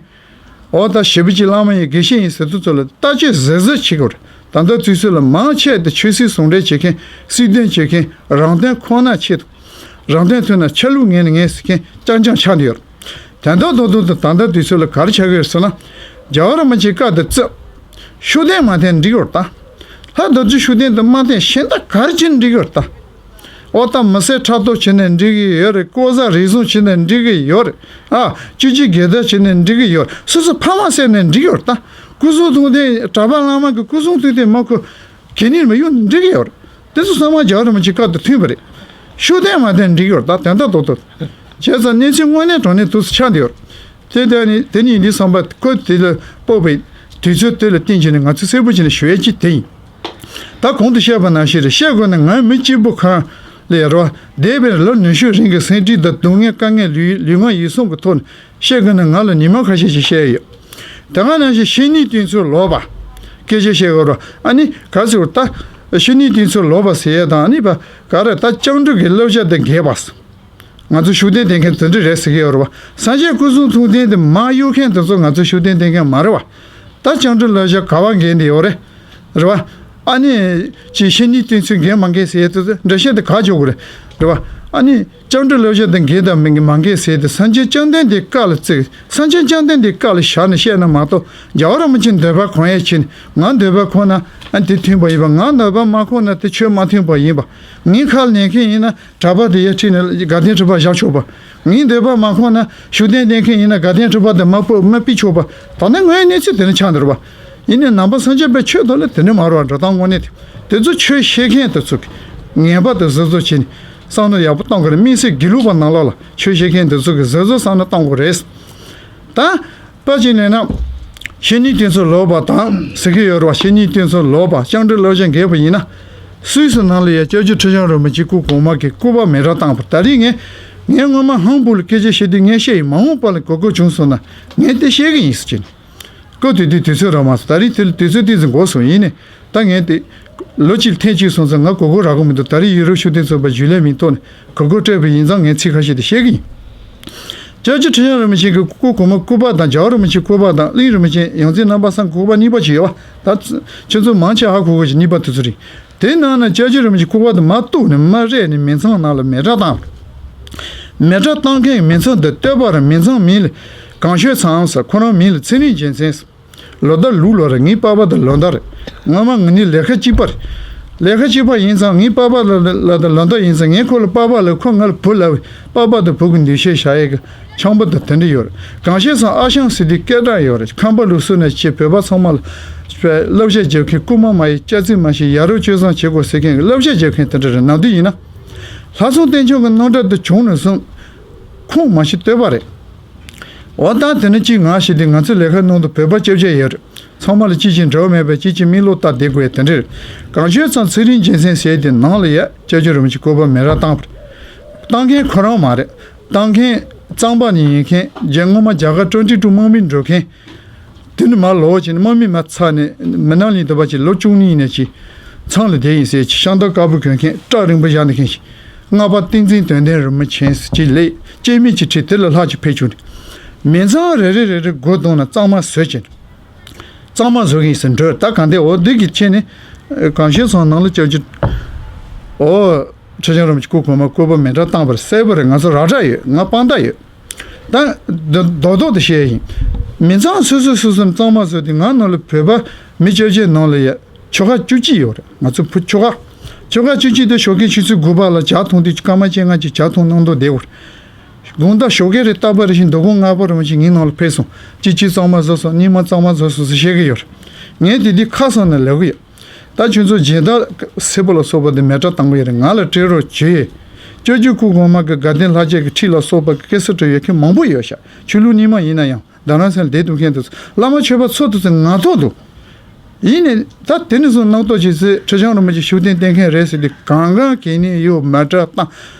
འོ་ད་ཞེ་པོ་ཅིག་བླ་མ་ཡིན་དགེ་བཤེས་ཡིན་ཟེར་དུས་ཚོད་ལ་བརྟག་དཔྱད་གཟབ་གཟབ་བྱེད་དགོས་རེད། ད་ལྟ་དུས་ཚོད་ལ་མང་ཆེ་དེ་ཆོས་སྲིད་ཟུང་འབྲེལ་བྱེད་མཁན། སྲིད་དོན་བྱེད་མཁན། རང་དོན་ཁོ་ན་ཆེད་དུ། རང་དོན་ཐོས་ན་ཆ་ལུགས་ངན་ནས་ངན་ཟེར་མཁན་རྐྱང་རྐྱང་ཆགས་བསྡད་ཡོད་རེད། དོན་དག་རྡོག་རྡོག་དེ་ད་ལྟ་དུས་ཚོད་ལ་ག་རེ་ཆགས་ཀྱི་ཡོད་ཟེར་ན། རྒྱལ་བ་རིན་པོ་ཆེའི་བཀའ་དེ་བརྩི། ཤུགས་ལྡན་མ་བསྟེན་འགྲིག་ཡོད་རེད་ད། ལྷ་རྡོ་རྗེ་ཤུགས་ལྡན་དེ་མ་བསྟེན་གཞན་དག་ག་རེ་བྱས་འགྲིག་ཡོད་རེད་ད། འོ་ད་མི་སེར་ཕྲག་དོག་བྱས་ནས་འགྲིག་གི་ཡོད་རེད། ལྐོག་ཟ་རེ་ཟུང་བྱས་ནས་འགྲིག་གི་ཡོད་རེད། ཨ། བཅུ་གཅིག་སྒེར་བདག་བྱས་ནས་འགྲིག་གི་ཡོད་རེད། སོ་སོ་ཕ་མ་བསད་ནས་འགྲིག་ཡོད་རེད་ད། སྐུ་གསུང་ཐུགས་རྟེན་གྲྭ་པ་བླ་མ་གི་སྐུ་གསུང་ཐུགས་རྟེན་མ་ཁུར་གད་སྙིགས་མ་གཡུག་འགྲིག་གི་ཡོད་རེད། དེ་ཚོ་ཚང་མ་རྒྱལ་བ་རིན་པོ་ཆེའི་བཀའ་དང་མཐུན་པ་རེད། ཤུགས་ལྡན་མ་བསྟེན་འགྲིག་ཡོད་རེད་ད། དོན་དག་རྡོག་རྡོག་བྱས་ཙང་གནས་ཚུལ་དངོས་གནས་དྲང་གནས་འདུག་སེ་ཆགས་བསྡད་ཡོད་རེད། དེ་ལྟར་ནི་དེ་ནི་འདི་བསམ་པ་ཁོ་དེ་ལ་དཔོག་པའི་དུས་ཚོད་དེ་ལ་བརྟེན་བྱས་ནས་ང་ཚོས་གསལ་པོ་བྱས་ནས་ཞུ་ཡ་ཅིག་དེ་ཡིན། ད་གོང་དུ་བཤད་པ་ནང་བཞིན་རེད། བཤད་དགོས་ན་ང་མི་གཅིག་པུ་གང་ལས་རེད་བ། འདས་པའི་ལོ་ཉི་ཤུ་རིང་གི་ཟིན་བྲིས་དང་སྡུག་བསྔལ་དཀའ་ངལ་ལུས་ལུས་ངག་ཡིད་གསུམ་གྱི་ཐོག་ནས་བཤད་དགོས་ན་ང་ལ་ཉི་མ་ཁ་ཤས་ཤིག་བཤད་ཡོད། དེ་སྔ་ནང་བཞིན་བཤེས་གཉེན་བསྟེན་ཚུལ་ལོག་པ། སྐད་ཆ་བཤད་དགོས་རེད་བ། ཨ་ནི་ག་ཟེར་བ་ད། བཤེས་གཉེན་བསྟེན་ཚུལ་ལོག་པ་ཟེར་ཡ་དང་ཨ་ནི་བ་ག་རེ་ད་བཅར་འདྲི་གི་བསླབ་བྱ་དང་འགལ་བ། ང་ཚོ་ཤུགས་ལྡན་བསྟེན་མཁན་དེ་འདྲ་རེད་ཟེར་གྱི་ཡོད་རེད་བ། སངས་རྒྱས་སྐུ་གསུང་ཐུགས་རྟེན་དེ་མར་གཡུག་མཁན་དེ་ཚོ་ང་ཚོ་ཤུགས་ལྡན་བསྟེན་མཁན་མ་རེད་བ། ད་བཅར་འདྲི་བསླབ་བྱ་ག་བ་འགལ་འདི་ཡོད་རེད། རེད་བ། ཨ་ནི། ཅིག་བཤེས་གཉེན་བསྟེན་ཚུལ་འགལ་མ་འགལ་ཟེར་ཡས་དེ་ཚོ་འགྲེལ་བཤད་དེ་ག་འཇོག་དགོས་རེད། རེད་བ། ཨ་ནི། བཅར་འདྲི་བསླབ་བྱ་དེ་འགལ་དང་མི་འགལ་མ་འགལ་ཟེར་ཏེ་སངས་རྒྱས་བཅོམ་ལྡན་འདས་བཀའ་ལ་བརྩི། སངས་རྒྱས་བཅོམ་ལྡན་འདས་བཀའ་ལ་བཞག་ནས་བཤད་ན་མ་གཏོགས་རྒྱལ་བ་རིན་པོ་ཆེ་འདོད་པ་གང་ཡང་བྱེད་ནས་ང་འདོད་པ་ཁོ་ན་ཨ་དེ་མཐུན་པ་ཡིན་པ། ང་འདོད་པ་མ་ཁོ་ན་དེ་ཆོས་མ་མཐུན་པ་ཡིན་པ། ངའི་ཁ་ལ་ཉན་མཁན་ཡིན་ན། གྲྭ་པ་དེ་ཡར་ཁྲིད་ནས་དགའ་ལྡན་ཁྲི་པ་བཞག་ཆོག་པ། ངའི་འདོད་པ་མ་ཁོ་ན་ཤུགས་ལྡན་བསྟེན་མཁན་ཡིན་ན་དགའ་ལྡན་ཁྲི་པ་དེ་མ་སྤོ་མ་ཕུད་ཆོག་པ། ད་ནི་དངོས་ཡོད་གནས་ཚུལ་དེ་ནི་ཆགས་འདུག་རེད་པ། ཡིན་ནའི་ནང་པ་སངས་རྒྱས་པའི་ཆོས་དེ་ལ་དེ་ནི་མ་རེད་པ། འགྲོ་སྟངས་དངོས་གནས་དེ་དེ་ཚོ་ཆོས་བཤད་མཁན་དེ་ཚོ་ངན་པ་དེ་གཟབ་གཟབ་བྱས་ནས་བསམ་བློ་ཡག་པོ་གཏོང་དགོས་རེད། དམིགས་བསལ་དགེ་ལུགས་པ་ནང་ལོགས་ལ་ཆོས་བཤད་མཁན་དེ་ཚོ་གིས་གཟབ་གཟབ་བསམ་བློ་གཏོང་དགོས་རེད། ད། དཔེ་ཅིག་ལེན་ན། བཤེས་གཉེན་བསྟེན་ཚུལ་ལོག་པ་དང་ཟེར་གྱི་ཡོད་རེད་བ། བཤེས་གཉེན་བསྟེན་ཚུལ་ལོག་པ་བཅར་འདྲི་བསླབ་བྱ་འགལ་བ་ཡིན་ན། སུད་སི་ནང་ལ་ཡ་སྐྱབས་རྗེ་ཁྲི་བྱང་རིན་པོ་ཆེ་སྐུ་གོང་མ་གི་སྐུ་པར་མེ་སྲེག་བཏང་བར་ད་རེས་ངས། ངས་སྔོན་མ་ཧམ་སྦུག་ལ་སྐད་ཆ་བཤད་དུས་ངས་བཤད་ཡིན། མ་འོངས་པ་ལ་དགོས་མཁོ་བྱུང་སོང་ན་ངས་དེ་བཤད་གི་ཡིན་ཟེར་གྱིན། སྐབས་དེ་དུས་དུས་ཚོད་རག་མ་སོང་། ད་རེས་དེ་ལ་དུས་ཚོད་ཏོག་ཙམ་འགོར་སོང་། ཡིན་ནའི། ད་ངས་དེ། ལོ་གཅིག་ལ་ཐེངས་གཅིག་སོང་ཙང་ང་གོ་གོ་རག་གི་མི་འདུག་ད་རེས་ཡུ་རོབ་ཤུགས་ལྡན་ཚོགས་པ་རྒྱུན་ལས་མིང་ཐོག་ནས་གོ་གོ་སྤྲད་པ་ཡིན་ཙང་ངས་ཚིག་ཁ་ཤས་དེ་བཤད་གི་ཡིན། སྐྱབས་རྗེ་ཁྲི་བྱང་རིན་པོ་ཆེ་གི་སྐུ་གོང་མ་སྐུ་པར་དང་རྒྱལ་བ་རིན་པོ་ཆེ་སྐུ་པར་དང་གླིང་རིན་པོ་ཆེ་ཡོངས་འཛིན་རྣམ་པ་གསུམ་སྐུ་པར་གཉིས་པ་ཅིག་ཡོད་པ། ད་ཁྱེད་ཚོ་མང་ཆེ་ཧ་གོ་གོ་ཞིག་གཉིས་པ་དེ་ཚོ་རེད། དེའི་ནང་ན་སྐྱབས་རྗེ་རིན་པོ་ཆེ་སྐུ་པར་དེ་མར་གཏུབ་ནས་མར་རེག་ནས་མི་ཚང་ནང་ལ་མེ་སྲེག་བཏང་བ་རེད། མེ་སྲེག་བཏང་མཁན་མི་ཚང་དེ་བསྟོད་པ་རེད། མི་ཚང་མིང་ལ་གང་ཤོད་ཚང་ཟེར། ཁོ་རང་མིང་ལ་ཚེ་རིང་རྒྱལ་མཚན་ཟེར། ལོ་ཟླ་ལུག་ལོ་རེད། ངའི་པ་ཕ་དང་ལོ་ཟླ་རེད། སྔོན་མ་ང་གཉིས་ལས་ཀ་གཅིག་པ་རེད། ལས་ཀ་གཅིག་པ་ཡིན་ཙང་ངའི་པ་ཕ་ལ་ལ་དང་ལོ་ཟླ་ཡིན་ཙང་ངས་ཁོ་ལ་པ་ཕ་ལབ། ཁོ་ང་ལ་བུ་ལབ། པ་ཕ་དང་བུ་གི་འདུ་ཤེས་བཞག་ཡས་ཀྱི་འཆམ་པོ་དང་དེ་འདྲ་ཡོད་རེད། གང་ཤེས་སང་ཨ་ཞང་ཟེར་དུས་སྐད་གྲགས་ཡོད་རེད། ཁམས་པ་ལུགས་སྲོལ་ནང་བྱས་བོད་པ་ཚང་མ་ལ་བསླབ་བྱ་རྒྱབ་མཁན། རྐུན་མ་མ་ཡིན་སྐྱ་རྫུན་མ་བྱེད། ཡ་རབས་སྤྱོད་བཟང་བྱེད་དགོས་ཟེར་མཁན་གྱི་བསླབ་བྱ་རྒྱབ་མཁན་དེ་འདྲ་རེད། ནམ་དུས་ཡིན་ན། ལྷ་ཚང་བསྟན་སྐྱོང་གི་རྣམ་གྲངས་དེ་བྱུང་ནས་བཟུང་ཁོང་མ་གཞི་བསྟོད་པ་རེད། འོ་ད་དེ་ནི་གཅིག་ང་ཞིག་དེ་ང་ཚོའི་ལས་ཀ་ནང་དུ་བོད་པ་སྐྱབས་བཅོལ་ཡོད་རེད། ཚང་མ་ལ་གཅིག་གཅིག་འབྲེལ་བ་མེད་པའི་གཅིག་གཅིག་མིག་ལོག་ལྟ་བསྡད་དགོས་དེ་འདྲ་རེད། གང་ཤོད་ཚང་ཚེ་རིང་རྒྱལ་མཚན་ཟེར་དེ་ནང་ལ་ཡ་སྐྱབས་རྗེ་རིན་པོ་ཆེ་སྐུ་པར་མེ་སྲེག་བཏང་བ་རེད། བཏང་མཁན་ཁོ་རང་མ་རེད། བཏང་མཁན་གཙང་པ་ནས་ཡིན་མཁན་རྒྱ་སྔོན་མ་རྒྱ་གར་ཀྲོ་ཀྲི་ཀྲུ་དམག་མི་འགྲོ་མཁན། དེ་ནི་མར་ལོག་བྱས་ནས་དམག་མི་མར་ཚར་ནས་མི་ནག་གླིང་དུ་བ་ཅིག་ལོ་བཅུ་གཉིས་ནས་ཅིག་ཚང་ལ་བསྡད་ཡིན་ཟེར་ཅིག་ཤམ་ཐབས་དཀར་པོ་གྱོན་མཁན་སྐྲ་རིང་པོ་བཞག་ནས་མཁན་ཞིག་ལྔ་པ་བསྟན་འཛིན་དོན་ལྡན་རིན་པོ་ཆེ་ཟེར་ཅིག་ལས་སྐྱེས་མི་ཅིག་ཁྲིད་དེ་ལ་ལྷག་ཅིག་ཕེབས་བྱུང་ནས། མི་ཚང་རེ་རེ་རེ་རེ་སྒོ་བརྡུངས་ནས་གཙང་མ་བཟོས་ཅིག་གཙང་མ་བཟོ་གི་ཡིན་ཟེར་འགྲོ། ད་གང་དེ་འོ་འདི་གི་ཆེད་ནས་གང་ཤེས་སང་ནང་ལ་སྐྱབས་རྗེ་འོ་ཁྲི་བྱང་རིན་པོ་ཆེ་སྐུ་གོང་མ་སྐུ་པར་མེ་སྲེག་བཏང་བ་རེད། གསལ་པོ་རེད། ང་ཚོ་ར་སྒྲ་ཡོད། ང་དཔང་རྟགས་ཡོད། ད་རྡོག་རྡོག་ཏུ་བཤད་ཡིན། མི་ཚང་སོ་སོ་སོ་སོ་གཙང་མ་བཟོས་ཏེ་ང་ནང་ལ་བོད་པ་མི་སྐྱབས་བཅོལ་ནང་ལ་ཡ་ཆོལ་ཁ་བཅུ་གཅིག་ཡོད་རེད། ང་ཚོ་བོད་ཆོལ་ཁ་ཆོལ་ཁ་བཅུ་གཅིག་དེ་ཞོགས་ཀའི་ཆུ་ཚོད་དགུ་པ་ལ་ཇ་འཐུང་དུས་སྐར་མ་བཅོ་ལྔ་གཅིག་ཇ་འཐུང་གནང་དུ་བསྡད་ཡོད་རེད། དགོང་དག་ཞོགས་ཀས་རེ་རྟག་པར་བཞིན་རྡོ་སྒོ་ལྔ་པ་རིན་པོ་ཆེ་ངའི་ནང་ལ་ཕེབས་སོང་། ཅི་ཅི་གཙང་མ་བཟོས་སོང་། སྙིགས་མ་གཙང་མ་བཟོས་སོང་ཟེར་བཤད་ཀྱི་ཡོད་རེད། ངས་དེ་དུས་ཁ་སང་ནས་ལབ་གི་ཡོད། ད་ཁྱོད་ཚོ་སྦྱིན་བདག་སེར་པོ་ལ་སོགས་པ་དེ་མེ་སྲེག་བཏང་གི་ཡོད་རེད། ང་ལ་སྤྲད་རོགས་བྱོས་ཡས། སྐྱབས་རྗེ་སྐུ་གོང་མ་གི་དགའ་ལྡན་ལྷ་རྗེ་གི་ཁྲི་ལ་སོགས་པ་གི་སྐད་ས་བྲལ་ཡོད་མཁན་མང་པོ་ཡོད་ཤག་ཆོས་ལུགས་རྙིང་མ་ཡིན་ན་ཡང་རྡ་རམ་ས་ལ་བསྡད་ཐུབ་མཁན་དེ་ཚོ་བླ་མ་མཆོད་པ་འཚོ་ཐུབ་ཚེ་ང་ཐོག་འདུག་ཡིན་ནའི་ད་དེ་ནས་བཟུང་རྣམ་རྟོག་བྱེད་ཚེ་ཁྲི་བྱང་རིན་པོ་ཆེ་ཤུགས་ལྡན་བསྟེན་མཁན་རེད་ཟེར་དུས་གང་གང་གལ་གནད་ཡོད་མེ་སྲེག་བཏང་།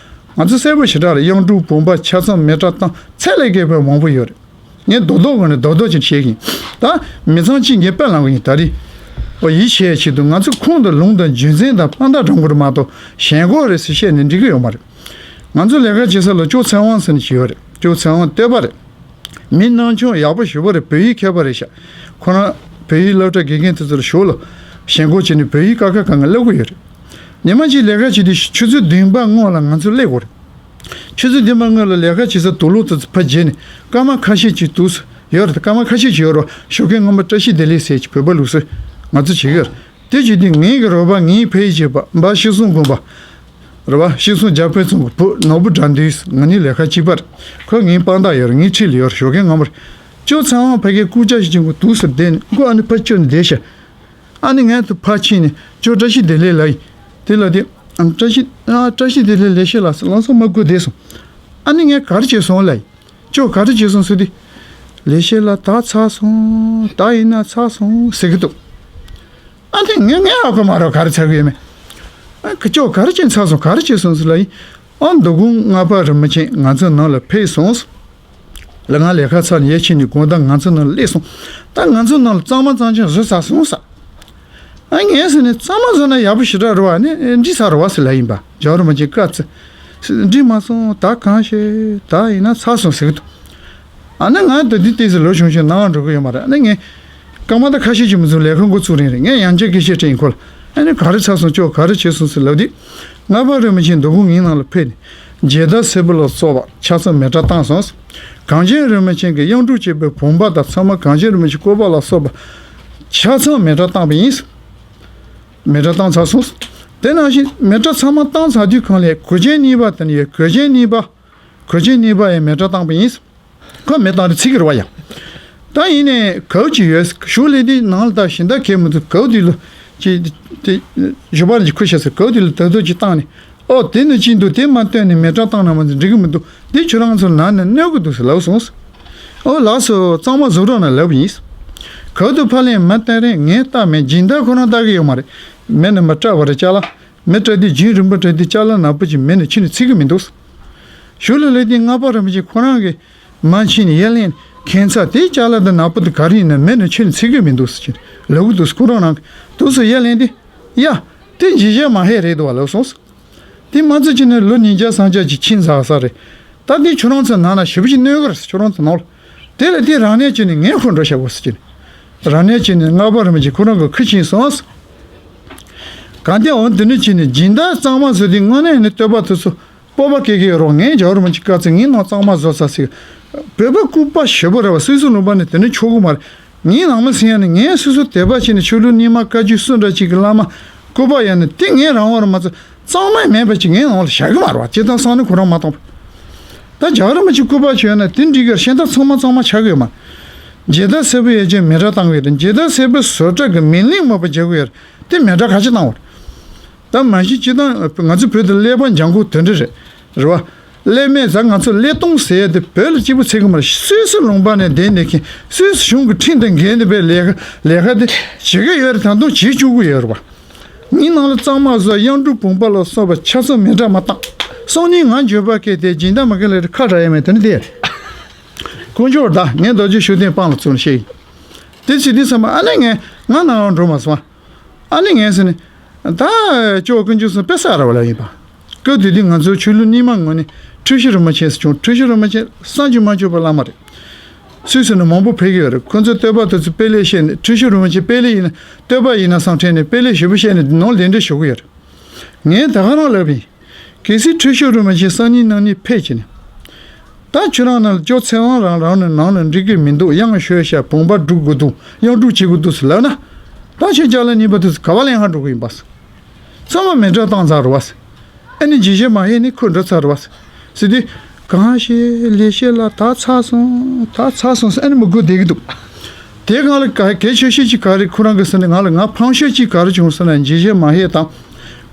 ང་ཚོ་གསལ་པོ་ཞེ་དྲག་རེད། གཡང་འབྲུག་བུམ་པ་ཆ་ཚང་མེ་སྲེག་བཏང་ཚད་ལས་བརྒལ་བའི་མང་པོ་ཡོད་རེད། ངས་རྡོག་རྡོག་གི་ནས་རྡོག་རྡོག་ཅིག་བཤད་གི་ཡིན། ད་མི་ཚང་གཅིག་ངས་དཔེ་ལེན་གི་ཡིན། ད་རེས་འོ་ཡིད་ཆེས་ཆེད་དུ་ང་ཚོ་ཁོང་དང་ལུང་དང་རྒྱུ་མཚན་དང་དཔང་རྟགས་དྲང་པོ་རེད་མ་གཏོགས་ཞེན་ཁོག་རེད་ཟེར་བཤད་ནས་འགྲིག་གི་ཡོད་མ་རེད། ང་ཚོ་ལས་ཀ་བྱེད་ས་ལ་ཅོ་ཚེ་དབང་ཟེར་ནས་ཞིག་ཡོད་རེད། ཅོ་ཚེ་དབང་བསྟོད་པ་རེད། མི་སྣང་ཆུང་ཡག་པོ་ཞེ་པོ་རེད། བོད་ཡིག་མཁས་པ་རེད་ཤག་ཁོ་རང་བོད་ཡིག་སློབ་གྲྭ་དགེ་རྒན་དེ་ཚོ་ལ་ཞོར་ལ་ཞེན་ཁོག་བྱས་ནས་བོད་ཡིག་ཀ་ཁ་གང་ག་སློབ་གི་ཡོད་རེད། ཉི་མ་གཅིག་ལས་ཀ་བྱེད་དུས་ཆུ་ཚོད་བདུན་པ་སྔོན་ལ་ང་ཚོ་སླེབས་དགོས་རེད། ཆུ་ཚོད་བདུན་པ་སྔོན་ལ་ལས་ཀ་བྱེད་ས་དུག་ལོག་དེ་ཚོ་ཕར་བརྗེས་ནས་སྐར་མ་ཁ་ཤས་ཅིག་འདུག་ཡོད་རེད། སྐར་མ་ཁ་ཤས་ཅིག་ཡོད་རེད། ཞོགས་ཀས་སྔོན་མ་བཀྲ་ཤིས་བདེ་ལེགས་ཟེར་གྱི་བོད་པ་ལུགས་སྲོལ་ང་ཚོ་བྱེད་གི་ཡོད་རེད། དེ་བྱེད་དུས་ངའི་གི་རོགས་པ་ངའི་ཕ་ཡུལ་གྱི་པ་འབའ་ཤི་གསུང་དགོན་པ། རེད་བ། ཤི་གསུང་རྒྱ་དཔལ་ཚང་གི་བུ་ནོར་བུ་དགྲ་འདུལ་ང་གཉིས་ལས་ཀ་གཅིག་པ་རེད། ཁོ་ངའི་དཔང་རྟགས་ཡོད་རེད། ངའི་འཁྲིས་ལ་ཡོད་རེད། ཞོགས་ཀས་སྔ་མོར། ཅོ་ཚེ་དབང་ཕ་གིའི་སྐུ་ཅག་ཞིག་ཅིག་གི་དུས་སུ་བསྡད་ནས་མགོ་ཨ་ནི་ཕར་བཅུག་ནས་བསྡད་ཤག་ཨ་ནི་ངས་དུ་ཕར་ཕྱིན་ནས་ཅོ་བཀྲ་ཤིས་བདེ་ལེགས་ལབ་ཡིན། དེ་ལ་དེ་ཨ་བཀྲ་ཤིས་ཨ་བཀྲ་ཤིས་བདེ་ལེགས་ལེགས་ཤོད་ལགས་ཟེར་ལམ་སང་མ་སྒུག་བསྡད་སོང་། ཨ་ནི་ངས་ག་རེ་བྱས་སོང་ལབ་ཡིན། ཅོ་ག་རེ་བྱས་སོང་ཟེར་དུས། ལས་བྱེད་ལ་ད་ཚར་སོང་། ད་ཡིན་ན་ཚར་སོང་ཟེར་གི་འདུག་ཨ་དེ་ངས་ངས་ཧ་གོ་མ་རེད། ག་རེ་ཚར་གི་ཡོད་མེད། ཨ་ཁི་ཅོ་ག་རེ་བྱས་ཚར་སོང་། ག་རེ་བྱས་སོང་ཟེར་ལབ་ཡིན། ཨ་མདོ་དགོན་ལྔ་པ་རིན་པོ་ཆེ་ང་ཚོ་ནང་ལ་ཕེབས་སོང་། ལ་ང་ལས་ཀ་ཚར་ནས་ཡར་ཕྱིན་ནས་དགོང་དག་ང་ཚོ་ནང་ལ་སླེབས་སོང་། ད་ང་ཚོ་ནང་ལ་གཙང་མ་གཙང་རྐྱང་བཟོས་ཚར་སོང་ཟེར། ཨ་ངས་ཟེར་ནས་གཙང་མ་བཟོས་ན་ཡག་པོ་ཞེ་དྲག་རེད་བ། ནི་འགྲིག་ཚར་རེད་བ་ཟེར་ལབ་ཡིན་པ། རྒྱལ་བ་རིན་པོ་ཆེ་བཀའ་བརྩི། འགྲིག་མ་སོང་། ད་གང་ཤེས། ད་ཡིན་ན་ཚར་སོང་ཟེར་གི་འདུག་ཨ་ནི་ང་ད་འདི་ཏོག་ཙམ་ལོ་ཆུང་ཆུང་ནང་འགྲོ་གི་ཡོད་མ་རེད། ཨ་ནི་ངས་སྐར་མ་ད་ཁ་ཤས་ཅིག་མ་ཟིན་ལས་ཁུངས་འགོ་བཙུགས་རན་རེད། ངས་ཡང་བསྐྱར་སྐད་ཆ་དྲིས་ཡིན་ཁོ་ལ། ཨ་ནི་ག་རེ་ཚར་སོང་། ཅོ་ག་རེ་བྱས་སོང་ཟེར་ལབ་དུས། ལྔ་པ་རིན་པོ་ཆེ་མདོ་དགོན་ངའི་ནང་ལ་ཕེབས་ནས་མཇལ་དར་སེར་པོ་ལ་སོགས་པ་ཆ་ཚང་མེ་སྲེག་བཏང་སོང་། གངས་ཅན་རིན་པོ་ཆེ་གི་གཡང་འབྲུག་ཅེས་པའི་བུམ་པ་དང་ཚང་མ་གངས་ཅན་རིན་པོ་ཆེ་སྐུ་པར་ལ་སོགས་པ་ཆ་ཚང་མེ་སྲེག་བཏང་པ་ཡིན། མེ་སྲེག་བཏང་ཚར་སོང་། དེ་ནང་བཞིན་མེ་སྲེག་ཚང་མ་བཏང་ཚར་དུས་གང་ལས་གོས་ཆེན་གཉིས་པ་དེ་ནི་ཡོད། གོས་ཆེན་གཉིས་པ། གོས་ཆེན་གཉིས་པ་ཡང་མེ་སྲེག་བཏང་པ་ཡིན། ཁོ་མེ་བཏང་རེ་ཚིག་གི་རེད་བ་ཡ། ད་ཡིན་ནས་གའུ་ཅིག་ཡོད། ཞུགས་ལས་དེ་ནང་ལ་ད་གཞན་དག་གས་མི་འདུག་གའུ་དེ་ལ་ཅི་དེ་ཞུ་བར་ཅིག་ཁུར་བཞག་ཟེར། གའུ་དེ་ལ་ད་དུང་ཅིག་བཏང་ནས། ཨོ་དེ་ནི་ཅི་འདུག་དེ་མ་བཏོན་ནས་མེ་སྲེག་བཏང་ན་མ་འགྲིག་གི་མི་འདུག་འདི་ཁྱོད་རང་ཚོ་ནང་ནས་གནོད་གི་འདུག་ཟེར་ལབ་སོང་། ཨོ་ལགས་སོ། གཙང་མ་བཟོ་རོགས་གནང་ལབ་ཡིན། གའུ་དེ་ཕར་ལེན་མ་བཏང་རན་ངས་བལྟ་མེད། སྦྱིན་བདག་ཁོ་རང་བལྟ་གི་ཡོད་མ་རེད། མེ་ནི་མ་སྲེག་པ་རེད་ཅ་ལག་མེ་སྲེག་དུས་རྒྱུན་རིང་པོ་སྲེག་དུས་ཅ་ལག་ནག་པོ་ཅིག་མེ་ནི་ཕྱི་ནས་ཚིག་གི་མི་འདུག་ཞུགས་ལས་ལས་དེ་ལྔ་པ་རིན་པོ་ཆེ་ཁོ་རང་གིས་མར་ཕྱིན་ནས་ཡར་ལེན། ཁྱད་མཚར་དེ་ཅ་ལག་དེ་ནག་པོ་དེ་ག་རེ་ཡིན་ན་མེ་ནི་ཕྱི་ནས་ཚིག་གི་མི་འདུག་ཟེར་གྱིན་ལབ་གི་འདུག་ཁོ་རང་རང་གིས་དུས་སུ་ཡར་ལེན་དེ། ཡ། དེ་འཇིགས་བྱེད་མ་ཧེ་རེད་འདུག་བ་ལབ་སོང་། དེ་མ་ཚད་ཅིག་ནི་ལོ་ཉིས་བརྒྱ་སུམ་བརྒྱ་ཅིག་ཕྱིན་ཚར་ས་རེད། ད་དེ་ཁྱོད་རང་ཚོ་ནང་ན་ཞེ་པོ་ཅིག་གནོད་གི་རེད་ཟེར། ཁྱོད་རང་ཚོ་ནང་ལ། དེ་ལ་དེ་རང་ནས་ཅིག་ནི་ངས་ཁོ་འགྲོ་བྱ་དགོས་ཟེར་གྱིན། རང་ནས་ཅིག་ནི་ལྔ་པ་རིན་པོ་ཆེ་ཁོ་རང་གི་ཁུར་ཕྱིན་སོང་། གང་ལྟར་འོ་འདི་ནི་ཅིག་ནི་སྦྱིན་བདག་གཙང་མ་བཟོ་དུས་དངོས་གནས་ནི་བསྟོད་པ་དེ་ཚོ་སྤོབས་པ་སྐྱེ་གི་ཡོད་རེད། ངས་རྒྱལ་བ་རིན་པོ་ཆེ་བཀའ་བརྩི་ངའི་ནང་གཙང་མ་བཟོ་ས་ཟེར། བོད་པ་སྐུ་པར་ཞེ་པོ་རེད་བ། སོ་སོའི་ལུང་པ་ནས་དེ་ནི་ཆོག་གི་མ་རེད། ངའི་ནང་མི་ཟེར་ཡ་ནི་ངས་སོ་སོ་དད་པ་བྱས་ནས་ཆོས་ལུགས་རྙིང་མ་བཀའ་བརྒྱུད་སུ་འདྲ་ཅིག་གི་བླ་མ་སྐུ་པར་ཡ་ནི་དེ་ངའི་རང་དབང་རེད་མ་གཏོགས་གཙང་མ་མེད་པ་ཅིག་ངའི་ནང་ལ་བཞག་གི་མ་རེད་བ། སྤྱིར་བཏང་བསམ་བློ་ཁོ་རང་མ་གཏོང་བ། ད་རྒྱལ་བ་རིན་པོ་ཆེ་སྐུ་པར་བྱས་ན་དེ་འགྲིག་གི་རེད། གཞན་དག་ཚང་མ་གཙང་མ་ཆགས་གི་ཡོད་མ་རེད། མཇལ་དར་སེར་པོ་ཡོད་ཅན་མེ་སྲེག་བཏང་གི་ཡོད་རེད། མཇལ་དར་སེར་པོའི་བཟོ་གྲྭ་གི་མིང་གླིང་མ་པ་རྒྱག་གི་ཡོད་རེད། དེ་མེ་སྲེག་ག་ཅི་བཏང་བ་རེད། ད་མ་གཞི་སྤྱིར་བཏང་ང་ཚོ་བོད་དུ་ཀླད་པ་འཇམ་ཁུག་དེ་འདྲ་རེད། རེད་བ། ཀླད་མེད་ཟ། ང་ཚོ་ཀླད་སྟོང་ཟེར་ཡ་དེ་བོད་ལ་གཅིག་པུ་ཚད་གི་མ་རེད། སོ་སོའི་ལུང་པ་ནས་བསྡད་བསྡད་མཁན། སོ་སོའི་གཞུང་གི་ཁྲིམས་དང་འགལ་ནས་པའི་ལས་ཀ་ལས་ཀ་དེ་བྱེད་ཀྱི་ཡོད་རེད། ད་དུང་བྱེད་བཅུག་གི་ཡོད་རེད་བ། ངའི་ནང་ལ་གཙང་མ་བཟོ། གཡང་འབྲུག་བུམ་པ་ལ་སོགས་པ་ཆ་ཚང་མེ་སྲེག་མ་བཏང་། སང་ཉིན་ང་འགྱོད་པ་སྐྱེས་ཏེ་སྦྱིན་བདག་མ་གི་ལ་རེ་ཁ་གྲག་ཡ་མེད། དེ་ནི་དེ་རེད། དཀོན་མཆོག་ད་ངས་རྡོ་རྗེ་ཤུགས་ལྡན་སྤང་ལ་བཙུགས་ནས་བཤད་ཡིན། དེ་ཚེ་དུས་ཙམ་པ་ཨ་ནི་ངས་ང་ནང་ལ་འགྲོ་མ་སོང་། ཨ་ནི་ངས་ཟེར་ནས། ད་ཅོ་དཀོན་མཆོག་གསུམ་དཔེ་བསགས་ར་བ་ལ་ཡིན་པ། སྐབས་དེ་དུས་ང་ཚོའི་ཆོས་ལུགས་རྙིང་མ་ངོས་ནས་འཁྲུལ་ཞིག་རིན་པོ་ཆེ་ཟེར་བྱུང་། འཁྲུལ་ཞིག་རིན་པོ་ཆེ་བསམ་གྱིས་མ་ཆོད་པའི་བླ་མ་རེད། སུད་སི་ནས་མང་པོ་ཕེབས་ཀྱི་ཡོད་རེད། ཁོ་ཚོས་བསྟོད་པ་དེ་ཚོ་དཔེ་ལེགས་བཤད་ནས། འཁྲུལ་ཞིག་རིན་པོ་ཆེ་དཔེ་ལེགས་ཡིན་ན་བསྟོད་པ་ཡིན་ན་བསམ་དྲན་ནས་དཔེ་ལེགས་ཞེ་པོ་བཤད་ནས་ནང་ལེགས་འགྲེལ་ཞུ་གི་ཡོད་རེད། ངས་ད་ག་རང་ལབ་པ་ཡིན། གལ་སྲིད་འཁྲུལ་ཞིག་རིན་པོ་ཆེ་སང་ཉིན་གནངས་ཉིན་ཕེབས་བྱས་ནས། ད་ཁྱོད་རང་ནང་ལ་ཅོ་ཚེ་དབང་རང་རང་ནས་ནང་ལ་འགྲིག་གི་མི་འདུག་གཡང་ཤོད་ཤག་བུམ་པ་སྒྲུག་དགོས་འདུག་གཡང་སྒྲུག་བྱེད་དགོས་འདུག་ཟེར་ལབ་ན། ད་ཁྱོད་ཅ་ལག་རྙིང་པ་དེ་ཚོ་ག་པར་ལེན་ག་འགྲོ་གི་ཡིན་པ་ཟེར། ཚང་མ་མེ་སྲེག་བཏང་ཚར་རེད་བ་ཟེར། ཨ་ནི་འཇིགས་བྱེད་མ་ཧེ་ནི་ཁོ་འགྲོ་ཚར་རེད་བ་ཟེར། ཟེར་དུས། གང་ཞིག་ལས་བྱེད་ལ་ད་ཚར་སོང་། ད་ཚར་སོང་ཟེར་ཨ་ནི་མི་དགོས་བསྡད་ཀྱི་འདུག་དེ་སྒང་ལ་ག་གལ་ཆེ་ཤོས་ཅིག་ག་རེ་ཁོ་རང་གིས་ཟེར་ནས་ང་ལ་ང་ཕངས་ཤོས་ཅིག་ག་རེ་བྱུང་ཟེར་ན། འཇིགས་བྱེད་མ་ཧེ་དང་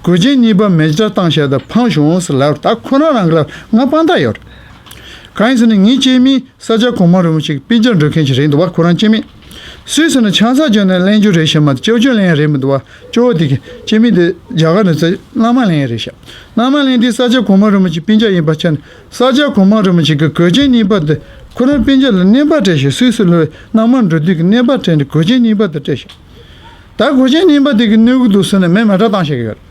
གོས་ཆེན་གཉིས་པ་མེ་སྲེག་བཏང་བཞག་དང་ཕངས་བྱུང་ཟེར་ལབ། ད་ཁོ་རང་རང་གི་ལ་ང་དཔང་རྟགས་ཡོད་རེད། གང་ཡིན་ཟེར་ན་ངའི་སྐྱེ་དམན་ས་སྐྱ་གོང་མ་རིན་པོ་ཆེ་གི་སྤུན་ཀྱག་འགྲོ་མཁན་ཅིག་རེད་འདུག་བ། ཁོ་རང་སྐྱེ་དམན། སུད་སི་ནས་ཆང་ས་བརྒྱབ་ནས་ལེན་རྒྱུ་རེད་ཤག་མ་གཏོགས་ཅོ་ཅོ་ལེན་ཡ་རེད་མི་འདུག་བ། ཅོ་བོ་དེ་གི་སྐྱེ་དམན་དེ་རྒྱ་གར་ནས་ཚེ་མནའ་མ་ལེན་ཡ་རེད་ཤག་མནའ་མ་ལེན་དུས་ས་སྐྱ་གོང་མ་རིན་པོ་ཆེ་སྤུན་ཀྱག་ཡིན་པ་ཆ་ནས། ས་སྐྱ་གོང་མ་རིན་པོ་ཆེ་གི་གོས་ཆེན་གཉིས་པ་དེ་ཁོ་རང་སྤུན་ཀྱག་ལ་རྔན་པ་སྤྲད་ཤག་སུད་སི་ལ་མནའ་མར་འགྲོ་དུས་ཀྱི་རྔན་པ་སྤྲད་ནས་གོས་ཆེན་གཉིས་པ་དེ་སྤྲད་ཤག་ད་གོས་ཆེན་གཉིས་པ་དེ་གི་གནོད་གི་འདུག་ཟེར་ནས་མེ་མེ་སྲེག་བཏང་བཞག་གི་ཡོད་རེད།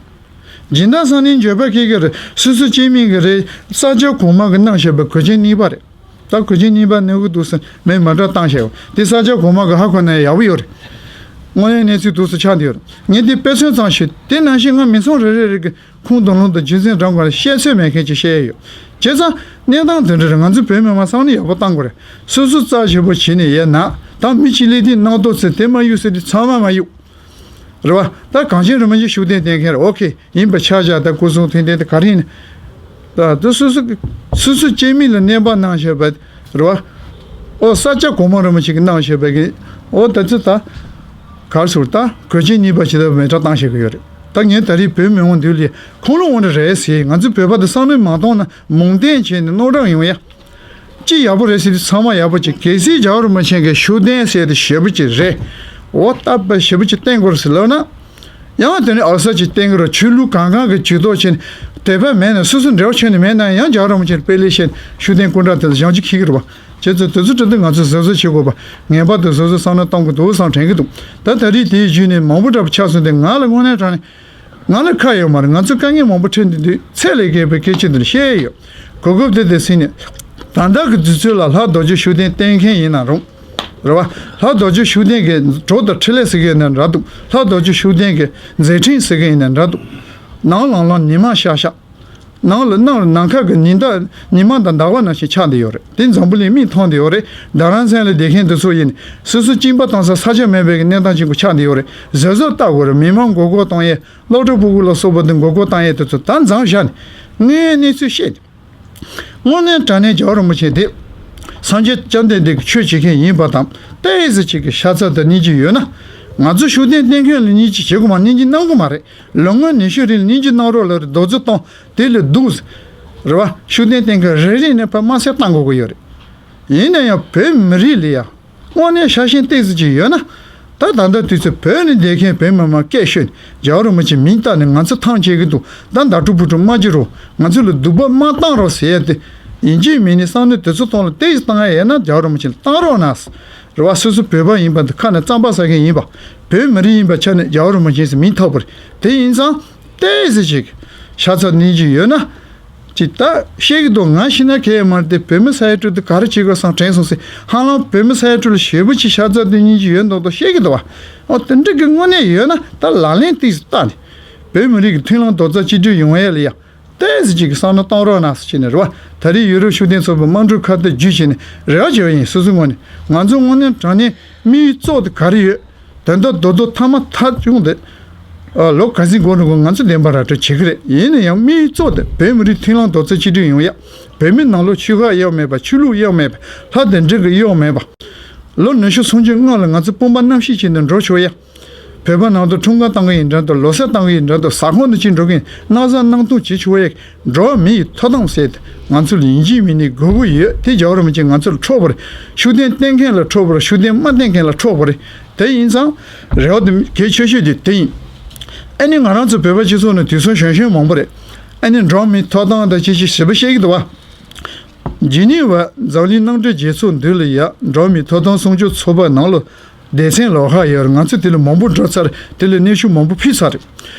སྦྱིན་བདག་སང་ཉིན་འགྱོད་པ་སྐྱེ་གི་རེད། སོ་སོ་སྐྱེ་དམན་གི་རེད། ས་སྐྱ་གོང་མ་གི་གནང་བཞག་པའི་གོས་ཆེན་གཉིས་པ་རེད། ད་གོས་ཆེན་གཉིས་པ་གནོད་གི་འདུག་ཟེར་མེ་མེ་སྲེག་བཏང་བཞག་ཡོད། དེ་ས་སྐྱ་གོང་མ་གི་ཧ་གོ་ན་ཡག་པོ་ཡོད་རེད། དངོས་ཡོད་གནས་ཚུལ་འདུག་སེ་ཆགས་བསྡད་ཡོད་རེད། ངས་དེ་དཔེ་མཚོན་ཙམ་ཞུས། དེ་ནང་བཞིན་ང་མི་ཚང་རེ་རེ་རེ་གི་ཁུངས་དང་ལུང་དང་རྒྱུ་མཚན་འདྲ་མཁན་ལ་བཤད་ཚོད་མེད་མཁན་ཅིག་བཤད་ཡོད། བྱས་ཙང་གནས་སྟངས་དེ་འདྲ་རེད། ང་ཚོ་བོད་མི་མང་བསམ་བློ་ཡག་པོ་བཏང་དགོས་རེད། སོ་སོ་རྩ་ཞིབ་པོ་བྱས་ནས་ཡིན་ན། ད་མི་གཅིག་ལས་དེ་གནང་ཐོག་ཚེ་དེ་མ་གཡུག་ཟེར་དུས་ཚང་མ་མ་གཡུག་རེད་བ། ད་གངས་ཅན་རིན་པོ་ཆེ་ཤུགས་ལྡན་བསྟེན་མཁན་རེད། ཨོ་ཁེ། ཡིན་པ་ཆ་བཞག་ད་སྐུ་གསུང་ཐུགས་རྟེན་དེ་ག་རེ་ཡིན། ད་དུ་སོ་སོ་སོ་སོ་སྐྱེ་དམན་ལ་གནས་པ་གནང་བཞག་པ་རེད་བ། ཨོ་ས་སྐྱ་གོང་མ་རིན་པོ་ཆེ་གི་གནང་བཞག་པ་གི། ཨོ་ད་ཚོ་ད་གར་སོང་། ད་གོས་ཆེན་གཉིས་པ་ཞིག་ད་མེ་སྲེག་བཏང་བཞག་གི་ཡོད་རེད། ད་ངས་ད་རེས་བོད་མི་མང་འདུས་ལས་ཁུངས་ལུང་འོང་འདྲ་རེད་ཟེར། ང་ཚོ་བོད་པ་དེ་བསམ་བློ་མ་གཏོང་ན་མོང་བསྟན་བྱས་ནས་རྣོ་གྲང་ཡོང་ཡ། ཅི་ཡག་པོ་རེད་ཟེར་དུས་ཚང་མ་ཡག་པོ་ཅིག་གལ་སྲིད་རྒྱལ་བ་རིན་པོ་ཆེ་གི་ཤུགས་ལྡན་ཟེར་དེ་ཞེ་པོ་ཅིག་རེད། འོ་སྟབས་པ་ཞེ་པོ་ཅིག་བསྟན་དགོས་རེད་ཟེར་ལབ་ན། ཡང་དེ་ནི་ཨ་ས་ཅིག་བསྟན་གི་རོ། ཆོས་ལུགས་གང་གང་གི་ཇུས་གཏོགས་བྱས་ནས་དད་པ་མེད་ན། སོ་སོ་འབྲེལ་བ་ཆོད་ནས་མེད་ན་ཡང་རྒྱལ་བ་རིན་པོ་ཆེར་དཔེ་ལེགས་བཤད་ཤུགས་ལྡན་སྐུ་འདྲ་དེ་ལ་བཞེངས་རྒྱུ་ཁེལ་གི་རེད་པ། བྱས་ཙང་དེ་ཚོ་འདྲ་དེ་ང་ཚོས་གཟབ་གཟབ་བྱེད་དགོས་པ། ངེས་པར་དུ་གཟབ་གཟབ་བསམ་བློ་གཏོང་དགོས་འདུག་བསམ་དྲན་གི་འདུག་ད་ད་རེས་དེའི་བརྒྱུད་ནས་མང་པོ་འདྲ་པོ་ཆགས་སོང་སྟེ། ང་ལ་དངོས་གནས་དྲང་གནས་ང་ལ་ཁ་ཡོད་མ་རེད། ང་ཚོ་དཀའ་ངལ་མང་པོ་འཕྲད་འདུག་དུས་ཚད་ལས་བརྒལ་བའི་སྐད་ཆ་འདི་འདྲ་བཤད་ཡོད། གོ་སྐབས་དེ་དེ་ཟིན་ནས་ད་ལྟ་གི་དུས་ཚོད་ལ་ལྷ་རྡོ་རྗེ་ཤུགས་ལྡན་བསྟེན་མཁན་ཡིན་ན་རུང་། རེད་བ། ལྷ་རྡོ་རྗེ་ཤུགས་ལྡན་གྱི་གྲོགས་དང་འཕྲིན་ལས་ཟེར་མཁན་ཡིན་ན་འདྲ་འདུག་ལྷ་རྡོ་རྗེ་ཤུགས་ལྡན་གྱི་མཛད་འཕྲིན་ཟེར་མཁན་ཡིན་ན་འདྲ་འདུག་ནང་ལང་ལང་ཉི་མ་ཤར་ཤར། ནང་ལ་ནང་ལ་ནམ་མཁའ་གི་ཉི་ཟླ་ཉི་མ་དང་ཟླ་བ་ནང་བཞིན་ཆགས་བསྡད་ཡོད་རེད། དེ་འཛམ་བུ་གླིང་མིག་མཐོང་བསྡད་ཡོད་རེད། རྡ་རམ་ས་ལ་བསྡད་མཁན་དེ་ཚོ་ཡིན་ནས་སོ་སོ་གཅིན་པ་གཏོང་ས་ས་ཆ་མེད་པའི་གནས་སྟངས་ཅིག་གི་ཆགས་བསྡད་ཡོད་རེད། གཟབ་གཟབ་ལྟ་དགོས་རེད། མི་མང་མགོ་སྐོར་གཏོང་ཡས། སློབ་གྲྭ་ཕྲུ་གུ་ལ་སོགས་པ་དེ་མགོ་སྐོར་བཏང་ཡས་དེ་ཚོ་ད་མཚམས་བཞག་ནས་དངོས་ཡོད་གནས་ཚུལ་བཤད་དེ། དངོས་གནས་དྲང་གནས་རྒྱལ་བ་རིན་པོ་ཆེ་དེ་སངས་རྒྱས་བཅོམ་ལྡན་འདས་ཀྱི་ཆོས་བྱེད་མཁན་ཡིན་པ་དང་། ཏོག་ཙམ་ཅིག་གི་ཤ་ཚ་དང་སྙིང་རྗེ་ཡོད་ན། ང་ཚོ་ཤུགས་ལྡན་བསྟེན་མཁན་ལ་སྙིང་རྗེ་བྱེད་དགོས་མ། སྙིང་རྗེ་གནང་དགོས་མ་རེད། ལོ་ངོ་ཉི་ཤུ་རིང་ལ་སྙིང་རྗེ་གནང་རོགས་ལབ་རེད། རྡོག་རྫིས་གཏོང་དེ་ལས་སྡུག་རེད་བ། ཤུགས་ལྡན་བསྟེན་མཁན་རེ་རེ་ནས་ཕར་དམར་གསོད་བཏང་དགོས་ཀྱི་ཡོད་རེད། ཡིན་ན་ཡང་བོད་མི་རིགས་ལ་ཡང་དངོས་གནས་ཤ་ཞེན་ཏོག་ཙམ་ཅིག་ཡོད་ན། ད་ད་ལྟ་དུས་ཚོད་བོད་ནས་བསྡད་མཁན་བོད་མི་མང་སྐད་ཤོད་ནས་རྒྱལ་བ་རིན་པོ་ཆེ་མིང་བཏགས་ནས་ང་ཚོ་ཐང་ཆད་ཀྱི་འདུག་ད་ཟླ་དྲུག་བུ་ཕྲུག་མ་བྱེད་རོགས། ང་ཚོ་ལ་སྡུག་པ་མ་བཏང་རོགས་ཟེར་ཡ་དེ། ཡིན་གཅིག་མིན་གཉིས་བསམ་བློ་དེ་ཚོ་ཐོག་ལ་ཏོག་ཙམ་བཏང་ཡ་ཡོད་ན་རྒྱལ་བ་རིན་པོ་ཆེ་ལ་བཏང་རོགས་གནང་། རེད་བ། སོ་སོ་བོད་པ་ཡིན་པ་འདི་ཁ་ནས་རྩམ་པ་ཟ་མཁན་ཡིན་པ། བོད་མི་རིགས་ཡིན་པ་ཆ་ནས་རྒྱལ་བ་རིན་པོ་ཆེ་ཟེར་མིང་ཐོགས་པ་རེད། དེ་ཡིན་ཙང་། ཏོག་ཙམ་ཅིག་ཤ་ཚ་སྙིང་རྗེ་ཡོད་ན། ཅིག་ད་བཤད་ཀྱི་འདུག་ང་ཤི་ན་ཁྱད་མ་རེད་དེ། བོད་མི་ས་ཡ་དྲུག་དེ་ག་རེ་བྱེད་དགོས་བསམ་དྲན་སོང་ཟེར། ཧ་ལམ་བོད་མི་ས་ཡ་དྲུག་ལ་ཞེ་པོ་ཅིག་ཤ་ཚ་དང་སྙིང་རྗེ་ཡོད་མདོག་མདོག་བཤད་ཀྱི་འདུག་བ། ཨོ་དེ་འདྲ་གི་དངོས་གནས་ཡོད་ན་ད་ལག་ལེན་ཏོག་ཙམ་བསྟར་ནས། བོད་མི་རིགས་ཀྱི་མཐུན་ལམ་རྡོག་རྩ་གཅིག་སྒྲིལ་ཡོང་ཡ་ལ་ཡ། ཏོག་ཙམ་ཅིག་གི་བསམ་བློ་གཏོང་རོགས་གནང་ཟེར་བྱས་ནས་རེད་བ། ད་རེས་ཡུ་རོབ་ཤུགས་ལྡན་ཚོགས་པའི་དམངས་ཁྲོད་ཁ་གཏད་བརྒྱུད་བྱས་ནས་རེ་བ་བྱས་པ་ཡིན། སོ་སོའི་ངོས་ནས་ང་ཚོ་དངོས་གནས་དྲང་གནས་དམིགས་ཡུལ་གཙོ་བོ་དེ་ག་རེ་ཡོད། དོན་དག་རྡོག་རྡོག་ཐ་མ་ཐག་བྱུང་སྟེ། ཨ། ལོ་ག་ཚོད་འགོར་རུང་ང་ཚོ་བདེན་པ་ར་སྤྲོད་བྱེད་ཀྱི་རེད། ཡིན་ན་ཡང་དམིགས་ཡུལ་གཙོ་བོ་དེ་བོད་མི་རིགས་མཐུན་ལམ་རྡོག་རྩ་གཅིག་སྒྲིལ་ཡོང་ཡ། བོད་མི་ནང་ལོགས་ཆོལ་ཁ་གཡོག་མེད་པ། ཆོས་ལུགས་གཡོག་མེད་པ། ལྷ་དང་འདྲེ་གི་གཡོག་མེད་པ། ལོ་ཉི་ཤུ་སུམ་ཅུ་སྔོན་ལ་ང་ཚོ་དཔུང་པ་རྣམ་བཤིག་བྱས་ནས་འགྲོ་ཆོག་ཡ། བོད་པ་ནང་དུ་འཁྲུངས་སྐར་བཏང་གི་ཡིན་འདྲ་འདུག་ལོ་གསར་བཏང་གི་ཡིན་འདྲ་འདུག་ས་ཁོངས་ནས་ཅིག་འགྲོ་གི་ཡིན། གནམ་ས་གནམ་སྟོང་བྱེད་ཆོག་ཡ། འགྲོ་བ་མི་ཡི་ཐོབ་ཐང་ཟེར་ཏེ་ང་ཚོ་ལ་ཡིན་གཅིག་མིན་གཉིས་དགོས་ཀྱི་ཡོད། དེ་རྒྱལ་བ་རིན་པོ་ཆེ་ང་ཚོ་ལ་འཕྲོག་པ་རེད། ཤུགས་ལྡན་བསྟེན་མཁན་ལ་འཕྲོག་པ་རེད། ཤུགས་ལྡན་མ་བསྟེན་མཁན་ལ་འཕྲོག་པ་རེད། དེ་ཡིན་ཙང་། རེ་བ་དེ་གལ་ཆེ་ཤོས་དེ་དེ་ཡིན། ཨ་ནི་ང་རང་ཚོ་བོད་པ་སྤྱི་ཚོགས་ནང་དུས་སང་གཞོན་གཞོན་མང་པོ་རེད། ཨ་ནི་འགྲོ་བ་མིའི་ཐོབ་ཐང་དང་ཅི་ཞིག་ཞེ་པོ་བཤད་ཀྱི་འདུག་བ། ཇི་ནི་ཝ་འཛམ་གླིང་གནམ་གྲུ་རྒྱལ་ཚོགས་འདི་ལ་ཡ་འགྲོ་བ་མིའི་ཐོབ་ཐང་སྲུང་སྐྱོབ་ཚོགས་པ་ནང་ལ་སྡེ་ཚན་ལོགས་ཀ་ཡོད་རེད། ང་ཚོ་དེ་ལ་མང་པོ་འགྲོ་ཚར། དེ་ལ་གནས་ཤུགས་མང་པོ་ཕུལ་ཚར་རེད།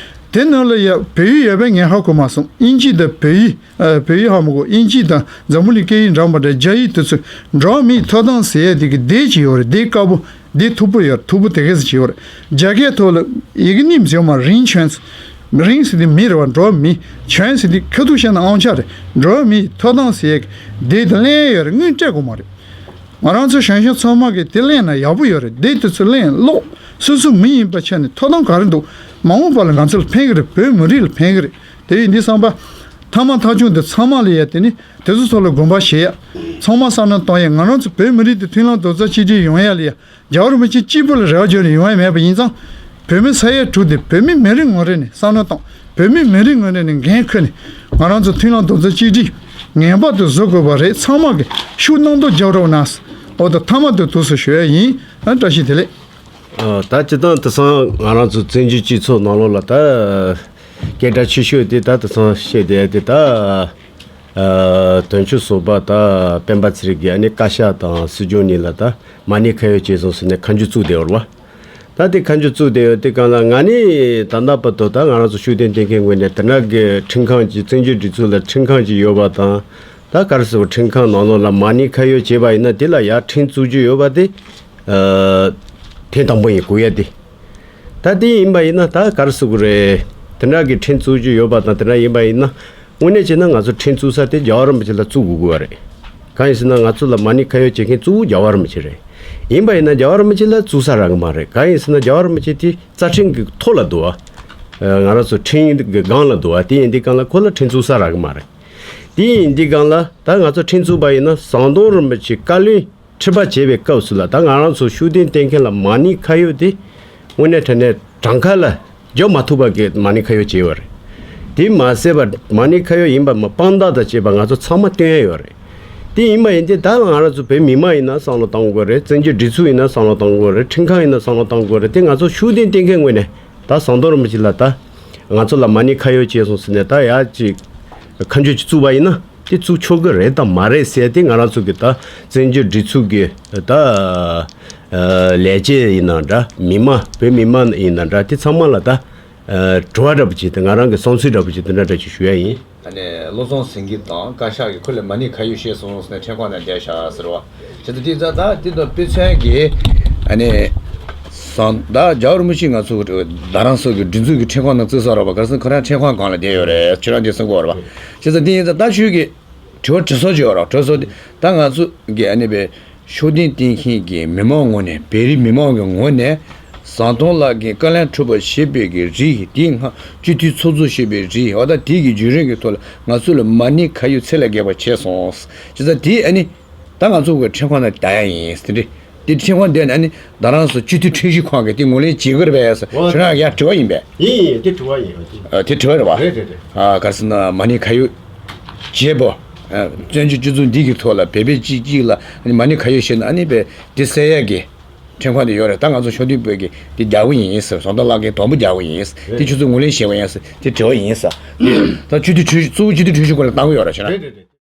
དེ་ནང་ལ་ཡ་བོད་ཡིག་ཡོད་པའི་ངས་ཧ་གོ་མ་སོང་། དབྱིན་ཇི་དང་བོད་ཡིག་ཨ། བོད་ཡིག་ཧ་མ་གོ། དབྱིན་ཇི་དང་འཛམ་བུ་གླིང་སྐད་ཡིག་འདྲ་མི་འདྲ་རྒྱ་ཡིག་དེ་ཚོ་འགྲོ་བ་མིའི་ཐོབ་ཐང་ཟེར་ཡ་དེ་གི་སྡེ་ཅིག་ཡོད་རེད། སྡེ་དཀར་པོ། སྡེ་མཐུག་པོ་ཡོད་རེད། མཐུག་པོ་དེ་གས་ཅིག་ཡོད་རེད། རྒྱ་སྐད་ཐོག་ལ་ཡིག་རྙིང་ཟེར་མ། རིན་ཆོན། རིན་ཟེར་དེ་མི་རེད་བ། འགྲོ་བ་མི། ཆོན་ཟེར་དེ་ཁ་ཐུག་བཤད་ན་དབང་ཆ་རེད། འགྲོ་བ་མིའི་ཐོབ་ཐང་ཟེར་ཡ་གི་སྡེ་དེ་གླེང་ཡ་ཡོད་རེད། དངུལ་སྤྲད་དགོས་མ་རེད། ང་རང་ཚོ་གཞོན་གཞོན་ཚང་མ་གིས་དེ་གླེང་ན་ཡག་པོ་ཡོད་རེད། སྡེ་དེ་ཚོ་གླེང་ཀློག་སོ་སོ་མི་ཡིན་པ་ཆ་ནས་ཐོབ་ཐང་ག་རེ་འདུག་མ་འོངས་པ་ལ་ང་ཚོ་ལ་ཕན་གི་རེད། བོད་མི་རིགས་ལ་ཕན་གི་རེད། དེ་ཡིན་དུས་བསམ་པ། ཐ་མ་ཐག་ཆུང་དེ་ཚང་མ་ལ་ཡ། དེ་ནི་དེ་ཚོ་ཐོག་ལ་དགོངས་པ་བཞེས་ཡ། ཚང་མ་བསམ་བློ་གཏོང་ཡ། ང་རང་ཚོ་བོད་མི་རིགས་དེ་མཐུན་ལམ་རྡོག་རྩ་གཅིག་སྒྲིལ་ཡོང་ཡ་ལ་ཡ། རྒྱལ་བ་རིན་པོ་ཆེ་གཅིག་པུ་ལ་རེ་བ་བཅོལ་ནས་ཡོང་ཡ་མེད་པ་ཡིན་ཙང་། བོད་མི་ས་ཡ་དྲུག་དེ་བོད་མི་མི་རིགས་ངོས་ནས་བསམ་བློ་བཏང་། བོད་མི་མི་རིགས་ངོས་ནས་ནི་འགན་ཁུར་ནས་ང་རང་ཚོ་མཐུན་ལམ་རྡོག་རྩ་གཅིག་སྒྲིལ་ངེས་པར་དུ་བཟོ་དགོས་པ་རེད། ཚང་མ་གིས་ཤུགས་གནང་མདོག་རྒྱབ་རོགས་གནང་། འོ་ད་མཐའ་མ་དེ་ཐུགས་སུ་ཞུ་ཡ་ཡིན། ཨ། བཀྲ་ཤིས་བདེ་ལེགས། ཨ། ད་སྤྱིར་བཏང་དེང་སང་ང་རང་ཚོ་བཙན་བྱོལ་སྤྱི་ཚོགས་ནང་ལོགས་ལ་ད་སྐད་གྲགས་ཆེ་ཤོས་དེ་ད་དེང་སང་བཤད་བསྡད་དེ་ད། ཨ། དོན་གཅོད་ཟུར་པ་ད་སྤེན་པ་ཚེ་རིང་གིས་ཨ་ནི་བཀའ་ཤག་དང་སྲིད་སྐྱོང་གཉིས་ལ་ད་མ་ཎི་ཁ་ཡོག་བྱས་སོང་ཟེར་ནས་ཁ་མཆུ་བཙུགས་བསྡད་ཡོད་རེད་བ། ད་དེ་ཁ་མཆུ་བཙུགས་བསྡད་ཡོད་དེ་སྒང་ལ་ང་ནི་ད་ལྟ་བར་དུ་ད་ང་རང་ཚོ་ཤུགས་ལྡན་བསྟེན་མཁན་ངོས་ནས་དེ་འདྲ་གི་ཁྲིམས་ཁང་ཅིག་བཙན་བྱོལ་སྒྲིག་འཛུགས་ལ་ཁྲིམས་ཁང་ཅིག་ཡོད་པ་དང་། ད་ག་རེ་ཟེར་བ། ཁྲིམས་ཁང་ནང་ལོགས་ལ་མ་ཎི་ཁ་ཡོག་བྱས་པ་ཡིན་ན་དེ་ལ་ཡར་ཁྲིམས་བཙུགས་རྒྱུ་ཡོད་པ་དེ། ཨ། ཐེངས་དང་པོ་ཡིན། གོ་ཡ་དེ། ད་དེ་ཡིན་པ་ཡིན་ན་ད་ག་རེ་ཟེར་དགོས་རེད། དེ་འདྲ་གི་ཁྲིམས་བཙུགས་རྒྱུ་ཡོད་པ་དང་དེ་འདྲ་ཡིན་པ་ཡིན་ན། དངོས་གནས་བྱས་ན་ང་ཚོ་ཁྲིམས་བཙུགས་ས་དེ་རྒྱལ་བ་རིན་པོ་ཆེ་ལ་བཙུགས་དགོས་དགོས་པ་རེད། གང་ཡིན་ཟེར་ན་ང་ཚོ་ལ་མ་ཎི་ཁ་ཡོག་བྱེད་མཁན་གཙོ་བོ་རྒྱལ་བ་རིན་པོ་ཆེ་རེད། ཡིན་པ་ཡིན་ན་རྒྱལ་བ་རིན་པོ་ཆེ་ལ་བཙུགས་ས་རག་གི་མ་རེད། གང་ཡིན་ཟེར་ན་རྒྱལ་བ་རིན་པོ་ཆེ་དེ་རྩ་ཁྲིམས་ཀྱི་ཐོག་ལ་འདུག་བ། ང་རང་ཚོ་ཁྲིམས་ཀྱི་སྒང་ལ་འདུག་བ། དེ་ཡིན་དུས་སྒང་ལ་ཁོ་ལ་ཁྲིམས་བཙུགས་ས་རག་གི་མ་རེད། དེ་ཡིན་དུས་སྒང་ལ་ད་ང་ཚོ་ཁྲིམས་བཙུགས་པ་ཡིན་ན་ཟམ་གདོང་རིན་པོ་ཆེ་བཀའ་བློན་ཁྲི་པ་བྱས་པའི་སྐབས་སུ་ལ་ད་ང་རང་ཚོ་ཤུགས་ལྡན་བསྟེན་མཁན་ལ་མ་ཎི་ཁ་ཡོག་དེ་དངོས་གནས་དྲང་གནས་གྲངས་ཀ་ལ་འཇོག་མ་ཐུབ་པ་གི་མ་ཎི་ཁ་ཡོག་བྱས་ཡོད་རེད། དེ་མ་ཟད་པ་མ་ཎི་ཁ་ཡོག་ཡིན་པ་མ་དཔང་རྟགས་དང་བཅས་པ་ང་ཚོ་ཚང་མ་སྟོན་ཡ་ཡོད་རེད། དེ་ཡིན་པ་ཡིན་ཏེ། ད་ང་རང་ཚོ་བོད་མི་མང་ཡིན་ན་བསམ་བློ་གཏོང་དགོས་རེད། བཙན་བྱོལ་སྒྲིག་འཛུགས་ཡིན་ན་བསམ་བློ་གཏོང་དགོས་རེད། ཁྲིམས་ཁང་ཡིན་ན་བསམ་བློ་གཏོང་དགོས་རེད། དེ་ང་ཚོ་ཤུགས་ལྡན་གཏན་འཁེལ་ངོས་ནས་ད་ཟམ་གདོང་རིན་པོ་ཆེ་ལ་ད་ང་ཚོ་ལ་མ་ཎི་ཁ་ཡོག་བྱས་སོང་ཟེར་ནས། ད་ཡ་ཅིག་ཁ་མཆུ་ཅིག་བཙུགས་པ་ཡིན་ན་དེ་བཙུགས་ཆོག་གི་རེད་དང་མ་རེད་ཟེར་དེ། ང་རང་ཚོ་གི་ད་བཙན་བྱོལ་སྒྲིག་འཛུགས་ཀྱི་ད་ལས་བྱེད་ཡིན་ན་འདྲ། མི་མང་བོད་མི་མང་ཡིན་ན་འདྲ། དེ་ཚང་མ་ལ་ད་དྲི་བ་འདྲ་པོ་ཅིག་དང་། ང་རང་གི་བསམ་ཚུལ་འདྲ་པོ་ཅིག་དེ་འདྲ་འདྲ་ཅིག་ཞུ་ཡ་ཡིན། ཨ་ནི་བློ་བཟང་སེང་གེ་དང་བཀའ་ཤག་གིས་ཁོ་ལ་མ་ཎི་ཁ་ཡོག་བཤད་སོང་ཟེར་ནས་ཁྲིམས་ཁང་ནང་བསྡད་བཞག་ཟེར་བ། བྱས་ཙང་དེ་ད་ད་དེ་དང་དཔེ་མཚོན་གྱིས་ཨ་ནི་ཟམ་ད་རྒྱལ་བ་རིན་པོ་ཆེ་ང་ཚོ་རྡ་རམ་ས་གི་སྒྲིག་འཛུགས་ཀྱི་ཁྲིམས་ཁང་ནང་བཙུགས་ས་རེད་པ། ག་རེ་ཟེར་ན་ཁོ་རང་ཁྲིམས་ཁང་སྒང་ལ་བསྡད་ཡོད་རེད། ཁྱེད་རང་དེ་གསུང་གི་ཡོད་རེད་པ། བྱས་ཙང་དེ་ཡིན་ཙང་ད་ཁྱོད་ཀྱིས་དྲི་བ་དྲི་སོགས་ཅིག་ཡོད་རེད། དྲི་སོགས་དེ་ད་ང་ཚོ་གི་ཨ་ནི་པའི་ཤུགས་ལྡན་གཏན་འཁེལ་གྱི་མི་མང་ངོས་ནས། བོད་རིགས་མི་མང་གི་ངོས་ནས་ཟམ་གདོང་ལགས་ཀྱིས་བཀའ་བློན་ཁྲི་པ་བཞེས་པའི་གི་རིགས། དེའི་སྔ་སྤྱི་འཐུས་ཚོགས་གཙོ་བཞེས་པའི་རིགས། འོ་ད་དེ་གི་བརྒྱུད་རིམ་གྱི་ཐོག་ལ་ང་ཚོ་ལ་མ་ཎི་ཁ་ཡོག་ཚད་ལས་བརྒལ་བ་བྱས་སོང་། བྱས་ཙང་དེ་ཨ་ནི་ད་ང་ཚོ་གི་ཁྲིམས་ཁང་ནང་བསྡད་ཡ་ཡིན། དེ་འདྲ་དེ་ཁྲིམས་ཁང་བསྡད་ནས་ཨ་ནི་རྡ་རམ་ས་སྤྱི་འཐུས་ཁྲིམས་ཞིབ་ཁང་གིས་དེ་ངོས་ལེན་བྱེད་དགོས་རེད་པས། འོ། ཁྱེད་རང་ཡ་དྲི་བ་ཡིན་པས། ཡིན་ཡིན། དེ་དྲི་བ་ཡིན། ཨ། དེ་དྲི་བ་རེད་པ། རེད་རེད་རེད། ཨ། ག་རེ་ཟེར་ན་མ་ཎི་ཁ་ཡོག་བྱེད་པོ། ཨ། བཙན་བྱོལ་སྤྱི་ཚོགས་འདི་གི་ཐོག་ལ་བོད་པའི་གཅིག་གཅིག་ལ་མ་ཎི་ཁ་ཡོག་བཞེས་ན་ཨ་ནི་པའི་དེ་སེལ་ཡས་ཀྱི་ཁྲིམས་ཁང་དེ་ཡོད་རེད། ད་ང་ཚོ་ཤུགས་ལྡན་པས་ཀྱི་དེ་རྒྱག་གི་ཡིན་ཟེར། ཟམ་གདོང་ལགས་ཀྱིས་དམ་པོ་རྒྱག་གི་ཡིན་ཟེར། དེ་ཁྱོད་ཚོས་ངོས་ལེན་བྱེད་དགོས་ཡིན་ཟེར། དེ་དྲི་བ་ཡིན་ཟེར། ད་སྤྱི་འཐུས་ཁྲིམས་གཙོ་བོ་སྤྱི་འཐུས་ཁྲིམས་ཞིབ་ཁང་ལ་བཏང་གི་ཡོད་རེད་ཤག་ན། རེད་རེད་རེད།